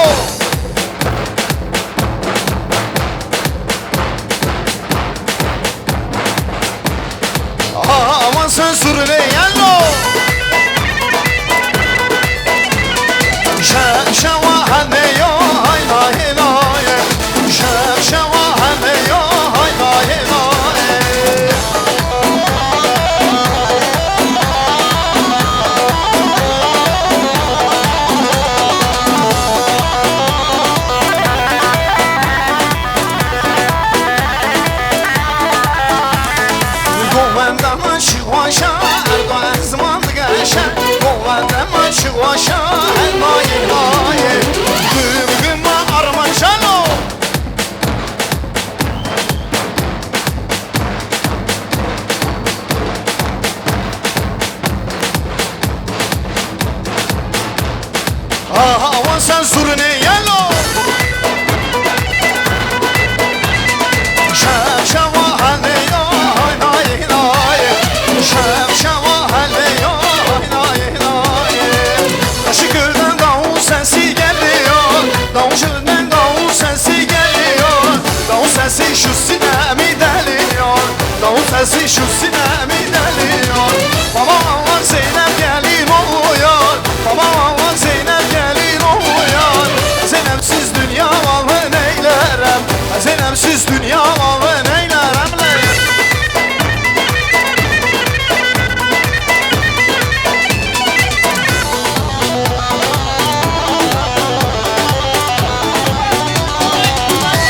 Siz dünya malı neyler emle.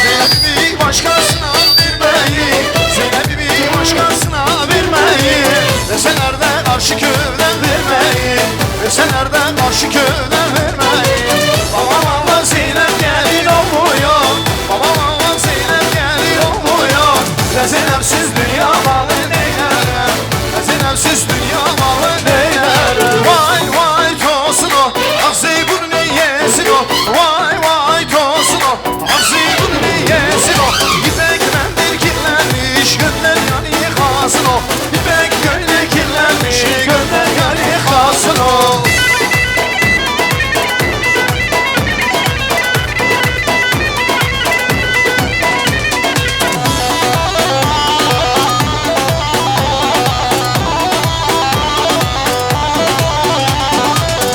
Zeynep'imi başkasına vermeyin. Zeynep'imi başkasına vermeyin. Deseler de karşı köyden vermeyin. Deseler de karşı köyden vermeyin. Baba baba Zeynep gelin olmuyor. Baba baba Zeynep gelin olmuyor. Zeynepsiz dünya malı neylerim? Zeynepsiz dünya malı neylerim? Vay vay tosno, ah Zeybur ne yesin o? Vay vay tosno, ah Zeybur ne yesin o? İpek mendil kirlenmiş, gönder yani yıkasın o. İpek göyle kirlenmiş, gönder yani yıkasın o.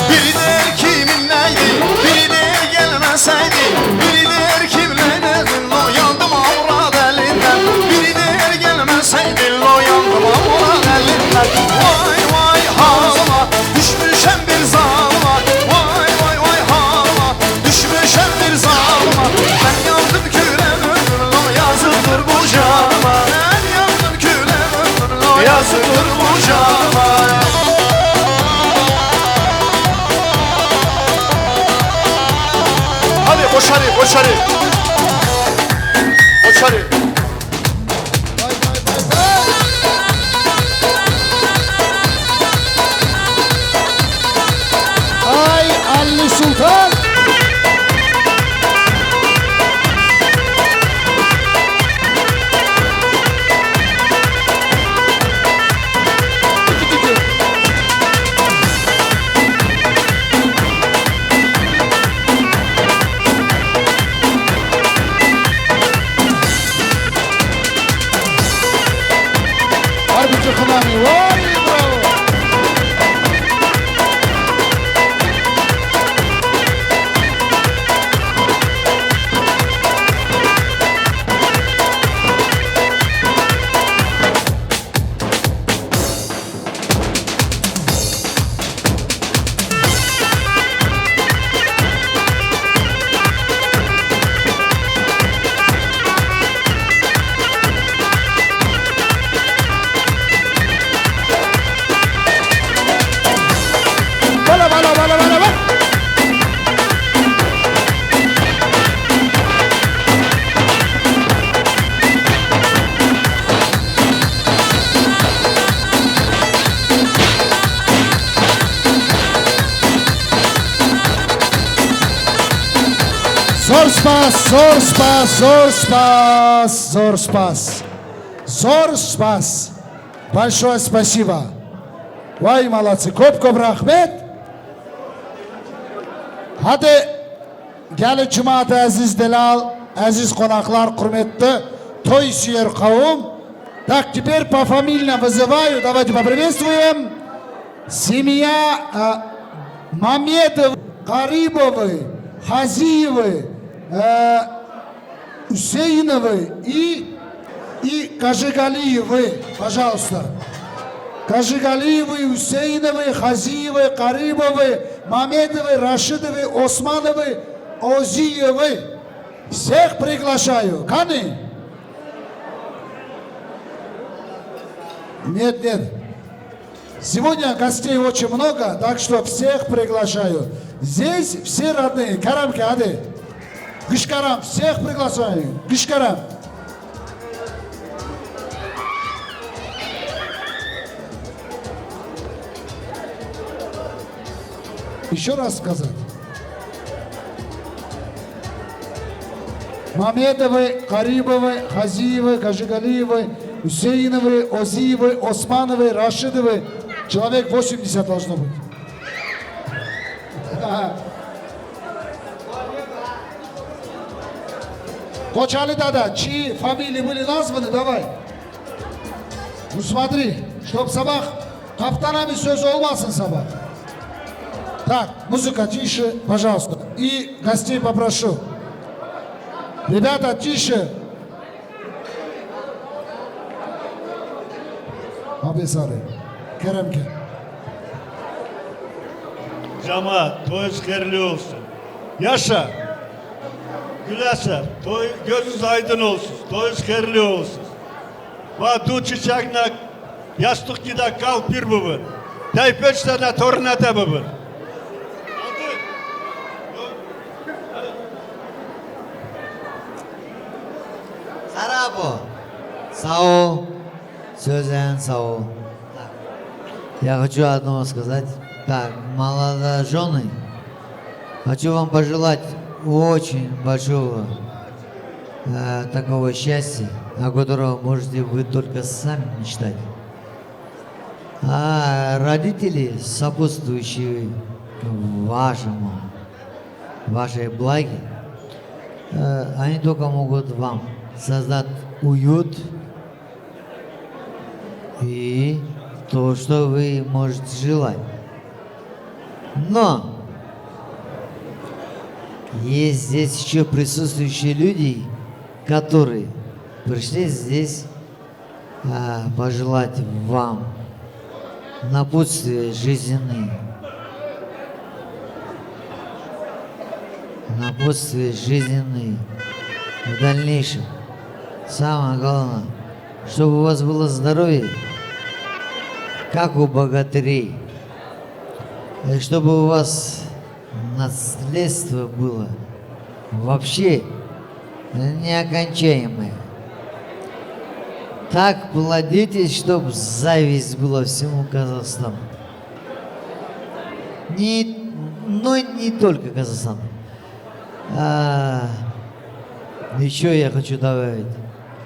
Biri der kimin neydi, biri der gelmeseydi, biri der kim neydi, lo yandım avrat elinden. Biri der gelmeseydi, lo yandım avrat elinden. Vay vay halıma, düşmüşem bir zalıma. Vay vay vay halıma, düşmüşem bir zalıma. Ben yandım külüm ömrüm, lo yazıktır bu canıma. Ben yandım külüm ömrüm, lo yazıktır bu canıma. Hadi koşarı, koşarı. Koşarı. Ay Ali Sultan. Harbici Xinanî, vay, bravo. Bala, bala, bala, bala, bala. Zor spas, zor spas, zor spas, zor spas. Zor spas. Большое спасибо. Vay malatsî, kop kop rahmet. Hadi gelin cemaat, aziz delal, aziz qonaqlar, hurmetli toy süyer qewm. Так, теперь пофамильно вызываю, давайте поприветствуем. Семья, э, Мамедов, Карибовы, Хазиевы, э, Усейновы и, и Кажигалиевы, пожалуйста. Кажигалиевы, Усейновы, Хазиевы, Карибовы, Мамедовы, Рашидовы, Османовы, Озиевы. Всех приглашаю. Кани? Нет, нет. Сегодня гостей очень много, так что всех приглашаю. Здесь все родные. Kerem ke, hadi. Giş kerem, всех приглашаю. Giş kerem. Ещё раз сказать. Мамедовы, Карибовы, Хазиевы, Гажигалиевы, Гусейновы, Озиевы, Османовы, Рашидовы. Человек восемьдесят должно быть. Koçali dada, çi familiyayı böyle nazvını, давай. Ну смотри, чтоб sabah kaptana bir söz olmasın sabah. Так, музыка тише, пожалуйста. И гостей попрошу. Ребята, тише. Abi Sarı. Kerem ke. Cemaat, toyunuz hayırlı olsun. Yaşa. Güleser, toy, gözünüz aydın olsun. Toyunuz hayırlı olsun. Va du çiçeknek yastık gida kal pir bibin. Tey pênc tane tornete bibin. Sarabo. Sağ ol. Созян, Сао. Я хочу одно сказать. Так, молодожены, хочу вам пожелать очень большого э, такого счастья, о котором можете вы только сами мечтать. А родители, сопутствующие вашему, вашей благе, э, они только могут вам создать уют, и то, что вы можете желать. Но есть здесь еще присутствующие люди, которые пришли здесь а, пожелать вам напутствия жизненные, напутствия жизненные в дальнейшем. Самое главное, чтобы у вас было здоровье, как у богатырей, и чтобы у вас наследство было вообще неокончаемое. Так плодитесь, чтоб зависть была всему Казахстану. Не, но не только Казахстану. А, еще я хочу добавить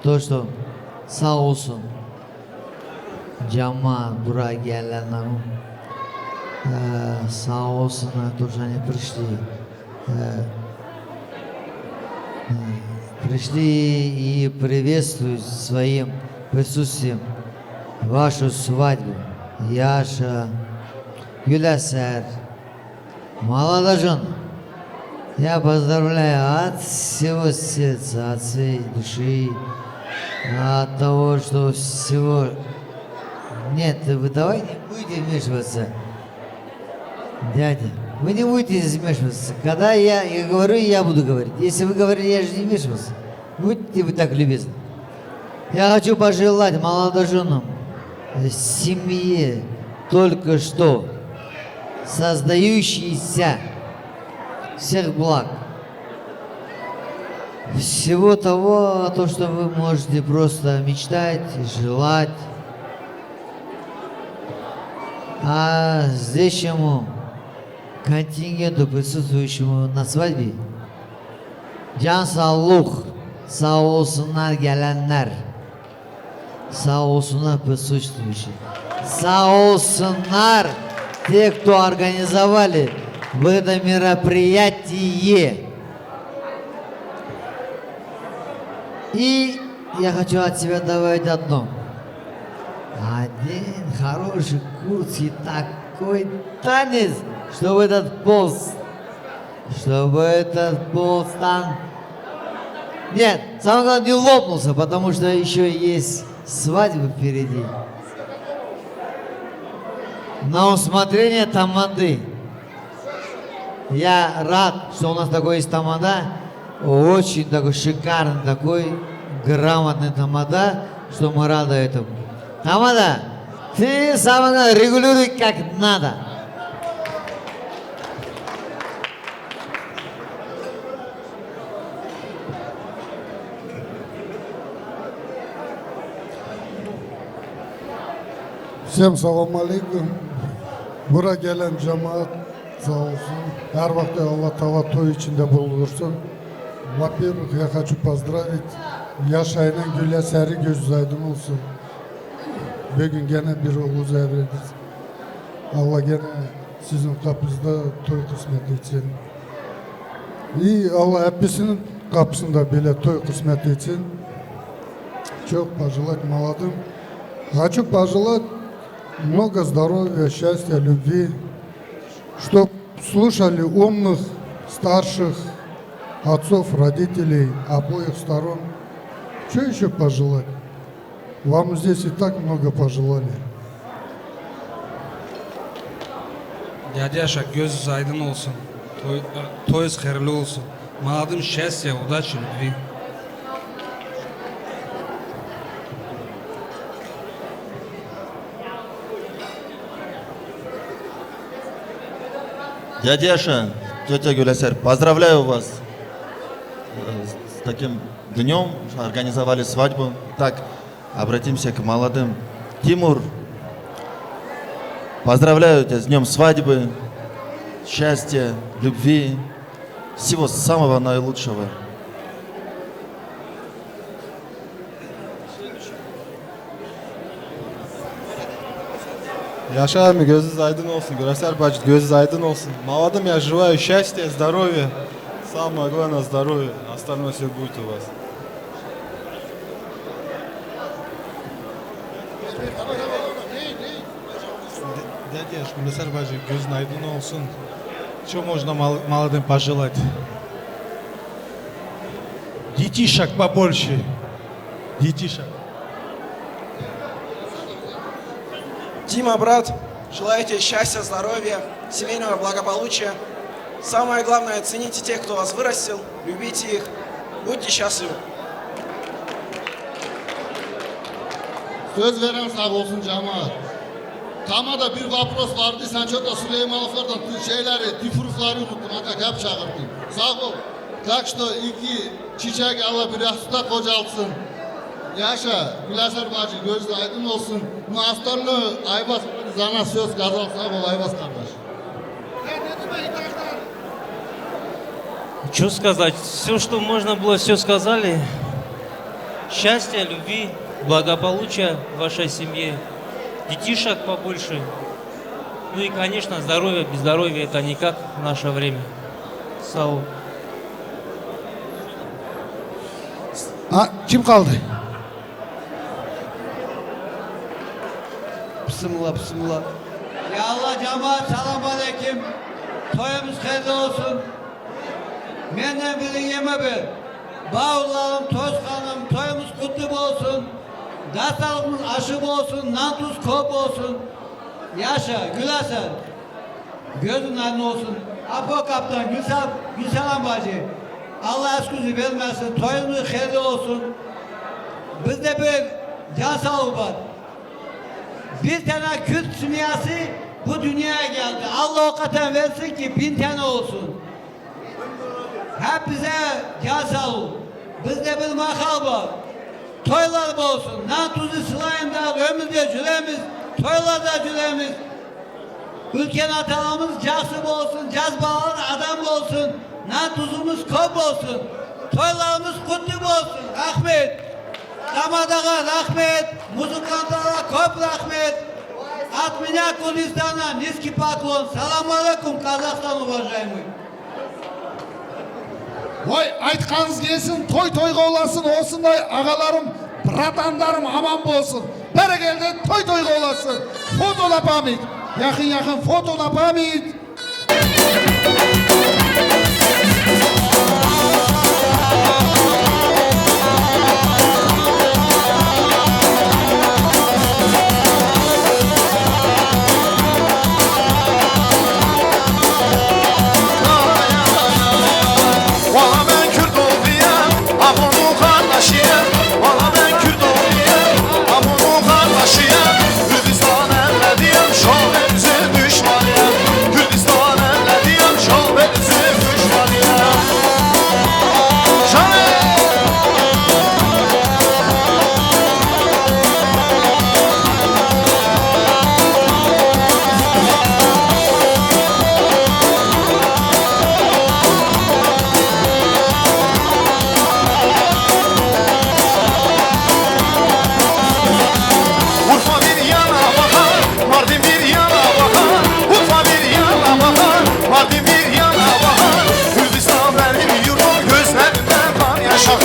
то, что саусун Джамаат, бura gelenler, e, sağ olsunlar, тоже они пришли. Э, э, пришли и приветствуют своим присутствием вашу свадьбу. Яша, Гюлясер, молодожен, я поздравляю от всего сердца, от всей души, от того, что всего... Нет, вы давайте не будете вмешиваться. Дядя, вы не будете вмешиваться. Когда я, я говорю, я буду говорить. Если вы говорили, я же не вмешивался. Будьте вы так любезны. Я хочу пожелать молодоженам, э, семье только что создающейся всех благ. Всего того, то, что вы можете просто мечтать, желать. А здешнему контингенту, присутствующему на свадьбе, can sağlık, sağ olsunlar gelenler. Sağ olsunlar присутствующие. Sağ olsunlar те, кто организовали в это мероприятие. И я хочу от себя добавить одно. Один хороший курс и такой танец, чтобы этот пол, чтобы этот пол стан... Нет, самое главное, не лопнулся, потому что еще есть свадьба впереди. На усмотрение тамады. Я рад, что у нас такой есть тамада. Очень такой шикарный, такой грамотный тамада, что мы рады этому. Тамада, ты, самое главное, регулируй как надо. Всем салам алейкум. Bura gelen cemaat sağ olsun. Her vakit Allah Teala toy içinde bulundursun. Во-первых, я хочу поздравить. Yaşayın, Güleseri, gözünüz aydın olsun. Bugün gene bir oğuz evlendiniz. Allah gene sizin kapınızda toy kısmet etsin. İyi, Allah hepsinin kapısında böyle toy kısmet etsin. Çok пожелать молодым. Хочу пожелать много здоровья, счастья, любви, чтоб слушали умных, старших, отцов, родителей обоих сторон. Что еще пожелать? Вам здесь и так много пожелали. Hadi yaşa, gözünüz aydın olsun. Toy, toyunuz hayırlı olsun. Mağadım şesya, udaçı, lütfi. Дядя Яша, тетя Гулясар, поздравляю вас, э, с таким днём, организовали свадьбу. Так, обратимся к молодым. Тимур, поздравляю тебя с днём свадьбы, счастья, любви, всего самого наилучшего. Яша, эмми, gözünüz aydın olsun. Гулясар бажи, gözünüz aydın olsun. Молодым я желаю счастья, здоровья. Самое главное, здоровья. Остальное всё будет у вас. Дядя Яша, Гулясар бажи, gözünüz aydın olsun. Что можно мол-, молодым пожелать? Детишек побольше. Детишек. Дима, брат, желаю тебе счастья, здоровья, семейного благополучия. Самое главное, цените тех, кто вас вырастил, любите их, будьте счастливы. Söz veren sağ olsun cemaat. Tamada bir вопрос vardı, sen çok da Süleymanlıklardan şeyleri, tifurufları unuttum, hatta hep çağırdım. Sağ ol. Так что iki çiçek Allah bir yastıkta kocalsın. Yaşa, Gülasar bacı, gözü aydın olsun. Muhastarlı Ayvaz zana söz kazan, sağ ol Ayvaz kardeş. Что сказать? Все, что можно было, все сказали. Счастья, любви, благополучия в вашей семье. Детишек побольше. Ну и, конечно, здоровья. Без здоровья это никак в наше время. Sağ ol. Ha, kim kaldı? Bismillah, bismillah. Ya Allah, cemaat, selam aleyküm. Toyumuz hayırlı olsun. Menden biri yeme bir. Bavullarım, toz kanım, toyumuz kutlu olsun. Datalımız aşı olsun, nan tuz kop olsun. Yaşa, Gülasar. Gözün aydın olsun. Apo kaptan, Gülsel-, Gülseren bacı. Allah esküzü vermesin. Toyunuz hayırlı olsun. Bizde bir can sağlığı var. Bir tane Kürt simyası bu dünyaya geldi. Allah o kadar versin ki bin tane olsun. Hep bize can sağlığı. Bizde bir makal var. Toylar olsun. Nan tuzu sılayında ömür de cüremiz. Toylar da cüremiz. Ülken atalarımız cazip olsun, cazbalar adam olsun, nan tuzumuz kop olsun, toylarımız kutlu olsun. Rahmet. Damadağa rahmet, muzıkantalara kop rahmet. От меня Kürdistan'a низкий поклон. Selamünaleyküm, Kazahstan уважаемый. Vay, aytqanız gelsin, toy toyğa olasın, olsun da ağalarım, bratanlarım, aman bu olsun. Berekelde, toy toyğa olasın. Foto na pamit. Yakın yakın foto na pamit. Valla ben Kürt oğluyum, Amon'un kardeşiyim. Valla ben Kürt oğluyum, Amon'un kardeşiyim. Kürdistan ellediğim şov bizi düşmanıyım. Kürdistan ellediğim şov bizi düşmanıyım. Şahin! Urfa bir yana bakar, Mardin bir yana bakar, Urfa bir yana bakar, Mardin bir yana bakar. Kürdistan benim yurdum, gözlerimden kan yaşar.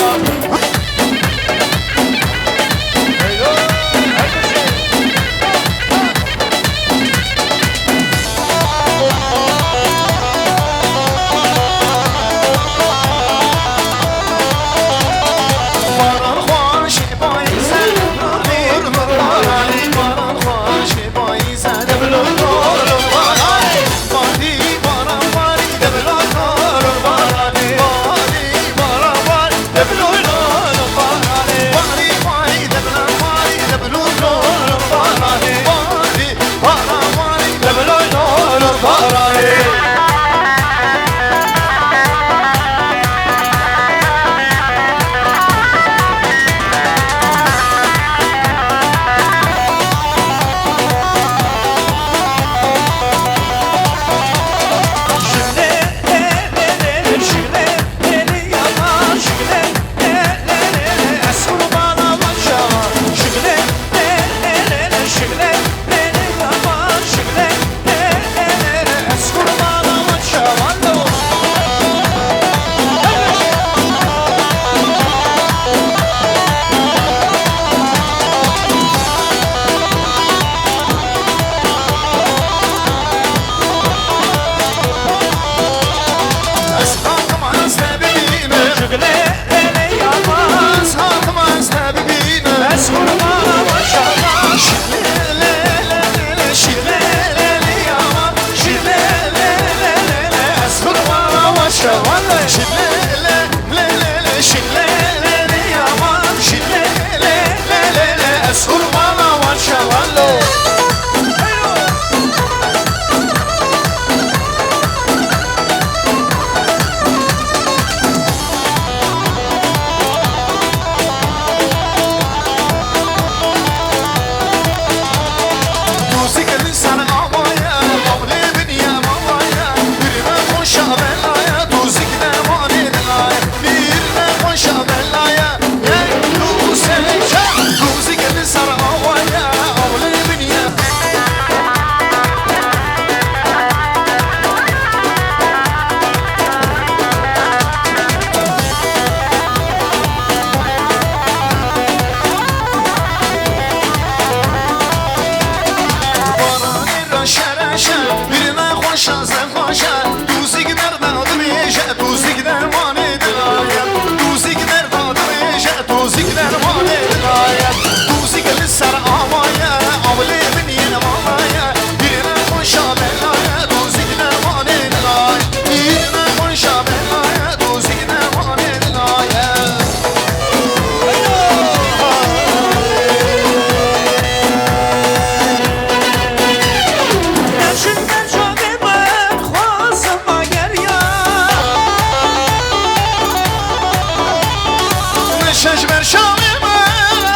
Ji ber şamê me,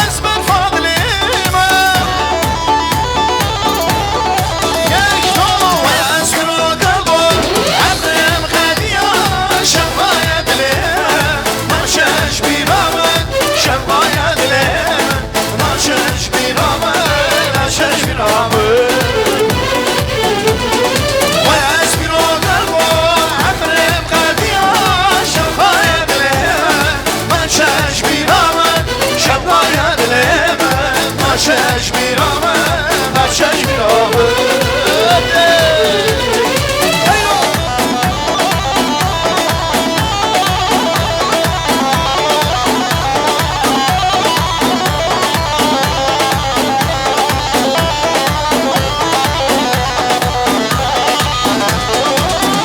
ez ber fadilê me. Yek dolo we ez kiro gelo, emrim qediya, şevqaya dilê me. Naşe ji bîra me, şevqaya dilê me. Naşe ji bîra me, naşe ji bîra me. We ez kiro gelo, emrim qediya, şevqaya dilê me. Naşe ji bîra me, şevqaya dilê me. Naşe ji bîra me, naşe ji bîra me. Hey! Hey!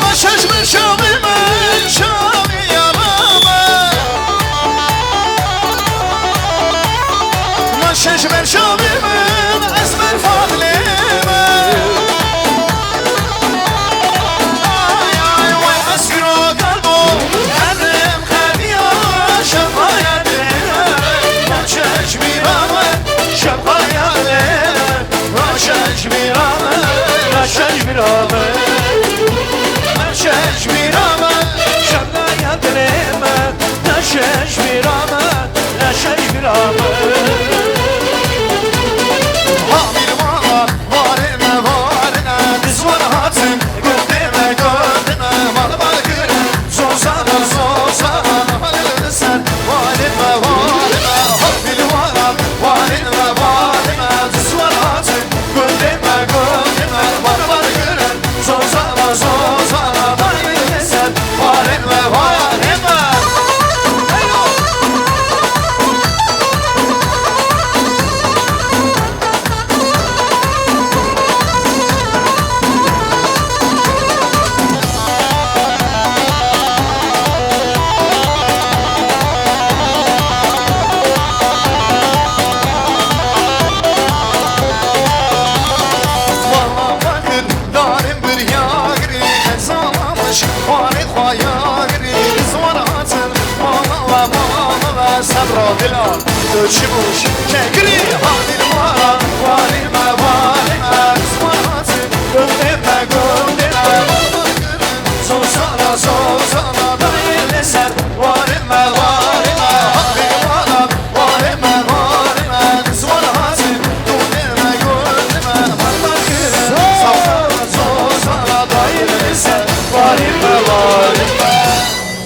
Naşe ji ber şamê me, şamê yara me. Naşe ji ber şamê me, ez ber fadilê me. Ay, ay, we ez kiro gelo, emrim qediya, şevqaya dilê me. Naşe ji bîra me, şevqaya dilê me. Naşe ji bîra me, naşe ji bîra me. Naşe ji bîra me, şevqaya dilê me. Naşe ji bîra me, naşe ji bîra me. Hamîl wana, warê me, warê me, dizwan hatin, gundê me, gundê me, mal mal kirin. Zozana, zozana, nalê li ser. Warê me, warê me, hopî li wana. Warê me, warê me, dizwan hatin. Gundê me, gundê me, bar bar girin. Zozana, zozana, nalê li ser. Warê me, warê me. Darên birya girî, ez alamiş, warê xwe ya girî, zwan hatin, mala we, mala we, sebra dila. Çi bû? Kekirî halî wara, warî me, warî me, zwan hatin, gundê me, gundê me, zozana, zozana, dayê li ser, warî me, warî me, halî wara, warî me, warî me, zwan hatin, gundê me, gundê me, barbar kirin, zozana, zozana, dayê li ser, warî me, warî me.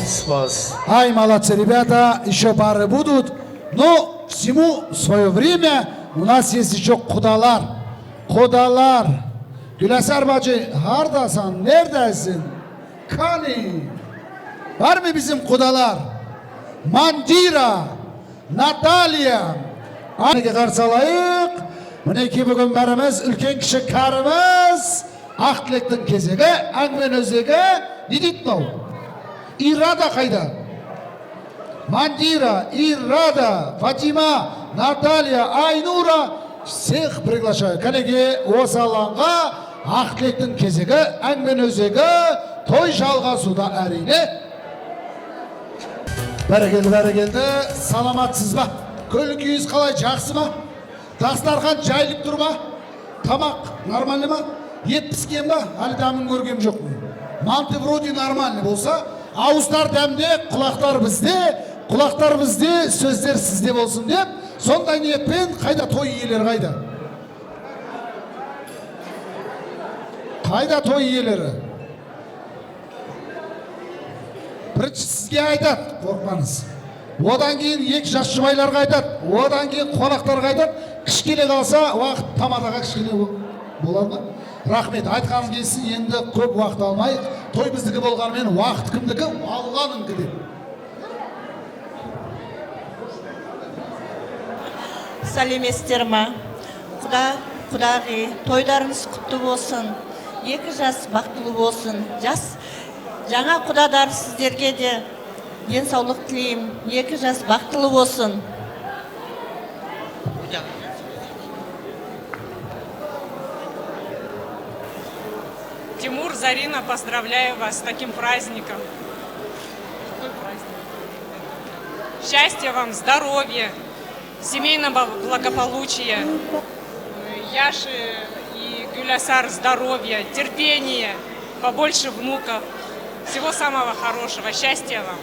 Spas. Ay mala çerîbeta, îşo barre budut. No, simu svoje vrijeme, u nas je sičo kudalar. Kudalar. Güleser bacı, hardasan, neredesin? Kani? Var mı bizim kudalar? Mandira, Natalya. Anne karsa layık. Müneki bugün beremiz, ülken kişi karımız. Acht lêk din kezege, eng bên ozege, dîdît no. Îrada qayda. Mandîra, Îrada, Fatîma, Natalya, Aynûra, sêx prêglaşa. Kenegê wesa langa, acht lêk din kezege, eng bên ozege, toy şalga suda erîne. Beregel, beregel de, salamat siz be. Kölük yüz kalay caksima. Dastarxan caylık durma. Tamak normalni mi? Yetmiş yeme, hali daha min görgem yok mu? Mantı vrodi normalni olsa, ağızlar demde, kulaklar bizde, kulaklar bizde, sözler sizde olsun diye. Sonda niyet ben, kayda toy yiyeler kayda. Kayda toy yiyeleri. Birinci sizge aytat, korkmanız. Odan keyin yek jaş jubaylarga aytat, odan keyin qonaqlarga aytat, kişkili qalsa, wagt tamadaga kişkili bo-, bolarmı? Rahmet, aytqanız gelsin, endi köp wagt almayıq. Toy bizdiki bolğanmen, wagt kimdiki? Allanınkidi. Salem isterim. Xuda, Xudaxî, toylarınız kutlu olsun. Yekî jas baxtlı olsun. Jas, cana Xuda dar sizlerge de. Jen sağlık dileyim. Yekî jas baxtlı olsun. Тимур, Зарина, поздравляю вас с таким праздником. Какой праздник? Счастья вам, здоровья, семейного благополучия. Яши и Гюлясар, здоровья, терпения, побольше внуков. Всего самого хорошего, счастья вам.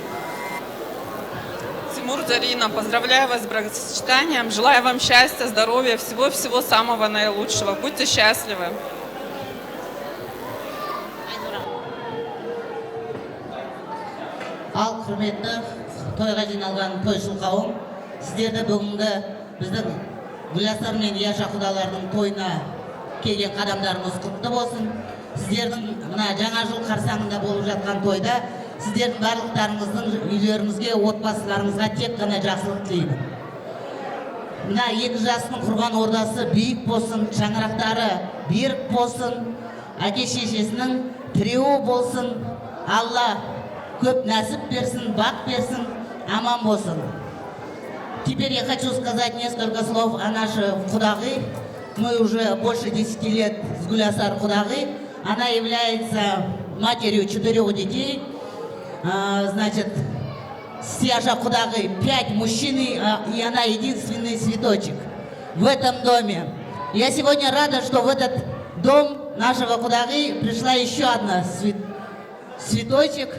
Тимур, Зарина, поздравляю вас с бракосочетанием. Желаю вам счастья, здоровья, всего-всего самого наилучшего. Будьте счастливы. Al, hürmetli toyga jînalgan toyçul qawm, sizler de bugün de Bizden Gülasar men Yaşa Kudalarning to'yina kelgan qadamlarimiz qutlu bo'lsin. Sizlarning mana Yangi yil qarsangida bo'lib o'tgan to'yda sizlarning barliqlaringizning uylariingizga, otbasılaringizga tek qana yaxshilik tilayman. Mana Yangi yilning Qurban o'rdasi buyuk bo'lsin, chang'iroqlari berk bo'lsin. Aka-sheshesiniň tirewi bolsun, Alla köp näsip bersin, bagt bersin, aman bolsun. Теперь я хочу сказать несколько слов о нашей Кудагы. Мы уже больше десяти лет с Гулясар Кудагы. Она является матерью четырёх детей. А, значит, с Яша Кудагы пять мужчин, и, а, и она единственный цветочек в этом доме. Я сегодня рада, что в этот дом нашего Кудагы пришла ещё одна цвет-, цветочек,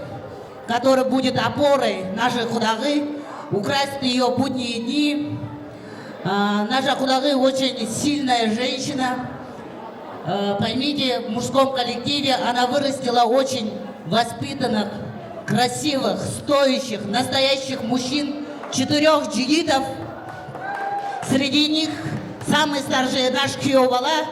который будет опорой нашей Кудагы, украсит её будние дни. А, наша Кудагы очень сильная женщина. Э, поймите, в мужском коллективе она вырастила очень воспитанных, красивых, стоящих, настоящих мужчин, четырёх джигитов. Среди них самый старший наш киёбала.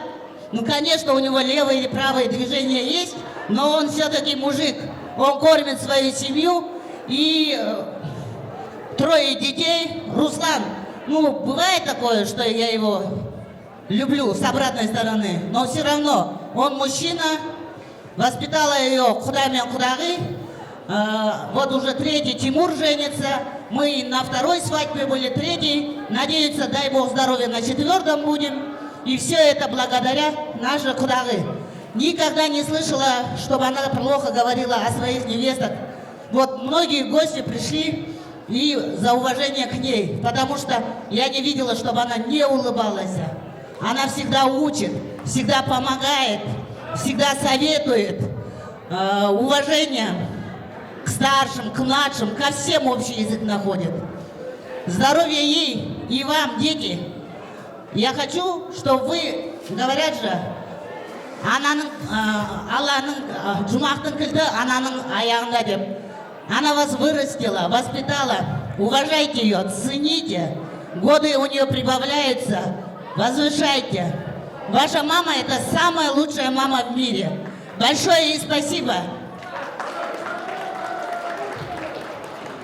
Ну, конечно, у него левые или правые движения есть, но он всё-таки мужик. Он кормит свою семью и, э, трое детей. Руслан, ну, бывает такое, что я его люблю с обратной стороны, но всё равно он мужчина, воспитала её Кудамен Кудагы. Э, вот уже третий Тимур женится. Мы на второй свадьбе были, третий. Надеются, дай Бог здоровья, на четвёртом будем. И всё это благодаря нашей Кудагы. Никогда не слышала, чтобы она плохо говорила о своих невестах. Вот многие гости пришли и за уважение к ней, потому что я не видела, чтобы она не улыбалась. Она всегда учит, всегда помогает, всегда советует. Э, уважение к старшим, к младшим, ко всем общий язык находит. Здоровья ей и вам, дети. Я хочу, чтобы вы, говорят же, ananyň, e, Allanyň, e, jumagtyň kildi ananyň aýagynda diýip. Она вас вырастила, воспитала. Уважайте её, цените. Годы у неё прибавляются, возвышайте. Ваша мама — это самая лучшая мама в мире. Большое ей спасибо.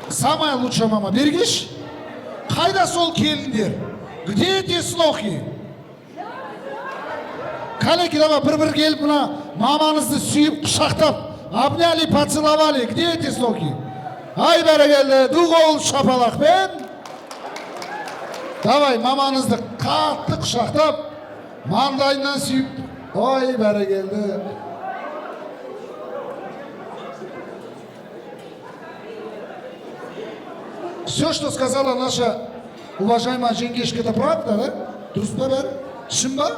Самая лучшая мама. Берgiş. Kaýda sol kelinler? Где эти сынохи? Kaleki, давай, bir-bir gelip, mına, mamaňyzy süýüp, guşakdap, обняли, поцеловали. Где эти сынохи? Ay, beregelde, dug ogul şapalak ben. Давай, mamaňyzy gaty guşakdap, mandaýyndan süýüp. Ay, beregelde. Всё, что сказала наша уважаемая Женгешка, это правда, да? Durustmy, bär? Şunba?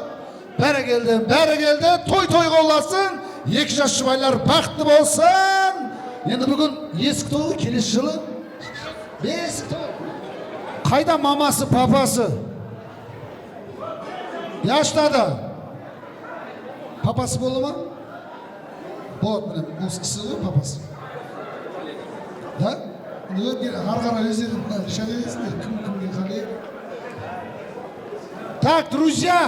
Beregelde, beregelde, toý toý gollasyn, ýeke ýaş juwaýlar bagtly bolsun. Endi bu gün esik toý, kelesi ýyly esik toý. Kaýda mamasy, papasy? Ýaşda-da. Papasy boldumy? Bot, mine, bu sygy papasy. Da? Indi bir gargara özleri şeýle etsin, kim kimge hali. Так, друзья,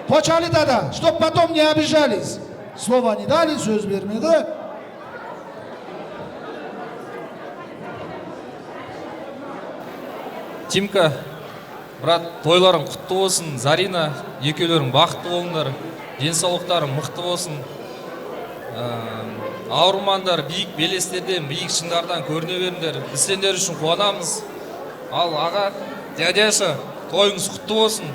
почали тогда, чтоб потом не обижались. Слова не дали, söz vermedi. Timka, brat, toýlaryň gutly bolsun. Zarina, ekewleriň bagtly boluňlar. Densawlyklaryň mykty bolsun. Eee, awurmanlar, beýik beleslerden, beýik şyňlardan görüne beriňler. Biz senler üçin guwanamyz. Al, aga, däde Ýaşa, toýuňyz gutly bolsun.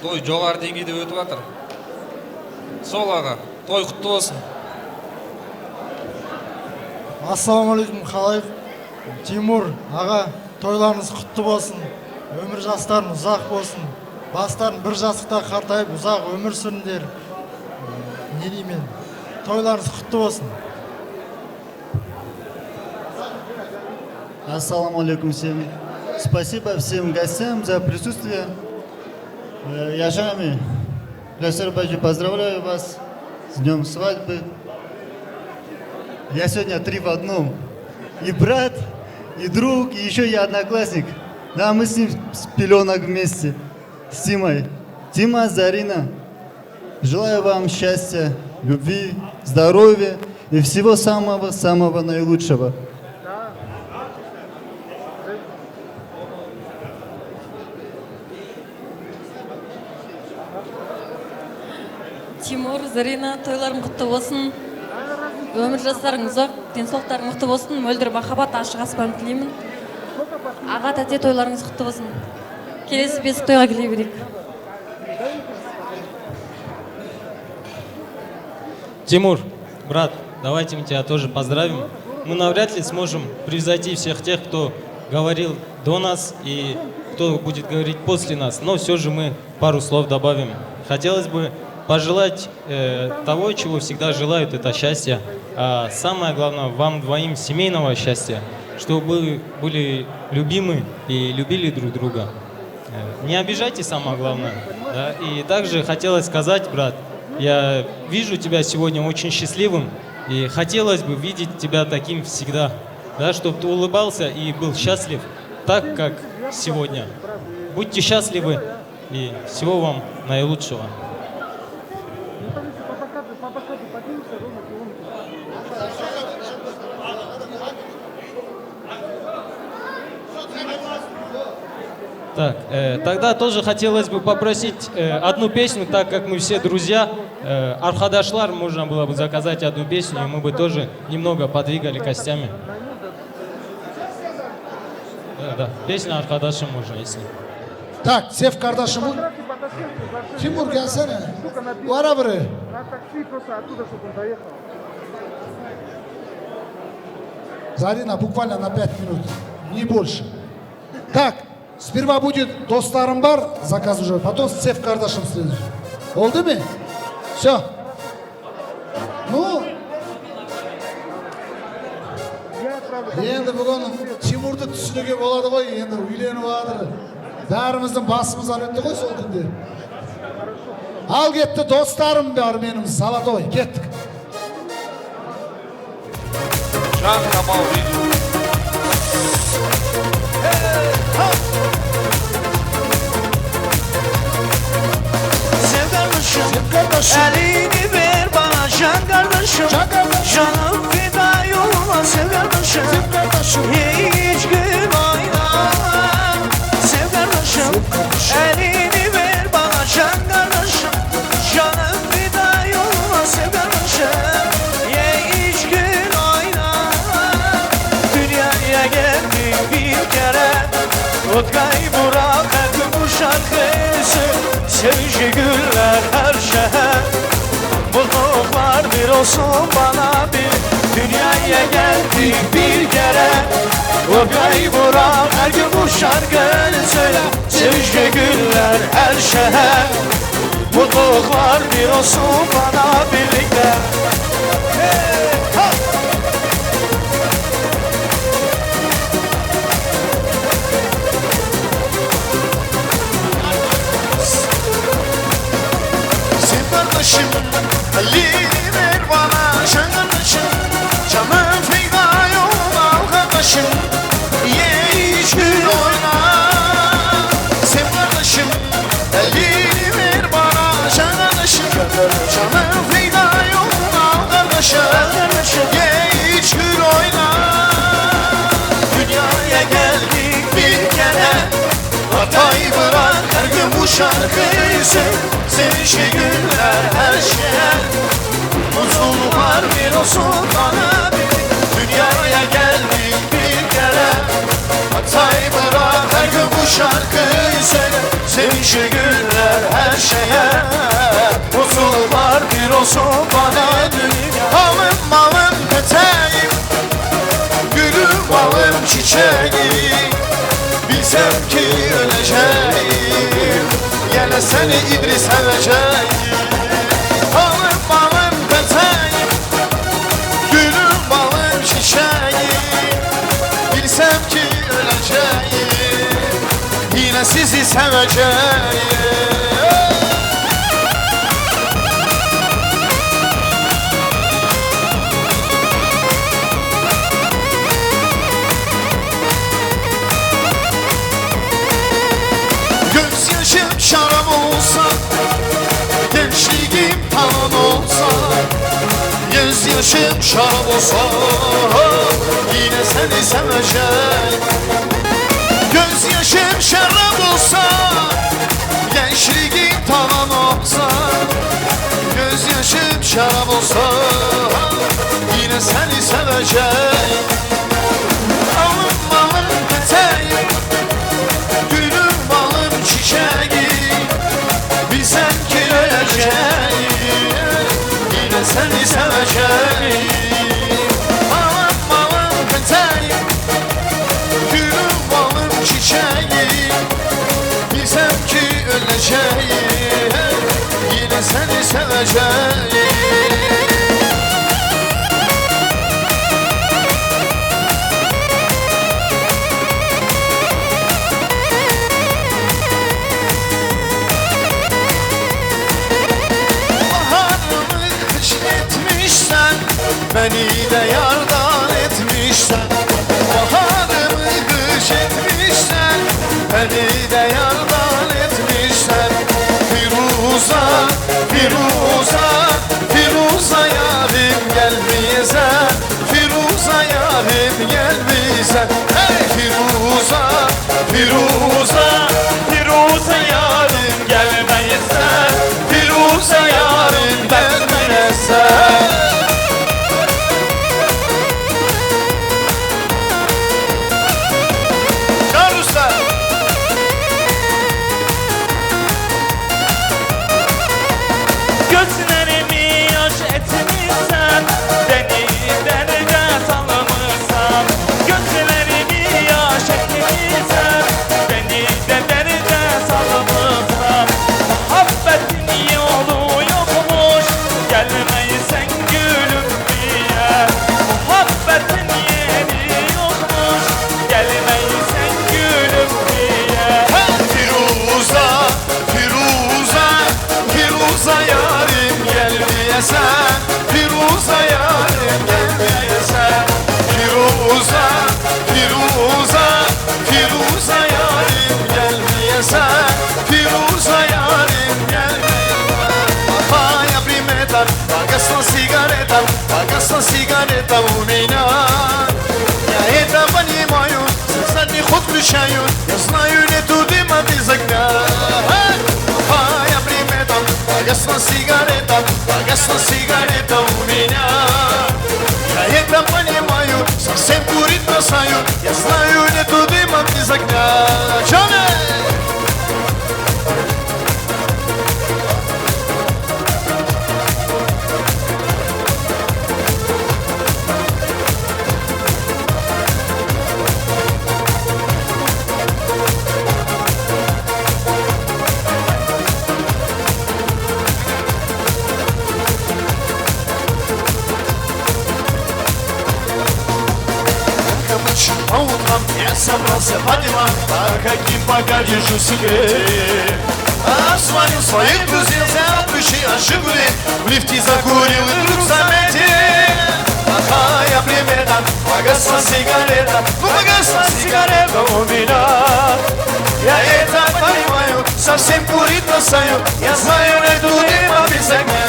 Toý jogary deňizde ötüp atyr. Sol, aga, toý gutly bolsun. Assalamu aleýkum, halaýyk. Timur, aga, toylarınız kutlu olsun. Ömür jasların uzak olsun. Basların bir jastıkta kartayıp uzak ömür sürün derim. Ne diyeyim yani? Toylarınız kutlu olsun. Ассаламу алейкум всем. Спасибо всем гостям за присутствие. Э, Яшами, Лесер Баджи, поздравляю вас с днём свадьбы. Я сегодня три в одном. И брат, и друг, и ещё я одноклассник. Да, мы с ним с пелёнок вместе. С Тимой. Тима, Зарина. Желаю вам счастья, любви, здоровья и всего самого-самого наилучшего. Timur, Zarina, toyların kutlu olsun. Ömür jasların uzak, densolukların kutlu olsun. Möldür mahabat, aşık aspan dileyin. Aga, tete, toylarınız kutlu olsun. Kelesi bes toya geliverik. Тимур, брат, давайте мы тебя тоже поздравим. Мы навряд ли сможем превзойти всех тех, кто говорил до нас и кто будет говорить после нас, но все же мы пару слов добавим. Хотелось бы пожелать э, того, чего всегда желают, это счастья. А самое главное, вам двоим семейного счастья, чтобы вы были любимы и любили друг друга. Э, не обижайтесь, самое главное. Да? И также хотелось сказать, брат, я вижу тебя сегодня очень счастливым, и хотелось бы видеть тебя таким всегда, да, чтобы ты улыбался и был счастлив так, как сегодня. Будьте счастливы и всего вам наилучшего. Так, э, тогда тоже хотелось бы попросить э, одну песню, так как мы все друзья. Э, Архадашлар, можно было бы заказать одну песню, и мы бы тоже немного подвигали костями. Да, да. Песня Архадашым можно, если. Так, Sef kardeşim. Timur, gelsene. Var abi. Zarina, буквально на пять минут. Не больше. Так, сперва будет Dostlarım var, заказ уже. Потом Sef kardeşim следует. Oldu mu? Все. Ну. Endi bugün Timur'da tüsünüge boladı koy, endi üylen vardır. Darimizden basımız alıp da koy soldun diye. Al gitti dostlarım var benim, Salatoy, gittik. Жанна Мавридова. Sev kardeşim, elini ver bana can kardeşim. Can kardeşim. Canım feda yoluna sev kardeşim. Sev kardeşim. Hiç gün oyna. Sev kardeşim, elini ver bana can kardeşim. Canım feda yoluna sev kardeşim. Ye iç gül oyna. Dünyaya geldik bir kere. Otkay Burak her gün bu şarkısı. Sevinçli güller her şehir. Mutluluklar bir olsun bana bir. Dünyaya geldik bir kere. Otkay Burak her gün bu şarkını söyle. Sevinçli güller her şehir. Mutluluklar bir olsun bana birlikte. Hey, ha! Sev kardeşim, elini ver bana, can kardeşim. Canım feda yoluna al kardeşim. Ye iç gül oyna. Sev kardeşim, elini ver bana, can kardeşim. Canım feda yoluna al kardeşim. Ye iç gül oyna. Dünyaya geldik bir kere. Hatay bırak her gün bu şarkıyı söyle. Sevinçli günler her şeye. Mutluluklar bir olsun bana bir. Dünyaya geldik bir kere. Hatay bırak her gün bu şarkıyı söyle. Sevinçli günler her şeye. Mutluluklar bir olsun bana dünya. Alım malım peteğim. Gülüm balım Çiçeği, bilsem ki öleceğim. Yine seni İdris seveceğim. Balım balım peteğim, gülüm balım çiçeğim. Bilsem ki öleceğim, yine sizi seveceğim. Gözyaşım şarap olsa, gençliğim talan olsa, gözyaşım şarap olsa, yine seni seveceğim. Gözyaşım şarap olsa, gençliğim talan olsa, gözyaşım şarap olsa, yine seni seveceğim. Alım balım peteğim, gülüm balım çiçeğim, bilsem ki öleceğim, yine seni seveceğim. Alım balım peteğim, gülüm balım çiçeğim, bilsem ki öleceğim, yine seni seveceğim. Baharımı kış etmişsen, beni de yardan etmişsen. Baharımı kış etmişsen, beni de yardan etmişsen. Firuza, Firuza, Firuza yarim gel bize. Firuza yarim gel bize. Hey Firuza, Firuza, Firuza yarim gel bize. Firuza yarim gel bize. Can Rüstem. Gözlerimi yaş etmişsen, beni derde salmışsan. Gözlerimi yaş etmişsen, beni de derde salmışsan. Muhabbetin yolu yokmuş, gelmeysen gülüm diye. Muhabbetin yeri yokmuş, gelmeysen gülüm diye. Firuza, Firuza, Firuza yarim gel diye sen. Firuza yarim gel diye sen. Firuza, Firuza, Firuza yarim gel diye sen. Firuza yarim gel diye sen. Papaya primeta, pagas na sigareta, pagas na sigareta, umina. Ya eta bani mayo, sesani khut lushayo, ya znayo ne tu de ma de zakna. Papaya primeta, pagas na sigareta, pagas na sigareta, umina. Ya eta bani mayo, sa sem kurit na sayo, ya znayo ne tu de ma de zakna. Jale! Чаунам, я собрался поднимать, так каким погоди жу секрет. А свалил свои друзья за плечи, а Жигули в лифте закурил и вдруг заметил. Плохая примета, погасла сигарета, ну, погасла сигарета у меня. Я это понимаю, совсем курить бросаю. Я знаю, эту дыма без огня.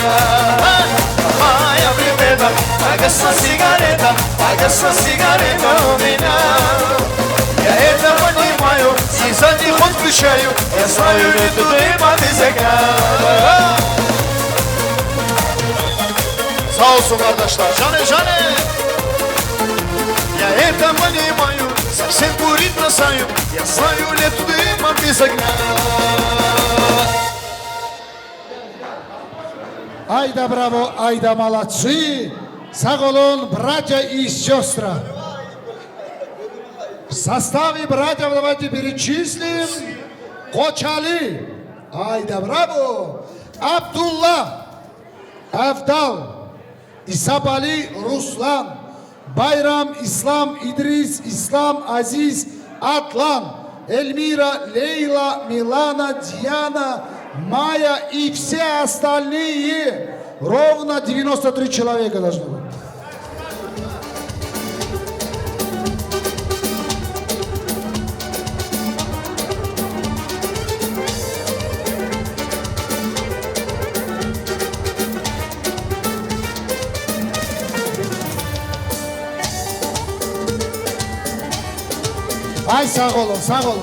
Моя примета, погасла сигарета, погасла сигарета у меня. Я это понимаю, и задний ход включаю. Я знаю, эту дыма без огня. Sağ olsun kardeşler. Jane, jane. Я это понимаю, совсем курить бросаю. Я знаю, эту дыма без огня. Hayda bravo, hayda молодцы. Sağ olun, bracia i siostra. Составе братьев давайте перечислим. Koçali. Haydi bravo. Abdullah. Evdal. İsabali Ruslan. Bayram, İslam, İdris, İslam, Aziz, Atlan, Elmira, Leyla, Milana, Диана, Майя и все остальные. Ровно девяносто три человека должно быть. Ay sağ olun, sağ olun.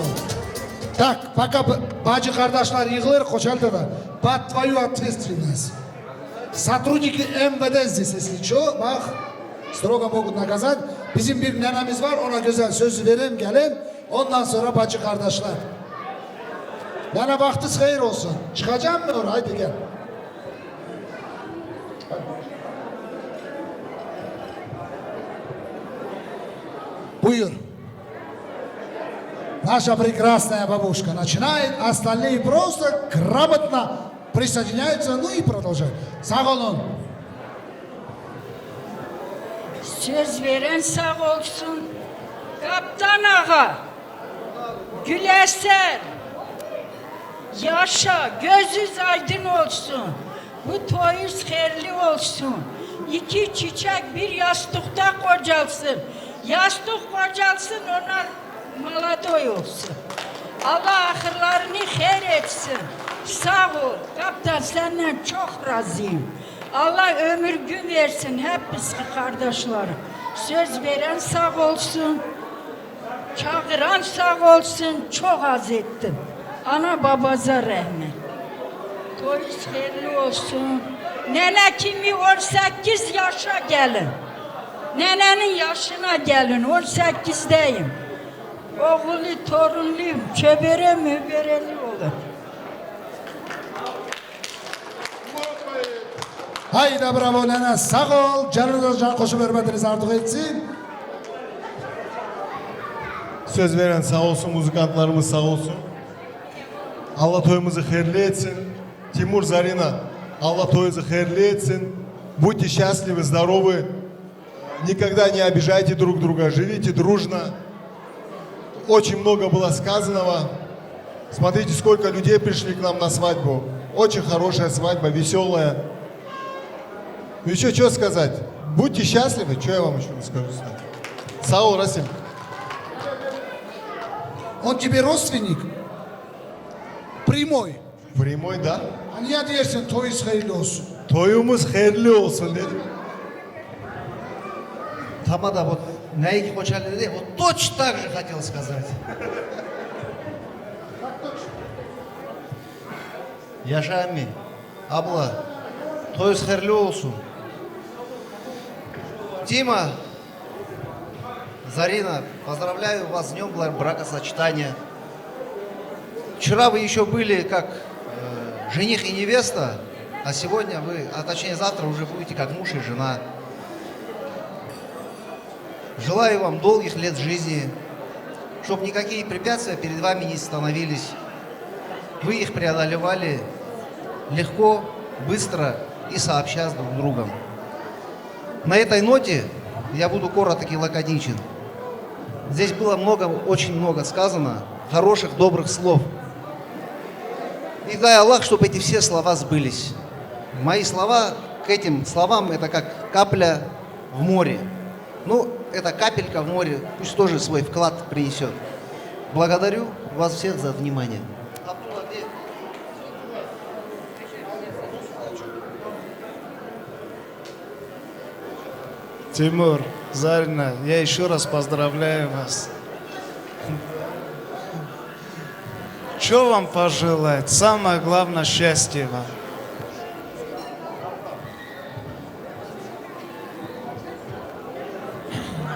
Так, пока б-, bacı kardeşler yığılır Koçal'da da. Под твою ответственность. Сотрудники МВД здесь, если что, bak, строго могут наказать. Bizim bir nenemiz var, ona güzel sözü vereyim, gelin. Ondan sonra bacı kardeşler. Nene, vaktiniz hayır olsun. Çıkacağım mı oraya? Haydi gel. Buyur. Наша прекрасная бабушка начинает, остальные просто грамотно присоединяются, ну и продолжают. Sağ olun. Söz veren sağ olsun. Kaptan ağa, Güleser, yaşa, gözüz aydın olsun. Bu toyuz hayırlı olsun. İki çiçek bir yastıkta kocalsın. Yastık kocalsın, onlar молодой olsun. Allah ahırlarını hayır etsin. Sağ ol. Kaptan, senden çok razıyım. Allah ömür gün versin hep biz kardeşlerim. Söz veren sağ olsun. Çağıran sağ olsun. Çok az ettim. Ana babaza rehmet. Toyuz hayırlı olsun. Nene kimi on sekiz yaşa gelin. Nenenin yaşına gelin. On sekizdeyim. Oğullu, torunlu, çöbere möbereli olun. Haydi bravo nene, sağ ol. Canınız can koşup hürmetiniz artık etsin. Söz veren sağ olsun, muzikantlarımız sağ olsun. Allah toyumuzu hayırlı etsin. Timur, Zarina, Allah toyunuzu hayırlı etsin. Будьте счастливы, здоровы. Никогда не обижайте друг друга, живите дружно. Очень много было сказанного. Смотрите, сколько людей пришли к нам на свадьбу. Очень хорошая свадьба, веселая. Ну ещё что сказать? Будьте счастливы, что я вам ещё расскажу? Sağ ol, Rasim. Он тебе родственник? Прямой. Прямой, да? А не отверстие, то есть хайırlı olsun. Toyumuz hayırlı olsun dedim. Tamam da вот Naik Koçali dedi, вот точно так же хотел сказать. Yaşa emmi, abla, toyuz hayırlı olsun. Dima, Зарина, поздравляю вас с днём бла-, бракосочетания. Вчера вы ещё были как, э, жених и невеста, а сегодня вы, а точнее завтра уже будете как муж и жена. Желаю вам долгих лет жизни, чтоб никакие препятствия перед вами не становились. Вы их преодолевали легко, быстро и сообща с друг другом. На этой ноте я буду короток и лаконичен. Здесь было много, очень много сказано хороших, добрых слов. И дай Аллах, чтобы эти все слова сбылись. Мои слова к этим словам — это как капля в море. Ну, эта капелька в море пусть тоже свой вклад принесёт. Благодарю вас всех за внимание. Тимур, Зарина, я ещё раз поздравляю вас. Чё вам пожелать? Самое главное, счастье вам.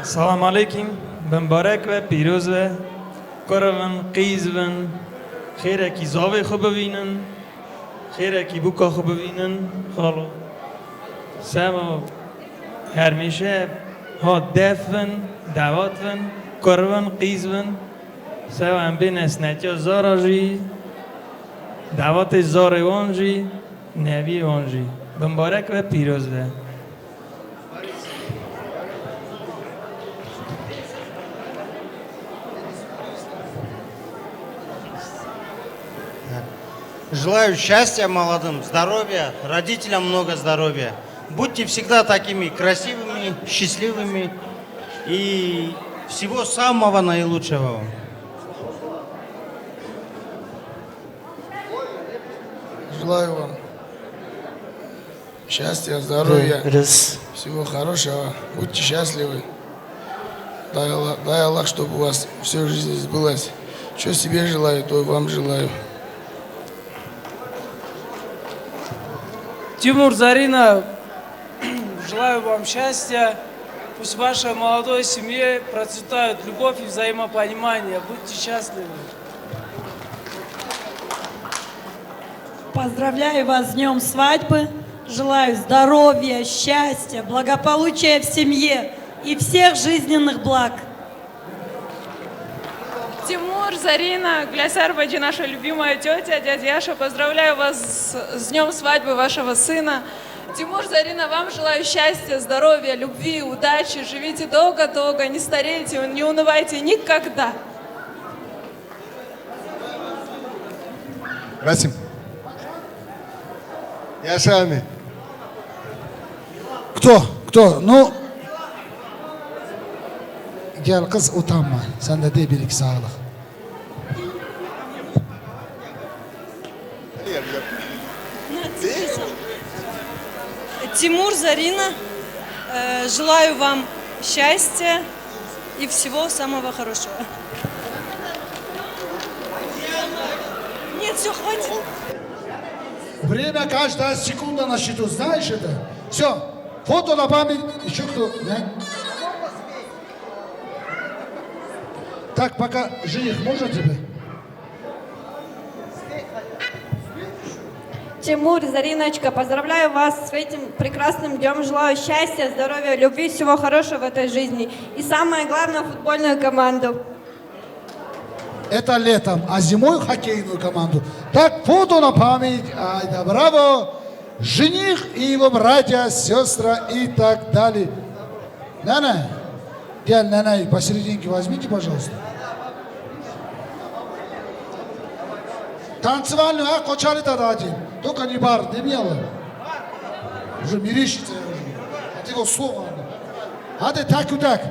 Selam aleykum, bimbarek be, pîroz be. Kur bin, qîz bin, xêrekî zavê xwe bibînin. Xêrekî bûka xwe bibînin, xalo. Sema hermêşe ha def bin, dewat bin, Kur bin, qîz bin, sewa em bêne sinetiya zara jî, davatê zarê wan jî, neviyê wan jî. Bimbarek be, pîroz be. Желаю счастья молодым, здоровья, родителям много здоровья. Будьте всегда такими красивыми, счастливыми и всего самого наилучшего вам. Желаю вам счастья, здоровья, Рис. Всего хорошего. Будьте счастливы. Дай Аллах, дай Аллах, чтобы у вас всю жизнь сбылось. Что себе желаю, то и вам желаю. Тимур, Зарина, желаю вам счастья. Пусть в вашей молодой семье процветают любовь и взаимопонимание. Будьте счастливы. Поздравляю вас с днём свадьбы. Желаю здоровья, счастья, благополучия в семье и всех жизненных благ. Тимур, Зарина, Гулясар баджи, наша любимая тётя, дядя Яша, поздравляю вас с, с днём свадьбы вашего сына. Тимур, Зарина, вам желаю счастья, здоровья, любви, удачи. Живите долго-долго, не старейте, не унывайте никогда. Resim. Yaşa Emî. Kto, kto, no. Gel kız, utanma. Sen de de bir iki sağlık. Тимур, Зарина, э, желаю вам счастья и всего самого хорошего. Нет, всё, хватит. Время каждая секунда на счету, знаешь это? Всё, фото на память, ещё кто? Нет? Так, пока жених, можно тебе? Тимур, Зариночка, поздравляю вас с этим прекрасным днём. Желаю счастья, здоровья, любви, всего хорошего в этой жизни. И самое главное, футбольную команду. Это летом, а зимой хоккейную команду. Так, фото на память. Айда, браво! Жених и его братья, сёстра и так далее. Nene, gel nene, посерединке возьмите, пожалуйста. Танцевальную, а, кочали да дадин. Только не бар, не мило. Уже мирище, уже. А ты его слово. Hadi tek û tek.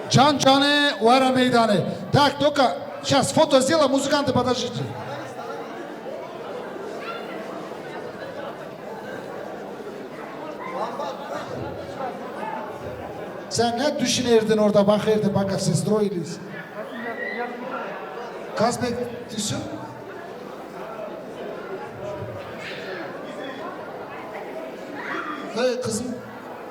Can canê were meydanê. Tak, doka. Сейчас фото сделаем, музыканты, подождите. Sen ne düşünürdün orada, bakırdın, bak, sestroilis. Kas bekliyorsun? Эй, kızım,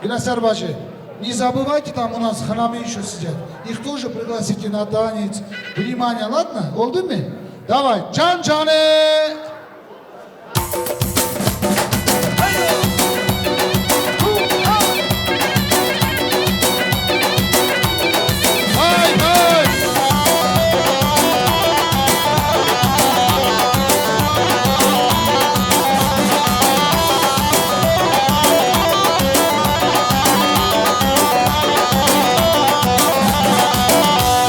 Güneser bacı, не забывайте там у нас хнамы ещё сидят. Их тоже пригласите на танец. Внимание, ладно? Oldu mu? Давай, can canê!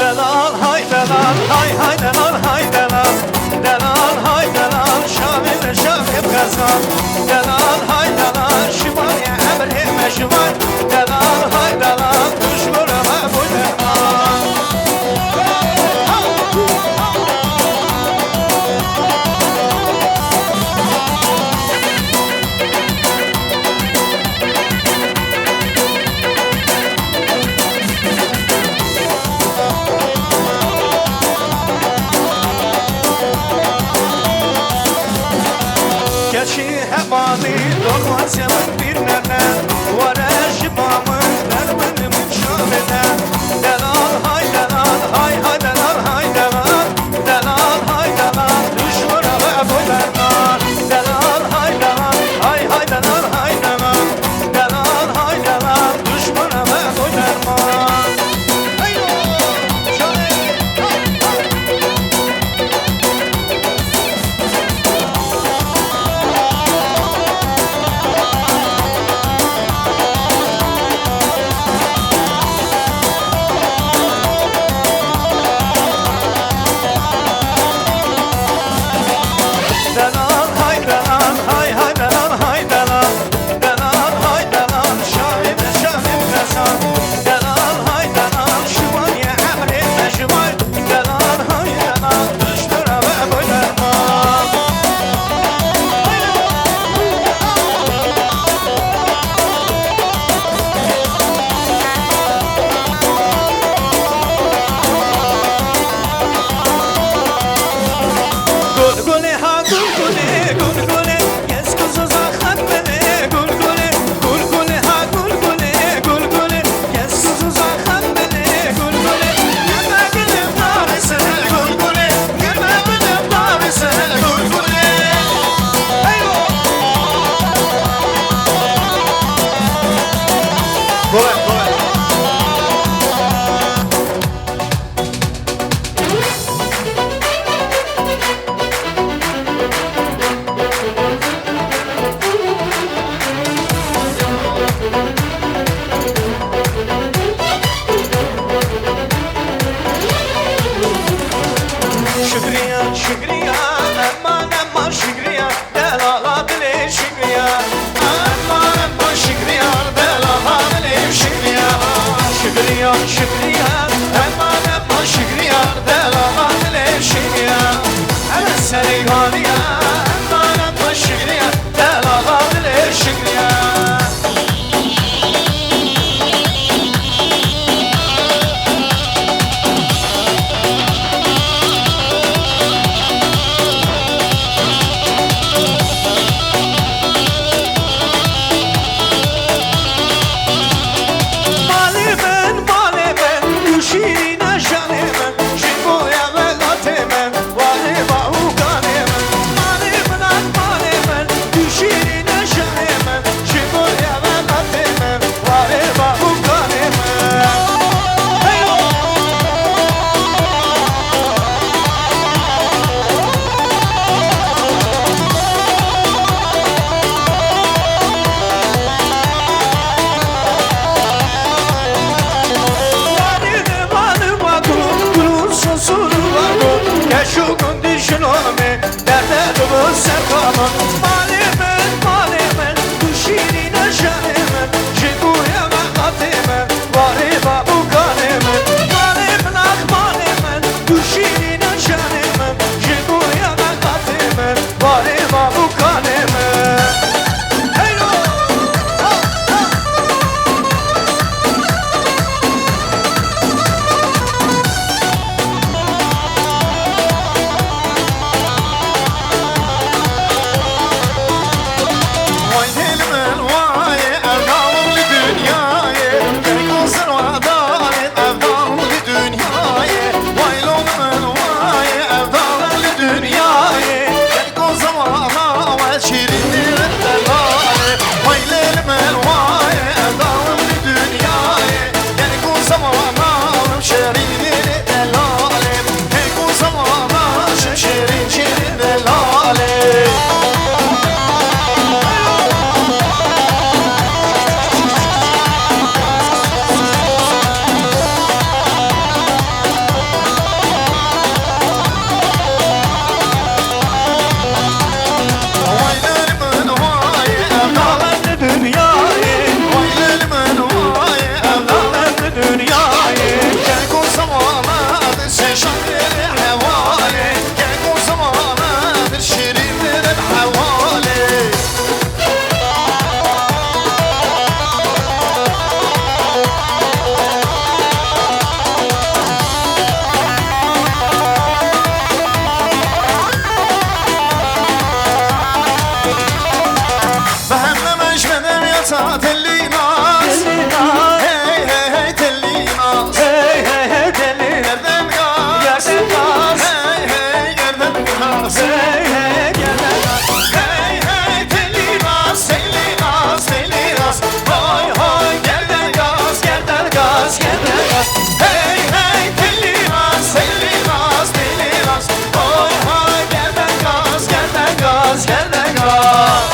Delal, hay delal, hay hay delal, hay delal. Delal, hay delal, şamil, şamil kazan. Delal, hay delal, şimal ya emre meşval. Delal, hay delal, düşmür ha bu derman. Keçî hevalî doxwazê min bîr nene, were ji ba min ber min min şa bide. Delal hay delal, hay hay delal, hay delal. Delal hay delal, düşmana ve koy derman. Delal hay delal, hay hay delal, hay delal. Delal hay delal, düşmana ve koy derman. Hey! Gulgulê ha gulgulê, gulgulê, kes kuzu zaxem belê, gulgulê, gulgulê ha gulgulê, gulgulê, kes kuzu zaxem belê, gulgulê, yeme bilim darisine, gulgulê, yeme bilim darisine, gulgulê. Eyvah! Kolay, kolay. Şikriya, şikriya, emma, emma şikriya. Delala dilê şikriya, emma, emma şikriya, delala dilê şikriya. Şikriya, şikriya, emma, emma şikriya, delala dilê şikriya. Hele serê ganiya, emma, emma şikriya, delala dilê şikriya. Malê min, malê min, tu şîrîne janê min, ji bo ya velatê min, warê baûkanê min. Malê min, malê min, tu şîrîne janê min, ji bo ya velatê min, warê baûkanê min. Hey! Keşû gundî jino me, derde dibo serka min. Malê min, malê min, tu şîrîne janê min, ji bo ya velatê min, warê baûkanê min. Malê min, ax malê min, tu şîrîne janê min, ji bo ya velatê min, warê baûkanê min. Heylo! Ha, ha! Vay dil min vay, ev dawim li dinyayê, tek û zirwa dalê, ev dawim li dinyayê. Vay lom min vay, ev dawim li dinyayê, tek û zirwa dalê, şîrîn dil delalê. Vay lil min vay, ev dawim li dinyayê, tek û zirwa dalê, şîrîn dil delalê. Tek û zirwa dalê, şîrîn şîrîn delalê. Vay lil min vay, ev dawim li dinyayê. Vay lil min vay, ev dawim li dinyayê. Tek û zirwa dalê, şîrîn dil hevalê. Tek û zirwa dalê, şîrîn dil hevalê. Bi hemle me ji bedewiyata Tellî nas. Tellî nas. Hey, hey, hey, Tellî nas. Hey, hey, hey, Tellî nas. Gerden gaz. Gerden gaz. Hey, hey, gerden gaz. Hey, hey, gerden gaz. Hey, hey, Tellî nas, Tellî nas, Tellî nas. Hoy, hoy, gerden gaz, gerden gaz, gerden gaz. Hey, hey, Tellî nas, Tellî nas, Tellî nas. Hoy, hoy, gerden gaz, gerden gaz, gerden gaz.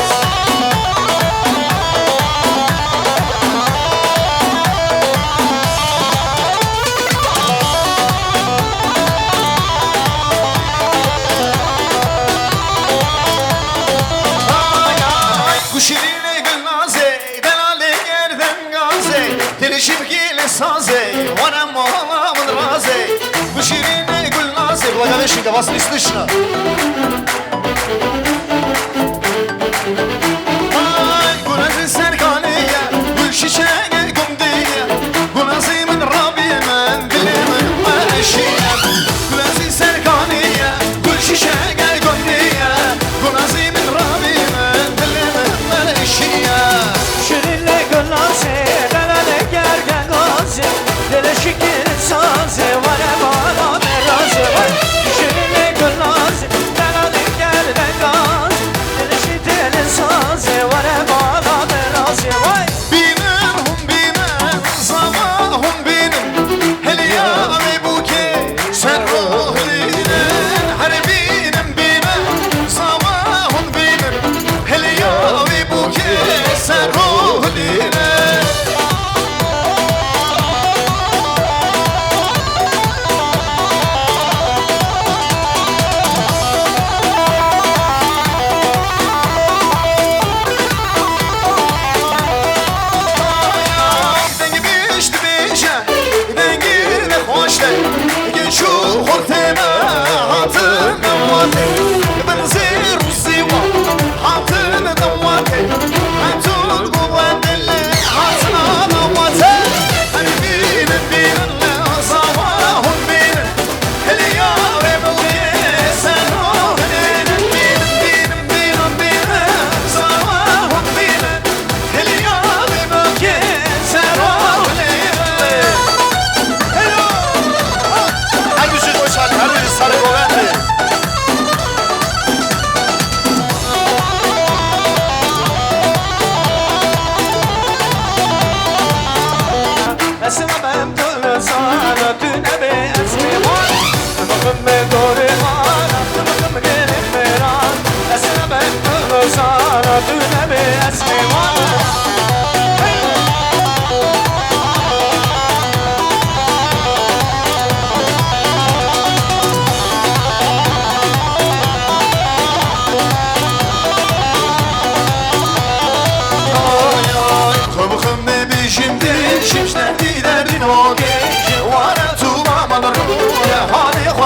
Ay, ay, ku şîrînê Gulnazê, delalê gerden gazê, dilê ji bikî li sazê, were mala min razê. Ku şîrînê Gulnazê, bila gavê şinka, vas lîstişna. Ay, Gulnazê Serkanê ye, gul şîşeke gundê ye. Gulnazê min rabê min, dilê min weşî ye. Gulnazê Serkanê ye, gul şîşeke gundê ye.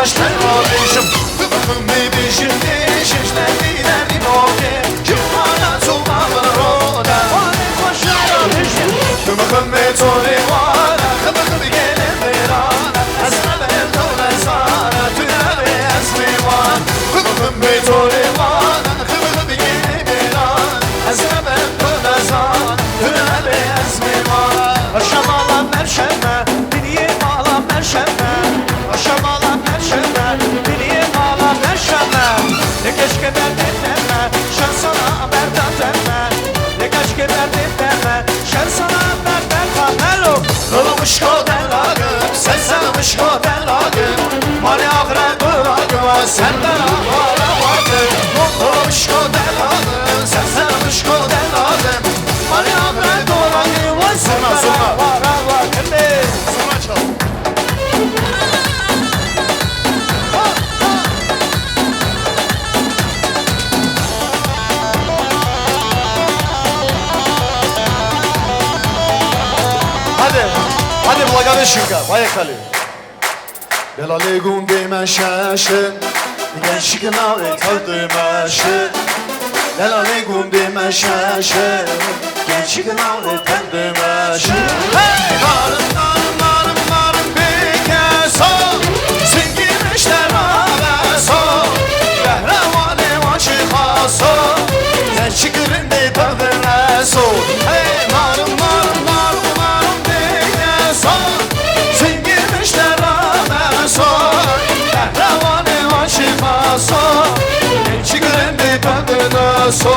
Ser rabêjim, tu bi ximê bêjim, bêjim, ji derdî derdî nake, ji xwana çûma min rode. Wanê xweş ra rabêjim, tu bi ximê torê wane, xim xim gelê mêrane, ez xeber to nezane, tu nebê ez mêwan. Tu bi ximê torê wane, xim xim gelê mêrane, ez xeber to nezane, tu nebê ez mêwan. Şemala perşembe, dinyê mala perşembe. Şemala perşembe, dinyê mala perşembe. Ne keşke derdê teme, şer sana berda teme. Ne keşke derdê teme, şer sana berda teme. Lo, lo, lo, mişko delalim, sen sen mişko delalim. Mali axre duralim, sen ben axara vardım. Lo, lo, mişko delalim, sen sen mişko delalim. Mali axre duralim, sen ben axara vardım. Zurna çal. Hadi, hadi Vlaganê şinka, vay kalê. Delalê gundê me şeşe, gençlik navê tev dimeşe. Delalê gundê me şeşe, gençlik navê tev dimeşe. Hey! Narim, narim, narim, narim bêkeso, singî mişte raveso, behrewanê wan çi xaso, gençlik rindê tev dimeşe. Hey! Narim, narim, narim, narim bêkeso, singî mişte raveso, behrewanê wan çi xaso, gençlik rindê tev dimeşe.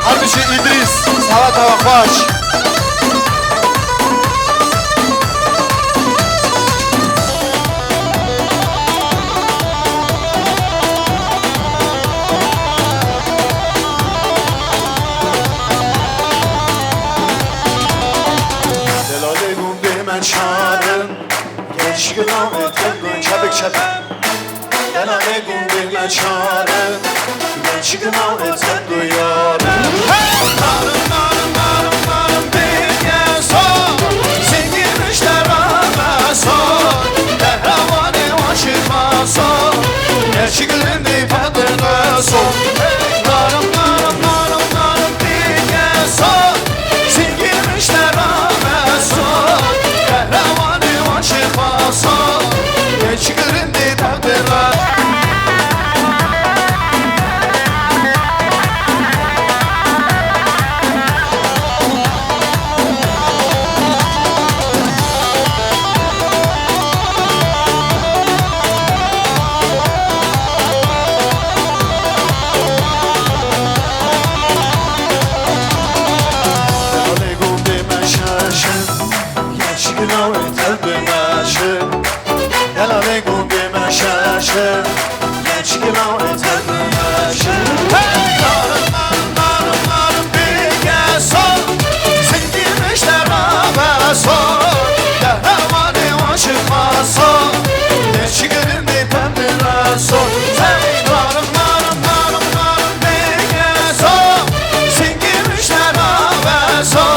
Her biçî Îdrîs, saeta we xweş. Delalê gundê me çarin, gençlik navê tev dimeşe. Çepik, çepik. Delalê gundê me çarin, gençlik navê tev dimeşe. Hey! Narim, narim, narim, narim bêkeso, singî mişte raveso, behrewanê wan çi xaso, gençlik rindê tev dimeşe. Hey! Narim, narim, narim, narim bêkeso, singî mişte raveso, behrewanê wan çi xaso, gençlik rindê tev dimeşe. Delalê gundê me şaşe, gençlik navê tev dimeşe. Delalê gundê me şaşe, gençlik navê tev dimeşe. Hey! Narim, narim, narim, narim bêkeso, singî mişte raveso, behrewanê wan çi xaso, gençlik rindê tev dimeşe. Hey! Narim, narim, narim, narim bêkeso, singî mişte raveso,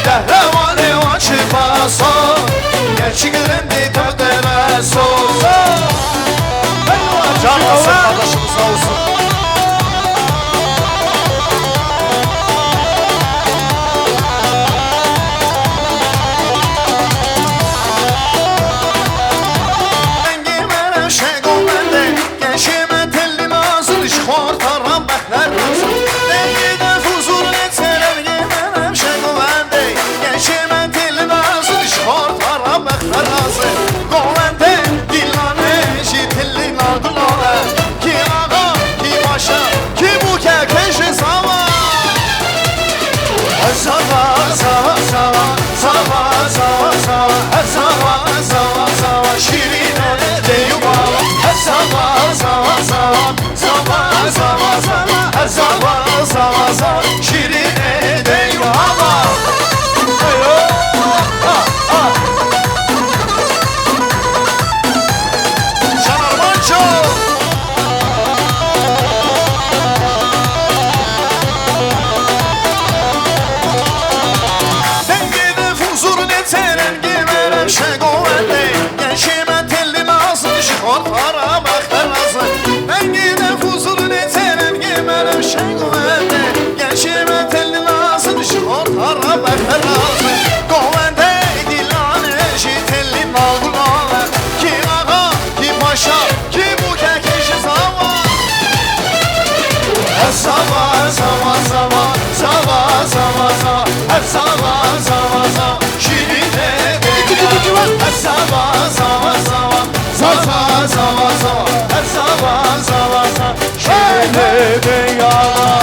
behrewanê wan çi xaso, gençlik rindê tev dimeşe. Can Hasan kardeşim sağ olsun. Rengê me rewşe govende, gençê me telî nazir, ji xorta re bexler nazir. Dengê de huzur lê çerevgê me rewşe govende, gençê me telî nazir, ji xorta re bexler nazir. Govende dîlanê jî telî nardilane. Kî axa, kî paşa, kî bûke, kê ji zava. Zava, zava, zava, zava, zava, zava, zava, zava, zava, şîrîne dey û bava. Zava, zava, zava, zava, zava, zava, zava, zava, zava, şîrîne dey û bava. Hey, oh, ah, ah. Şegovende, gençime telli nasıl şıkor para bak razı. Engine huzurun eteren gemerim şegovende, gençime telli nasıl şıkor para bak razı. Govende dilane ji telli nagulane, ki ağa, ki paşa, ki bu kekişi zava. Zava, zava, zava, zava, zava, zava, zava, zava, zava. Şirine beyana, zava, zava, zava, zava, zava, zava, zava, zava, zava, şirine beyana.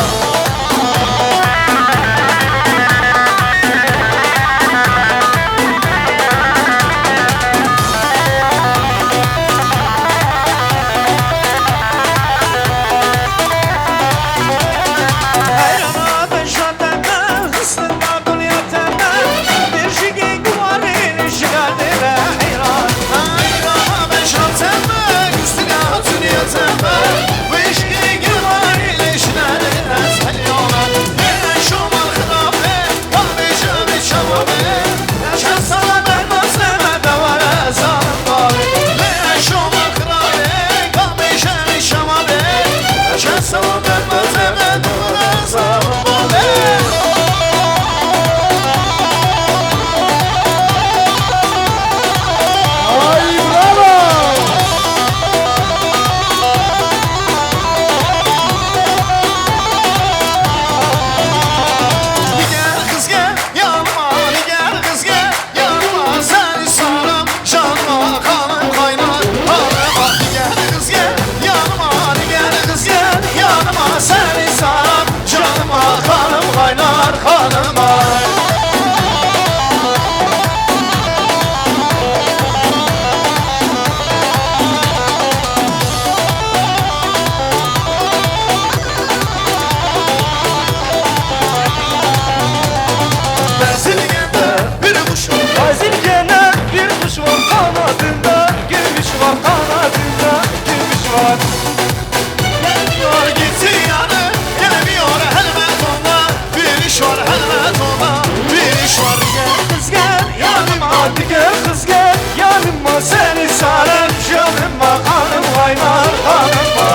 Ay, bravo! Gel kız gel yanıma, gel kız gel yanıma, seni sarım canıma, kanım kaynar kanıma. Gel kız gel yanıma, gel kız gel yanıma, seni sarım canıma, kanım kaynar kanıma. Bezirgende bir kuş var. Bezirgende bir kuş var, kanadında gümüş var, kanadında gümüş var. Gelmiyor gitsin yanı, gelmiyor elbet onda. Bir iş var elbet onda, bir iş var. Gel kız gel yanıma, hadi gel kız gel yanıma, seni sarıp yanıma, kanım kaynar kanıma.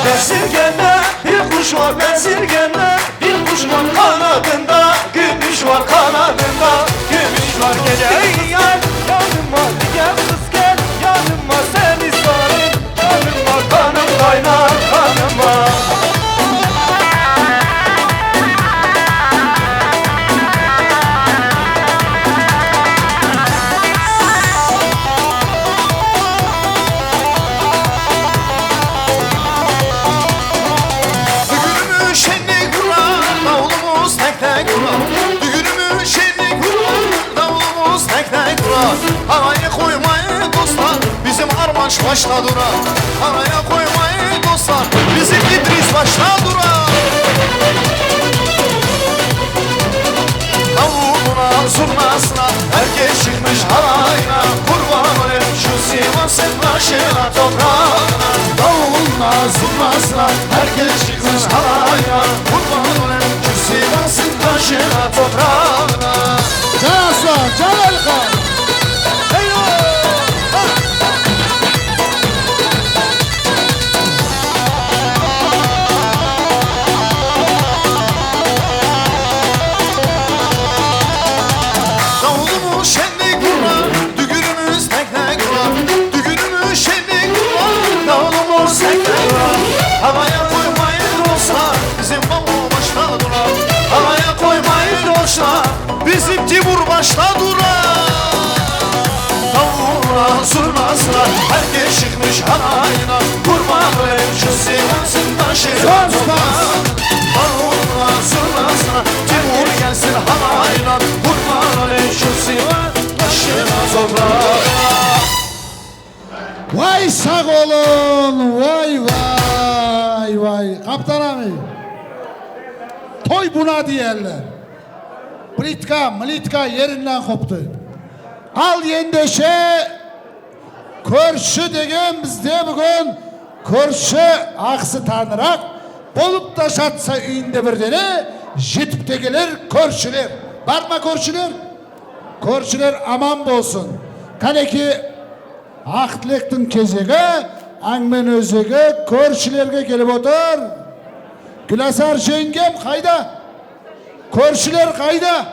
Bezirgende bir kuş var, bezirgende bir kuş var kanadında, gümüş var kanadında, gümüş var. Gel gel yanıma, gel kız gel yanıma, seni sarayım yanıma, kanım kaynar kanıma. Düğünümüz şenlik hurra, davulumuz tek tek hurra. Düğünümüz şenlik hurra, davulumuz tek tek hurra. Araya koymayın dostlar, bizim Armanç başta dura. Araya koymayın dostlar, bizim İdris başta dura. Davuluna, zurnasına, herkes çıkmış halayına. Kurban olayım şu Sivas'ın taşına, toprağına. Davuluna, zurnasına, herkes çıkmış halayına. Kurban olayım şu Sivas'ın taşına, toprağına. Can Aslan, Can Elkan. Eyvah! Davulumuz şenlik hurra, düğünümüz tek tek hurra. Düğünümüz şenlik hurra, davulumuz tek tek hurra. Havaya koymayın dostlar, bizim bavul başta durar. Havaya koymayın dostlar, bizim Timur başta durar. Davuluna, zurnasına, herkes çıkmış halayına. Kurban olayım şu Sivas'ın taşına, toprağına. Davuluna, zurnasına, Timur gelsin halayına. Kurban olayım şu Sivas taşına, toprağına. Vay sağ olun, vay, vay, vay. Kaptan abi, toy buna diyorlar. Plitka, mlitka yerinden koptu. Al yendeşe körşü degem bizde bugün körşü aksi tanırak bolup taşatsa üyünde bir dene jitip de gelir körşüler. Barma körşüler. Körşüler aman bolsun. Kaneki Axt lektin kezege, angmen özege, körşülerge gelip otur. Gülasar jengem qayda? Körşüler qayda?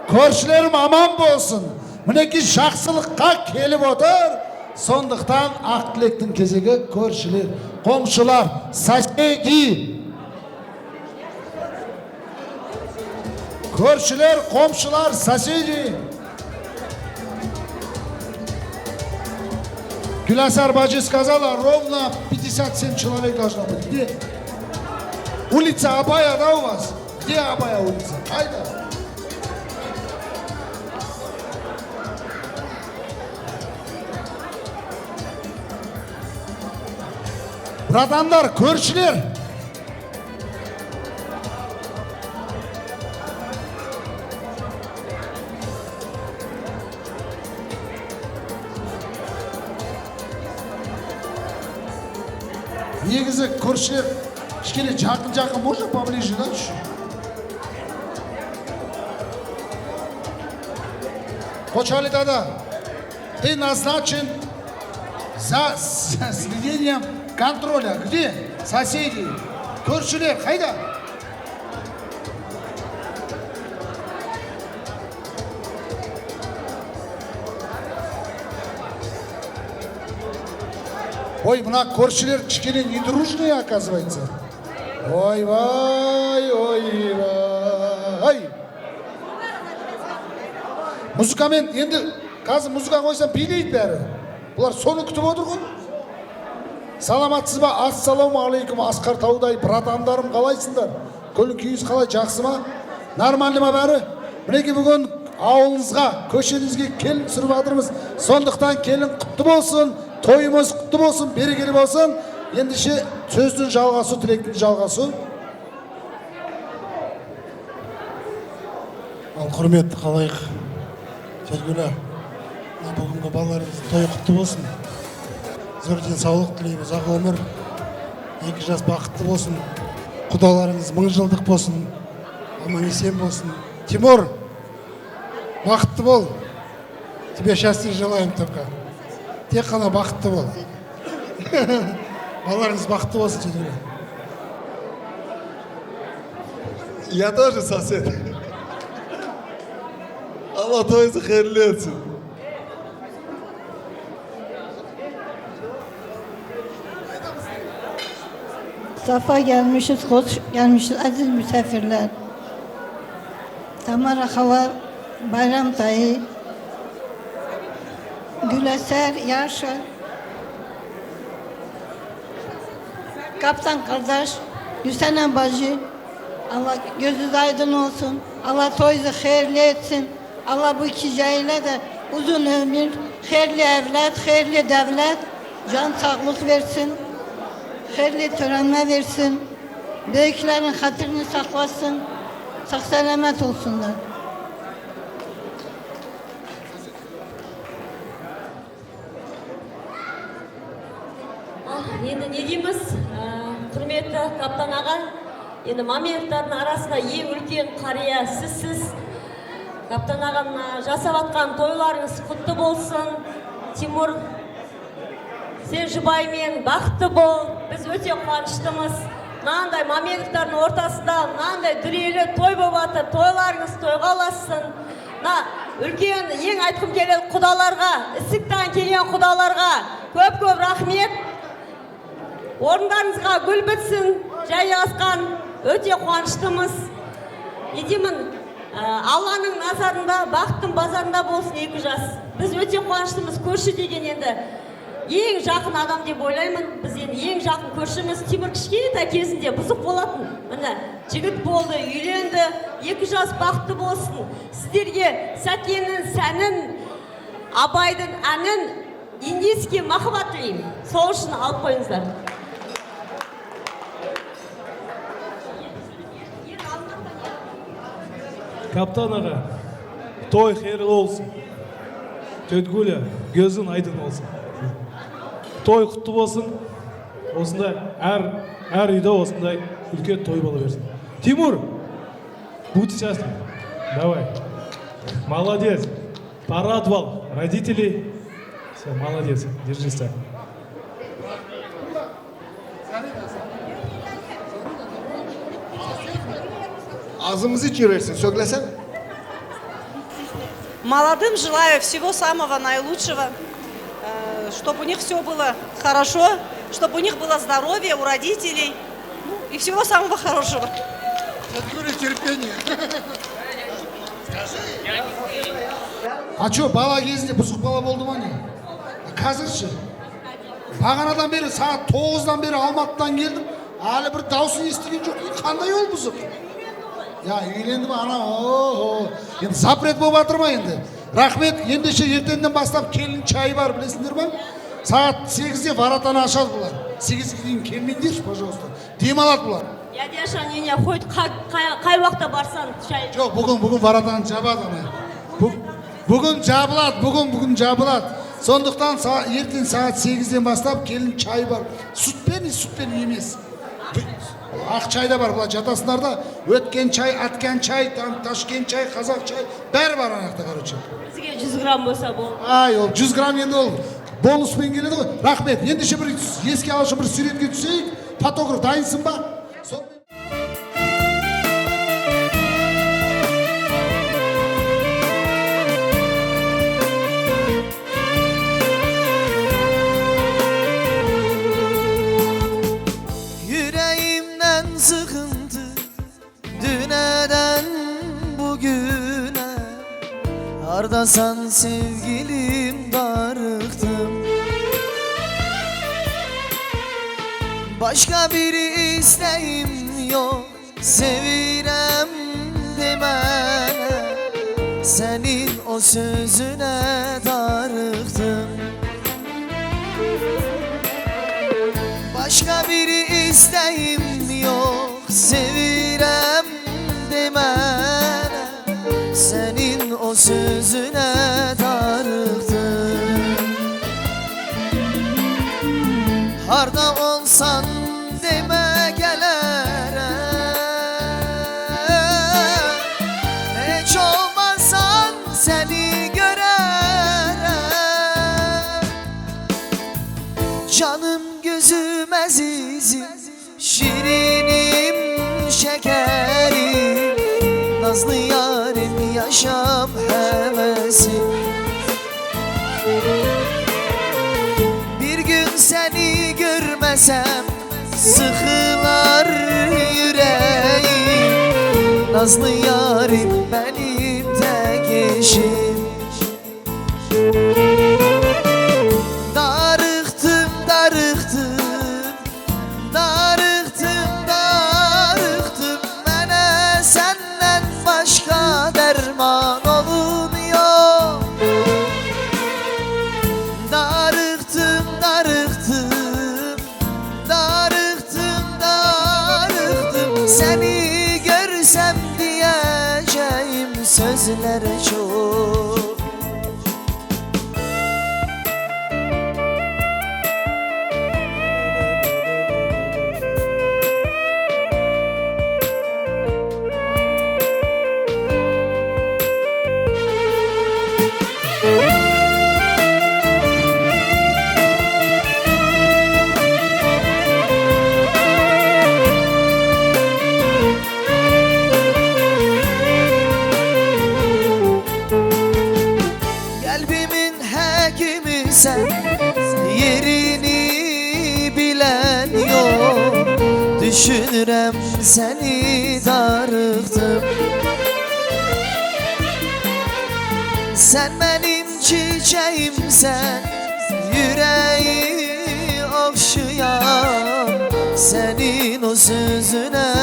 Körşülerim aman bolsun. Mineki şahsılıkka gelip otur. Sondıktan axt lektin kezege, körşüler, komşular, sasedi. Körşüler, komşular, соседи. Gülasar bacı сказала, ровно пятьдесят семь человек должно быть. Где? Улица Абая, да, у вас? Где Абая улица? Haydi. Bratanlar, körşüler. Негизи, көршілер, кішкене жақын-жақын, можно поближе, да, чуть-чуть? Қочали дада, ты назначен за с-, следением контроля. Где соседи? Көршілер қайда? Ой, мына көршілер кішкене недружные, оказывается. Ой, vay, ой, vay. Muzika men endi, Kazım, muzika qoysam, biyleyip beri. Bular sonu kütüp oturgun. Salamatsız ba? Assalamu aleykum, Askar Tauday, bratanlarım, qalaysınlar? Kölün küyüz qalay, caqsıma? Normalnima beri? Mineki bugün avulunızga, köşenizge kelin sürüp atırmız. Sonduqtan kelin qutlu bolsun, toyumuz qutlu bolsun, berekeli bolsun. Endi şu sözün jalğası, tilekniñ jalğası. Al, hürmetli halayıq. Sevgili, bugünki balalarımızın toyu qutlu bolsun. Zor için sağlık tileymiz, uzaq ömür. Eki jas baxıtlı bolsun. Qudalarıñız mıñ jıldıq bolsun. Aman esen bolsun. Timur, baxıtlı bol. Тебе счастья желаем только. Tek qana baxıtlı bol. Balalarıñız baxıtlı bolsun, çocuklar. Я тоже сосед. Allah toyunuzu hayırlı etsin. Safa gelmişiz, hoş gelmişiz aziz misafirler. Tamara Xala, Bayram dayı, Güleser, Yaşar, Kaptan kardeş, Gülsenen bacı, Allah gözünüz aydın olsun. Allah toyunuzu hayırlı etsin. Allah bu iki caile de uzun ömür, hayırlı evlat, hayırlı devlet, can sağlık versin, hayırlı törenler versin. Büyüklerin hatırını saklasın, sağ selamet olsunlar. Ah, endi ne deymiz, e, hürmetli Kaptan ağa, endi Mametovlarnıñ arasında eñ ülken qariya sizsiz. Kaptan ağam, e, jasap atqan toylarıñız qutlu bolsun. Timur, sen jubaymen, baxıtlı bol. Biz öte quvançlımız. Mınanday Mametovlarnıñ ortasında, mınanday düleli toy bolıp atır. Toylarıñız toyğa ulaşsın. Na, ülken, eñ aytqım keledi qudalarğa, İsikten kelgen qudalarğa köp-köp rahmet. Orunlarıñızğa gül bitsin, cayğasqan, öte quvançlımız. Ne deyim, e, Allanıñ nazarında, baxıtnıñ bazarında bolsun eki jas. Biz öte quvançlımız, körşi degen endi eñ jaqın adam dep oylayman. Biz endi eñ jaqın körşimiz Timur kişkene kezinde buzuq bolatın. Mına, cigit boldı, üylendi, eki jas baxıtlı bolsun. Sizlerge Satyeniñ, Seniñ, Abaydıñ, Aniñ İndiyskiy mahvat tileyim. Sol şunı alıp qoyuñızlar. Kaptan ağa, toy hayırlı olsun. Tedgule, gözün aydın olsun. Toy kutlu olsun. Olsun da her, her yılda olsun da ülke toy balı versin. Timur, будь счастлив. Давай. Молодец. Порадовал родителей. Всё, молодец. Держись так. Ağzımızı çiğnersin, söylesene. Молодым желаю всего самого наилучшего, э, чтобы у них всё было хорошо, чтобы у них было здоровье у родителей, ну, и всего самого хорошего. Натура терпения. Aço, bala gezince bozuk bala oldu mu hani? Kazırçı. Bağanadan beri, saat dokuzdan beri Almatı'dan geldim. Hali bir davsun istigin çok. Kanda yol bozuk. Ya, üylendim ana. Oho. Şimdi zapret bu batırma şimdi. Rahmet, şimdi şey, ertenden başlap kelin çayı var, bilesindir mi? Saat sekizde varatana aşağıdılar. Sekiz gidin, kelin indir, пожалуйста. Dimalat bular. Ya yaşan yine, hoyt, kay, kay, kay vakta barsan çay. Yok, bugün, bugün varadan cabat ama. Bu, bugün cabilat, bugün, bugün cabilat. Sonduktan sa-, ertin saat sekizden başlap kelin çayı var. Süt beni, süt beni yemez. Ak çay da var, bula catasınlarda. Ötken çay, atken çay, tam taşken çay, kazak çay. Ber var anakta, короче. Bizge yüz gram olsa bu. Ay, o yüz gram yendi ol. Bonus ben geldi. Rahmet. Yendi şey bir eski alışın bir süret geçseyik. Patograf dayınsın bak. Son- Yüreğimden sıkıntı, düneden bugüne. Hardasan sevgilim, darıktım. Başka bir isteğim yok, sevirem demene. Senin o sözüne darıktım. Başka bir isteğim yok, sevirem demene. Senin o sözüne darıktım. Harda olsan deme gelere. Hiç olmazsan seni görere. Canım gözüm azizim, şirinim şekerim, nazlı yarim yaşam hevesim. Bir gün seni görmesem sıkılar yüreğim, nazlı yarim benim tek eşim. Darıktım, darıktım, darıktım, darıktım. Mene senden başka derman olunuyor. Darıktım, darıktım, darıktım, darıktım. Seni görsem diyeceğim sözler çok. Kalbimin hakimi sen, yerini bilen yok. Düşünürem seni, darıktım. Sen benim çiçeğimsen, yüreği okşayan, senin o sözüne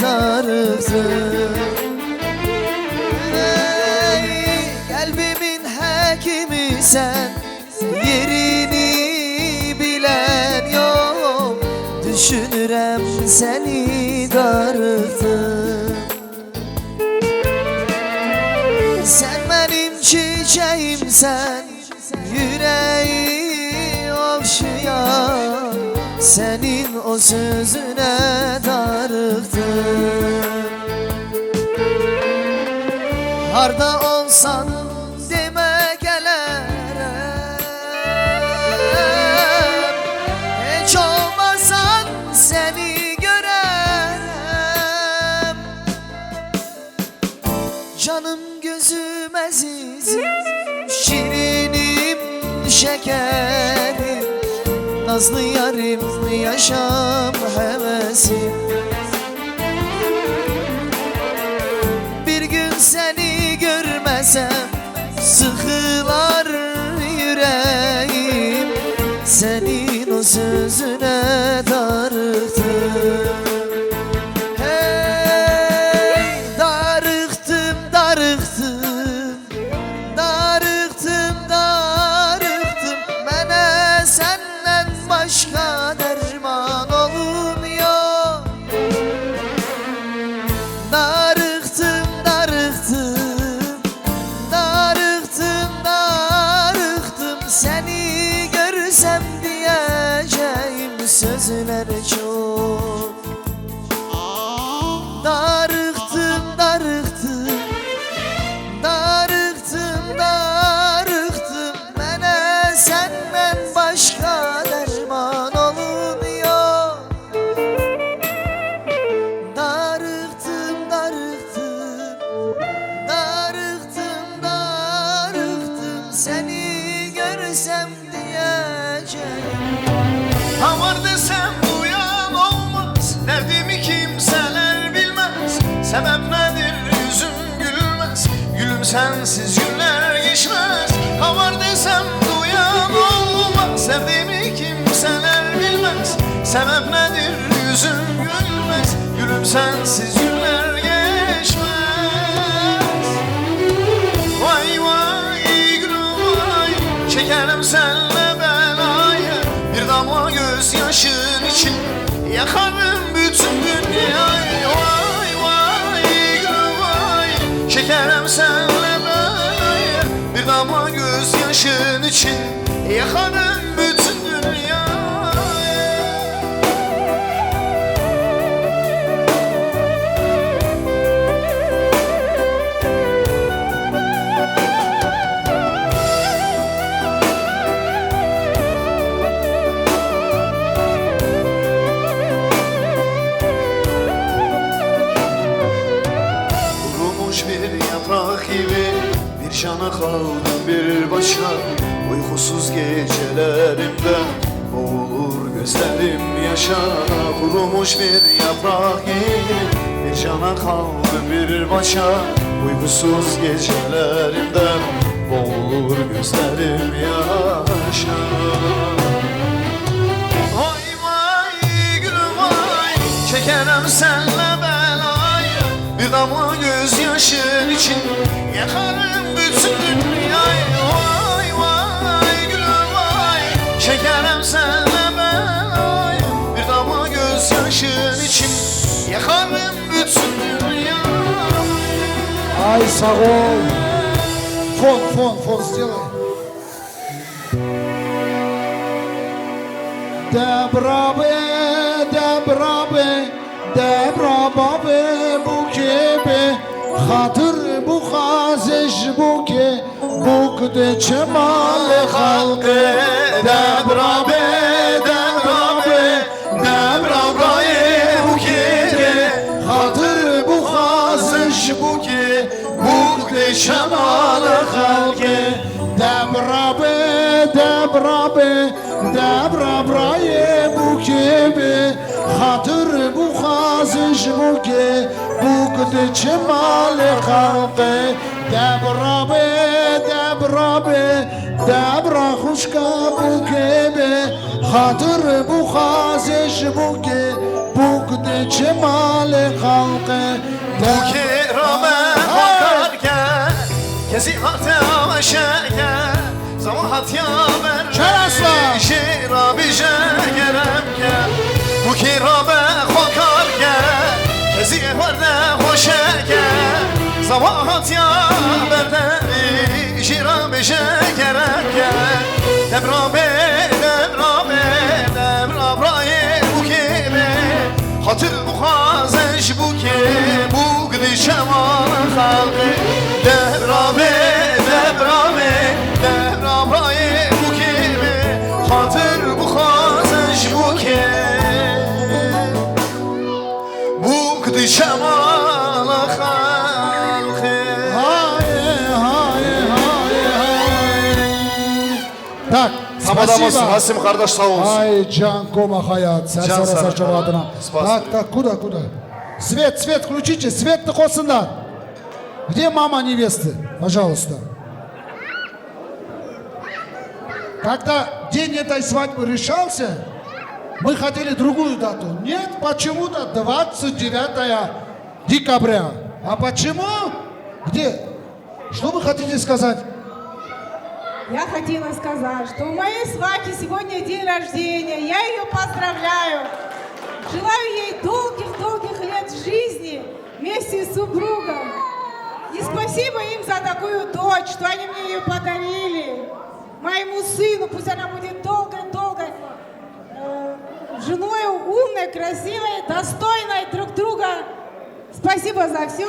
darıktım. Ey, kalbimin hakimi sen, yerini bilen yok. Düşünürem seni, darıktım. Sen benim çiçeğimsen, Senin o sözüne darıktım. Harda olsan deme gelerim. Hiç olmasan seni görerim. Canım gözüm azizim, şirinim şekerim, nazlı yarim, yaşam hevesim. Bir gün seni görmesem sıkılar yüreğim, senin o sözüne darıktım. Hey, darıktım, darıktım, darıktım, darıktım. Mene senden başka derman olmuyor. Darıktım, darıktım, darıktım, darıktım. Seni görsem diyeceğim sözler çok. Darıktım, darıktım, darıktım, darıktım. Mene senden başka derman olmuyor. Darıktım, darıktım, darıktım, darıktım. Seni görsem diyeceğim. Ha var desem duyan olmaz, derdimi kimseler bilmez. Sebep nedir yüzüm gülmez, gülüm sensiz günler geçmez. Ha var desem duyan olmaz, derdimi kimseler bilmez. Sebep nedir yüzüm gülmez, gülüm sensiz günler geçmez. Vay vay gülüm vay, çekerim senle belayı. Bir damla gözyaşın için yakarım bütün dünyayı. Vay vay gülüm vay, çekerim senle belayı. Bir damla gözyaşın için yakarım bütün dünyayı. Kurumuş bir yaprak gibi bir cana kaldım bir başka. Uykusuz gecelerimde boğulur gözlerim yaşa. Kurumuş bir yaprak gibi bir cana kaldım bir başka. Uykusuz gecelerimde boğulur gözlerim yaşa. Vay vay gülüm vay, çekerim senle belayı. Bir damla gözyaşın için yakarım bütün dünyayı. Vay vay gülüm vay, çekerim senle belayı. Bir damla gözyaşın için yakarım bütün dünyayı. Ay, sağ ol. Фон, фон, фон сделай. Debra be, debra be, debra babe bûkê be, xatir bû xazê ji bûkê, bûk di çemalê xelkê. Debra be, debra be, debra brayê bûkê be, xatir bû xazê ji bûkê, bûk di çemalê xelkê. Debra be, debra be, debra brayê bûkê be, xatir bû xazê ji bûkê, bûk di çemalê xelkê. Debra be, debra be, debra xwişka bûkê be, xatir bû xazê ji bûkê, bûk di çemalê xelkê. Bûkê rabe xwe kar ke, kesî hate weşeke, zaman hatiya ber. Çerasla. Jê rabîje kerem ke. Bûkê rabe xwe kar ke, kesî ewerde xweşeke, zaman hatiya berde. Jê rabîje kerem ke. Debra be, debra be, debra brayê Ji bûkê bûk dişeman xelqê, dehra bê, dehra bê, dehra brayê bûkê bê, xatir bixwazin ji bûkê. Bûk dişeman xelqê. Hayê, hayê, hayê, hayê. Tak, Hemada spasiba. Hasim kardeş sağ olsun. Ay can koma hayat. Ser Can sere sağ ser olun. Çavadına. Spas. Tak, tak, kuda, kuda. Свет, свет включите, свет ты косындар. Где мама невесты? Пожалуйста. Когда день этой свадьбы решался, мы хотели другую дату. Нет, почему-то двадцать девятое декабря. А почему? Где? Что вы хотите сказать? Я хотела сказать, что у моей свахи сегодня день рождения. Я ее поздравляю. Желаю ей долгих-долгих лет жизни вместе с супругом. И спасибо им за такую дочь, что они мне ее подарили. Моему сыну, пусть она будет долго-долго э, женой умной, красивой, достойной друг друга. Спасибо за все.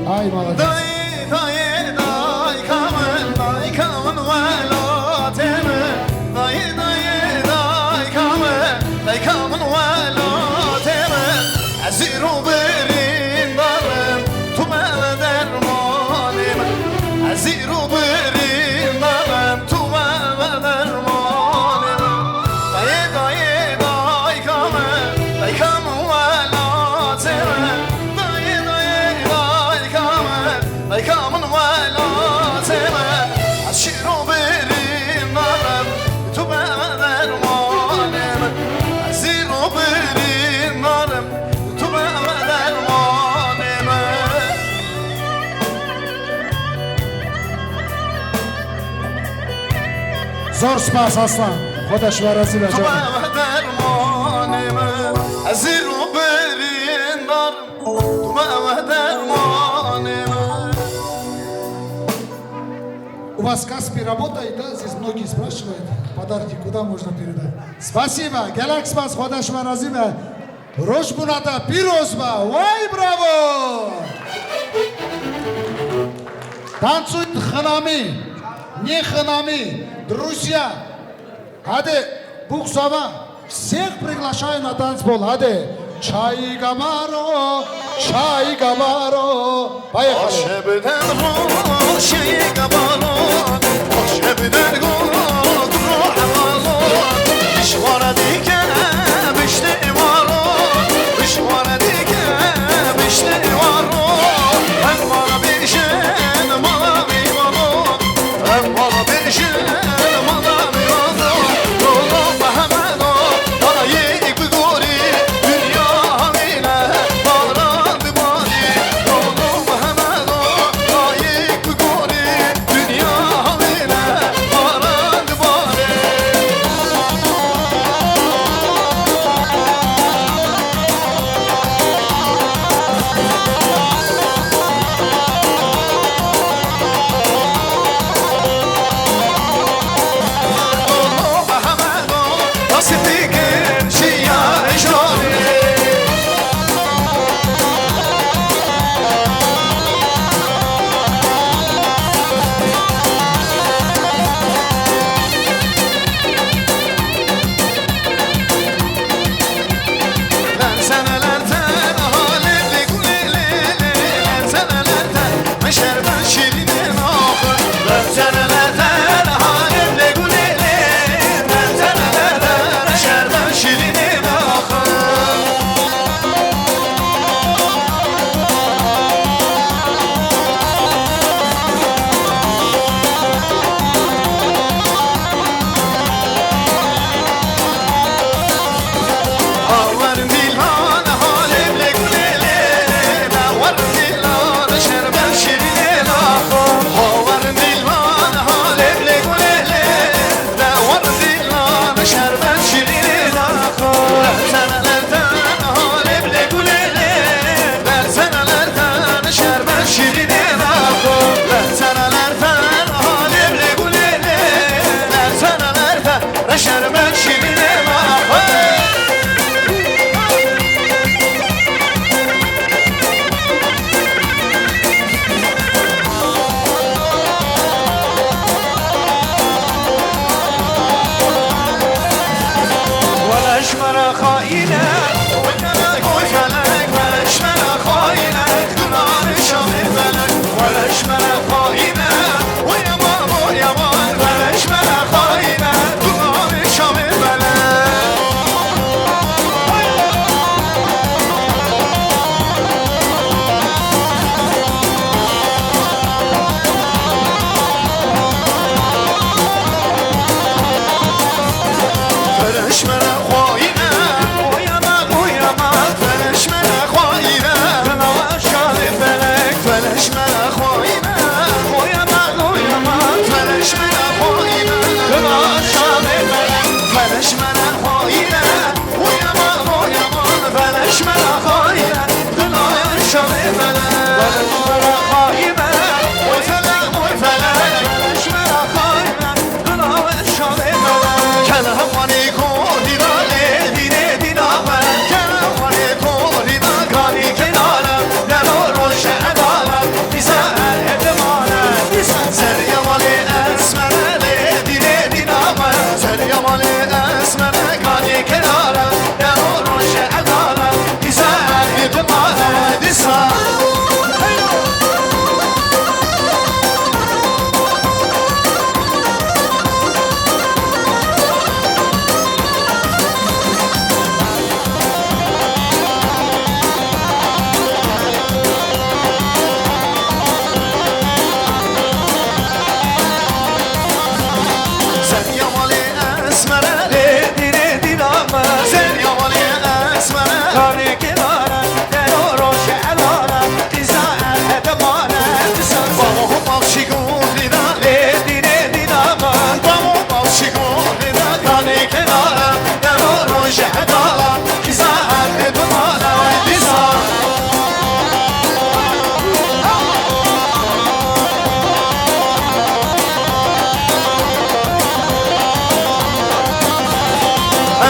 Ay, молодец. Dayê, dayê, dayka min, dayka min welatê min. Dayê, dayê, dayka min, dayka min welatê min. Ez îro birîndar im, tu me ve dermanê min. Ez îro birîndar im, tu me ve dermanê min. Dayê, dayê, dayka min, dayka min welatê min. Dayê, dayê, dayka min, dayka min welatê min. Ez şîro birîndar im, tu be dermanê min. Ez şîro birîndar im, tu be dermanê min. Zor spas aslan. Xwedaş we razî be. Tu be dermanê min. Ez îro birîndar im. Tu me ve dermanê min. У вас Каспи работает, да? Здесь многие спрашивают. Подарки куда можно передать? Спасибо. Gelek spas, Xwedaş we razî be. Rojbûna te pîroz be. Vay bravo! Tansûn xinamî, nê xinamî, di Rûsya. Hadi, bûk sava. Всех приглашаю на танцпол. Hadi. Çayî gamaro, çayî gamaro. Bayê xalê. Şebden ro, çayî gamaro. Şebden ro, ro hevalo. Pişwara dike, bişte waro. Pişwara dike, bişte waro. Hem bana bêjin, bana bêjin. Em bana bêjin, mala bêjin, Lolo Mehmedo, dayê bi gorî, dinya havîne, baran dibarî, Lolo Mehmedo, dayê bi gorî, dinya havîne, baran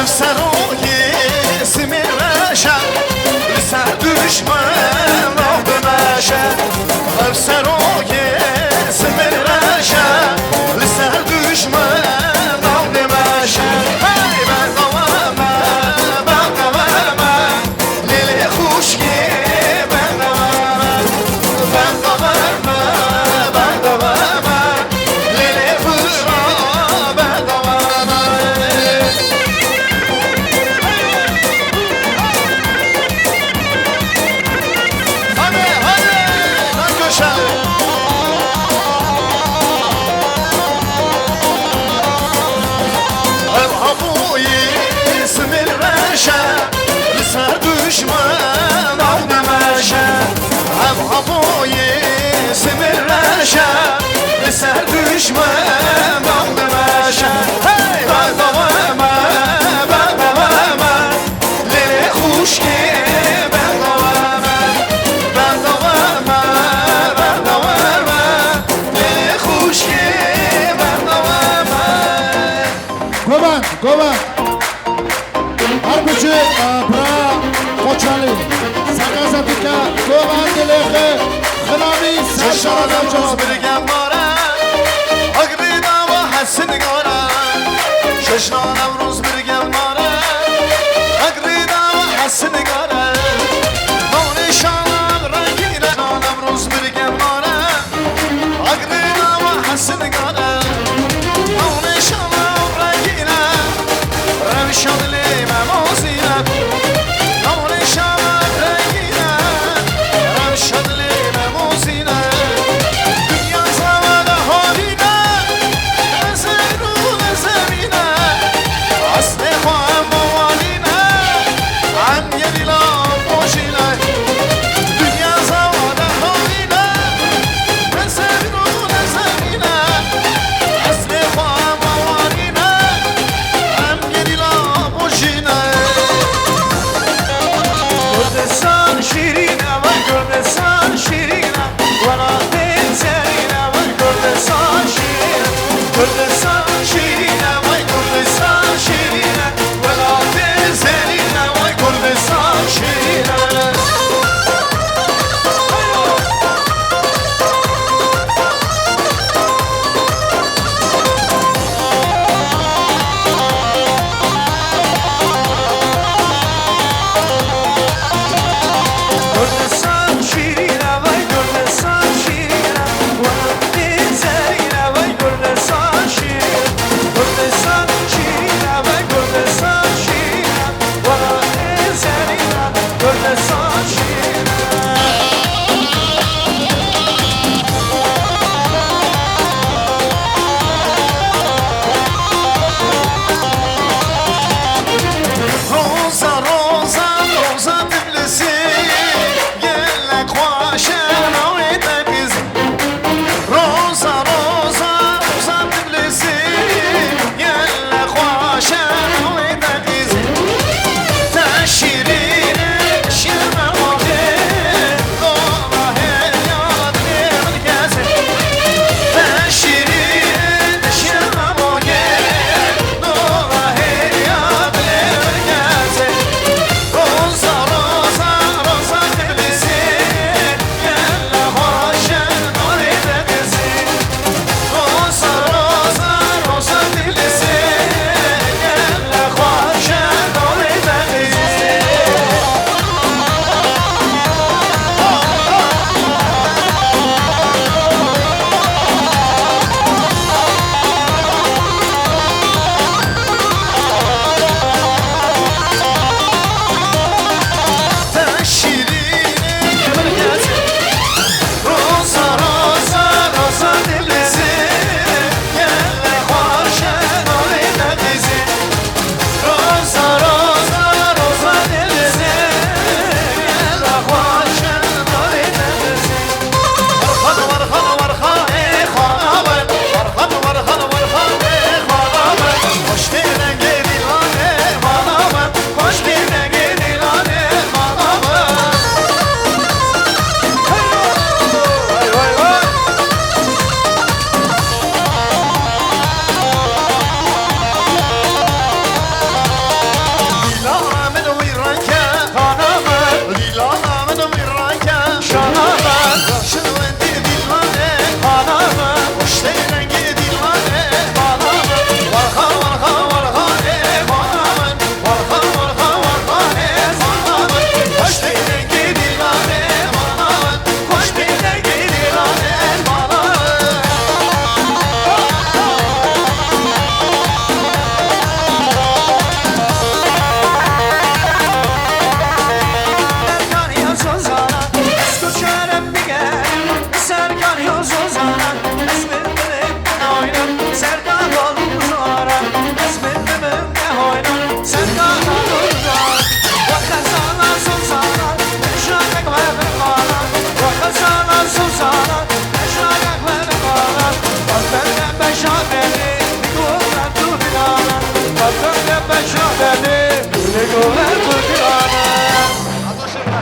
Ev serokê simê reşe, li ser duşmen nav dimeşe. Ev serokê simê reşe, li ser duşmen nav dimeşe. Hey, berdava me, berdava me. Lêlê xuşkê berdava me, berdava me, berdava me. Lêlê xuşka berdava me. Hadi, hadi, lan köşe. Ev hemûyî simir reşe, li ser duşmen nav dimeşe. Ev hemûyî simir reşe, li ser duşmen nav dimeşe. Hey, berdava me, berdava me. Lê xuşkê berdava me, berdava me, berdava me. Lê xuşkê berdava me. Govan, govan. Her biçi, e, bira Koçalî. Sekaza dike, govan dilê xwe, xinamî ser Çeşana şaraza Newroz cevap. Birgem mare, Egrî dava hesin gare. Çeşana Newroz birgem mare, Egrî dava hesin gare. Navnê şalan rengîne, Newroz birgem mare. Egrî dava hesin gane, ew nîşana rengîne, rewşa dilê me mozîne. Ew nîşana rengîne, rewşa dilê me mozîne. Dinya zava de havîne, ez êr û ez zemîne. Eslê xwe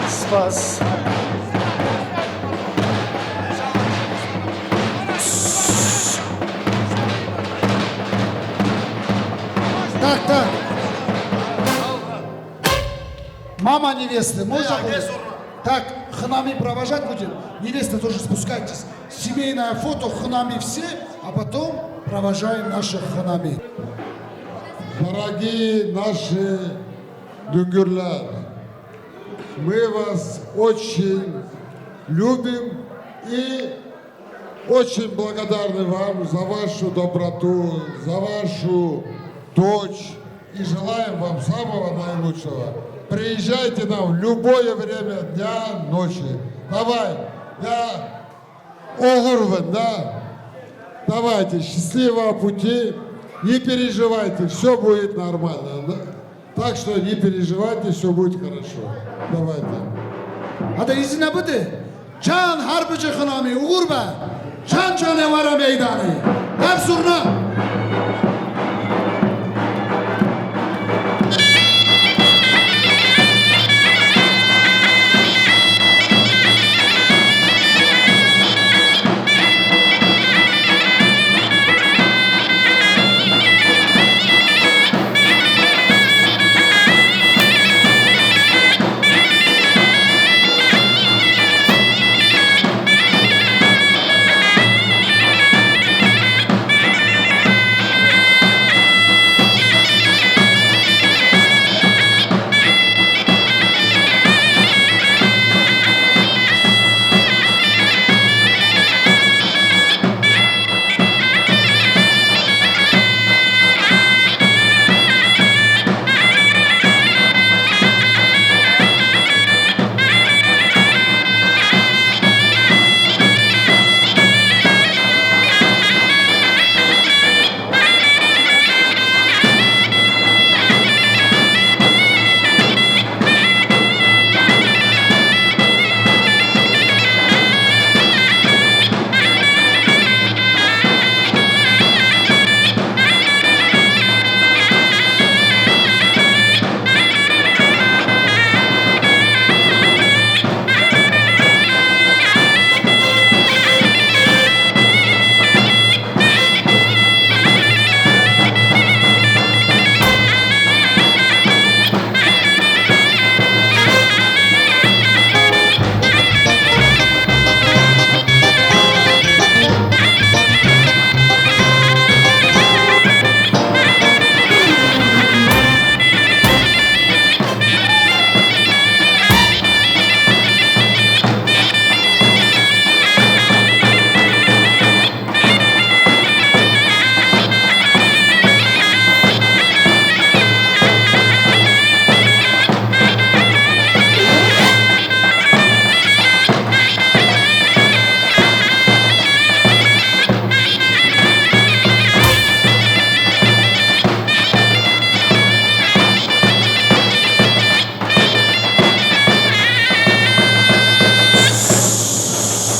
Spas. Так, так. Мама невесты, можно будет? Так, хынами провожать будем. Невеста тоже спускайтесь. Семейное фото, хынами все, а потом провожаем наших хынами. Дорогие наши дунгурлар, мы вас очень любим и очень благодарны вам за вашу доброту, за вашу дочь и желаем вам самого наилучшего. Приезжайте нам в любое время дня, ночи. Давай, я Оғур вин, да? Давайте, счастливого пути. Не переживайте, все будет нормально. Да? Так что не переживайте, все будет хорошо. Давайте. Hadi izin bide. Can harbici xinamî uğur be. Can canê were meydanê. Her zurna.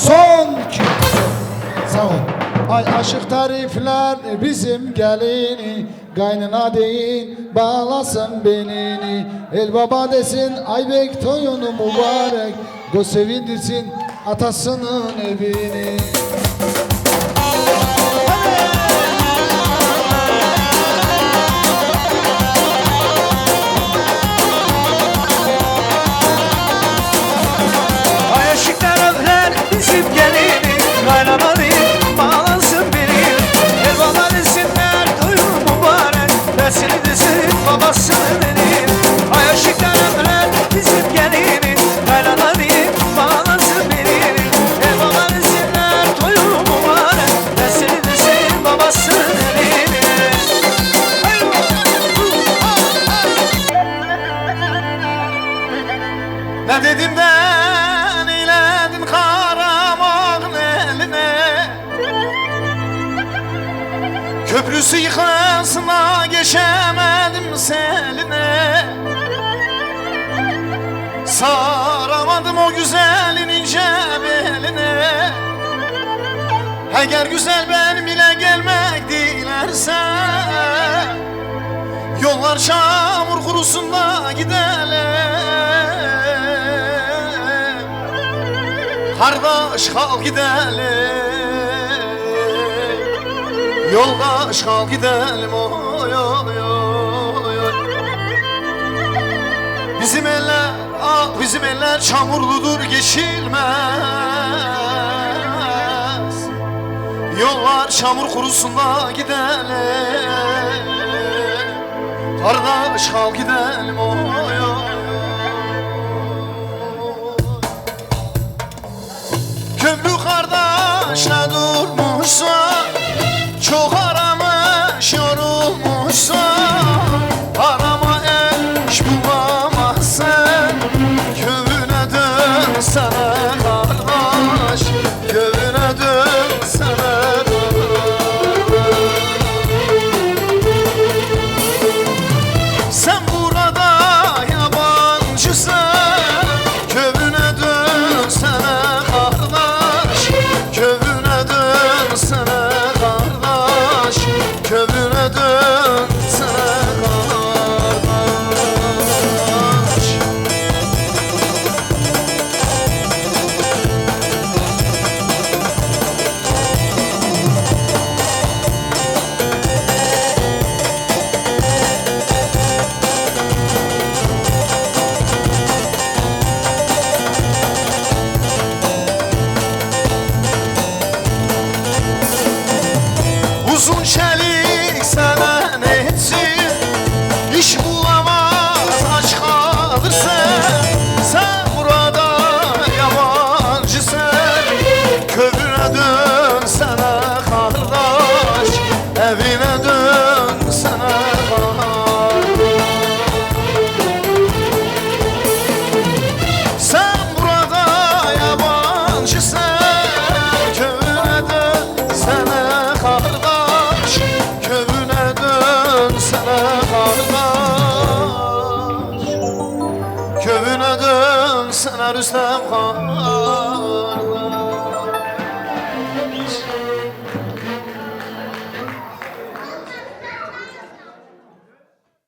Son iki. Sağ ol. Ay aşık tarifler bizim gelini, kaynına deyin bağlasın belini. El baba desin Aybek toyunu mübarek, göz sevindirsin atasının evini. Ay aşık taraflar bizim gelini, kaynana deyin bağlasın beni. Dedimden eyledin Karamağın eline. Köprüsü yıkılsın da geçemedim seline. Saramadım o güzelin ince beline. Eğer güzel benim ile gelmek dilersen, yollar çamur kurusun da gidelim. Kardeş, kalk gidelim. Yoldaş, kalk gidelim. Oy, oy, oy, oy. Bizim eller, ah, bizim eller çamurludur, geçilmez. Yollar çamur kurusun da gidelim. Kardeş, kalk gidelim. Oy, oy, oy. Köprü kardeşle durmuşsa, çok aramış yorulmuşsa, arama eş bulamazsın. Köyüne dönsene kardeş, köyüne dönsene kardeş. Sen burada yabancısın, köyüne dönsene kardeş, köyüne dönsene kardeş, köyüne dönsene kardeş. Uzun çelik sana ne etsin? İş bulamaz, aç kalırsa, sen burada yabancısın. Köyüne dönsene kardeş, evine dönsene kardeş. Sen burada yabancısın, köyüne dönsene kardeş, köyüne dönsene kardeş, köyüne dönsene Rüstem kardeş.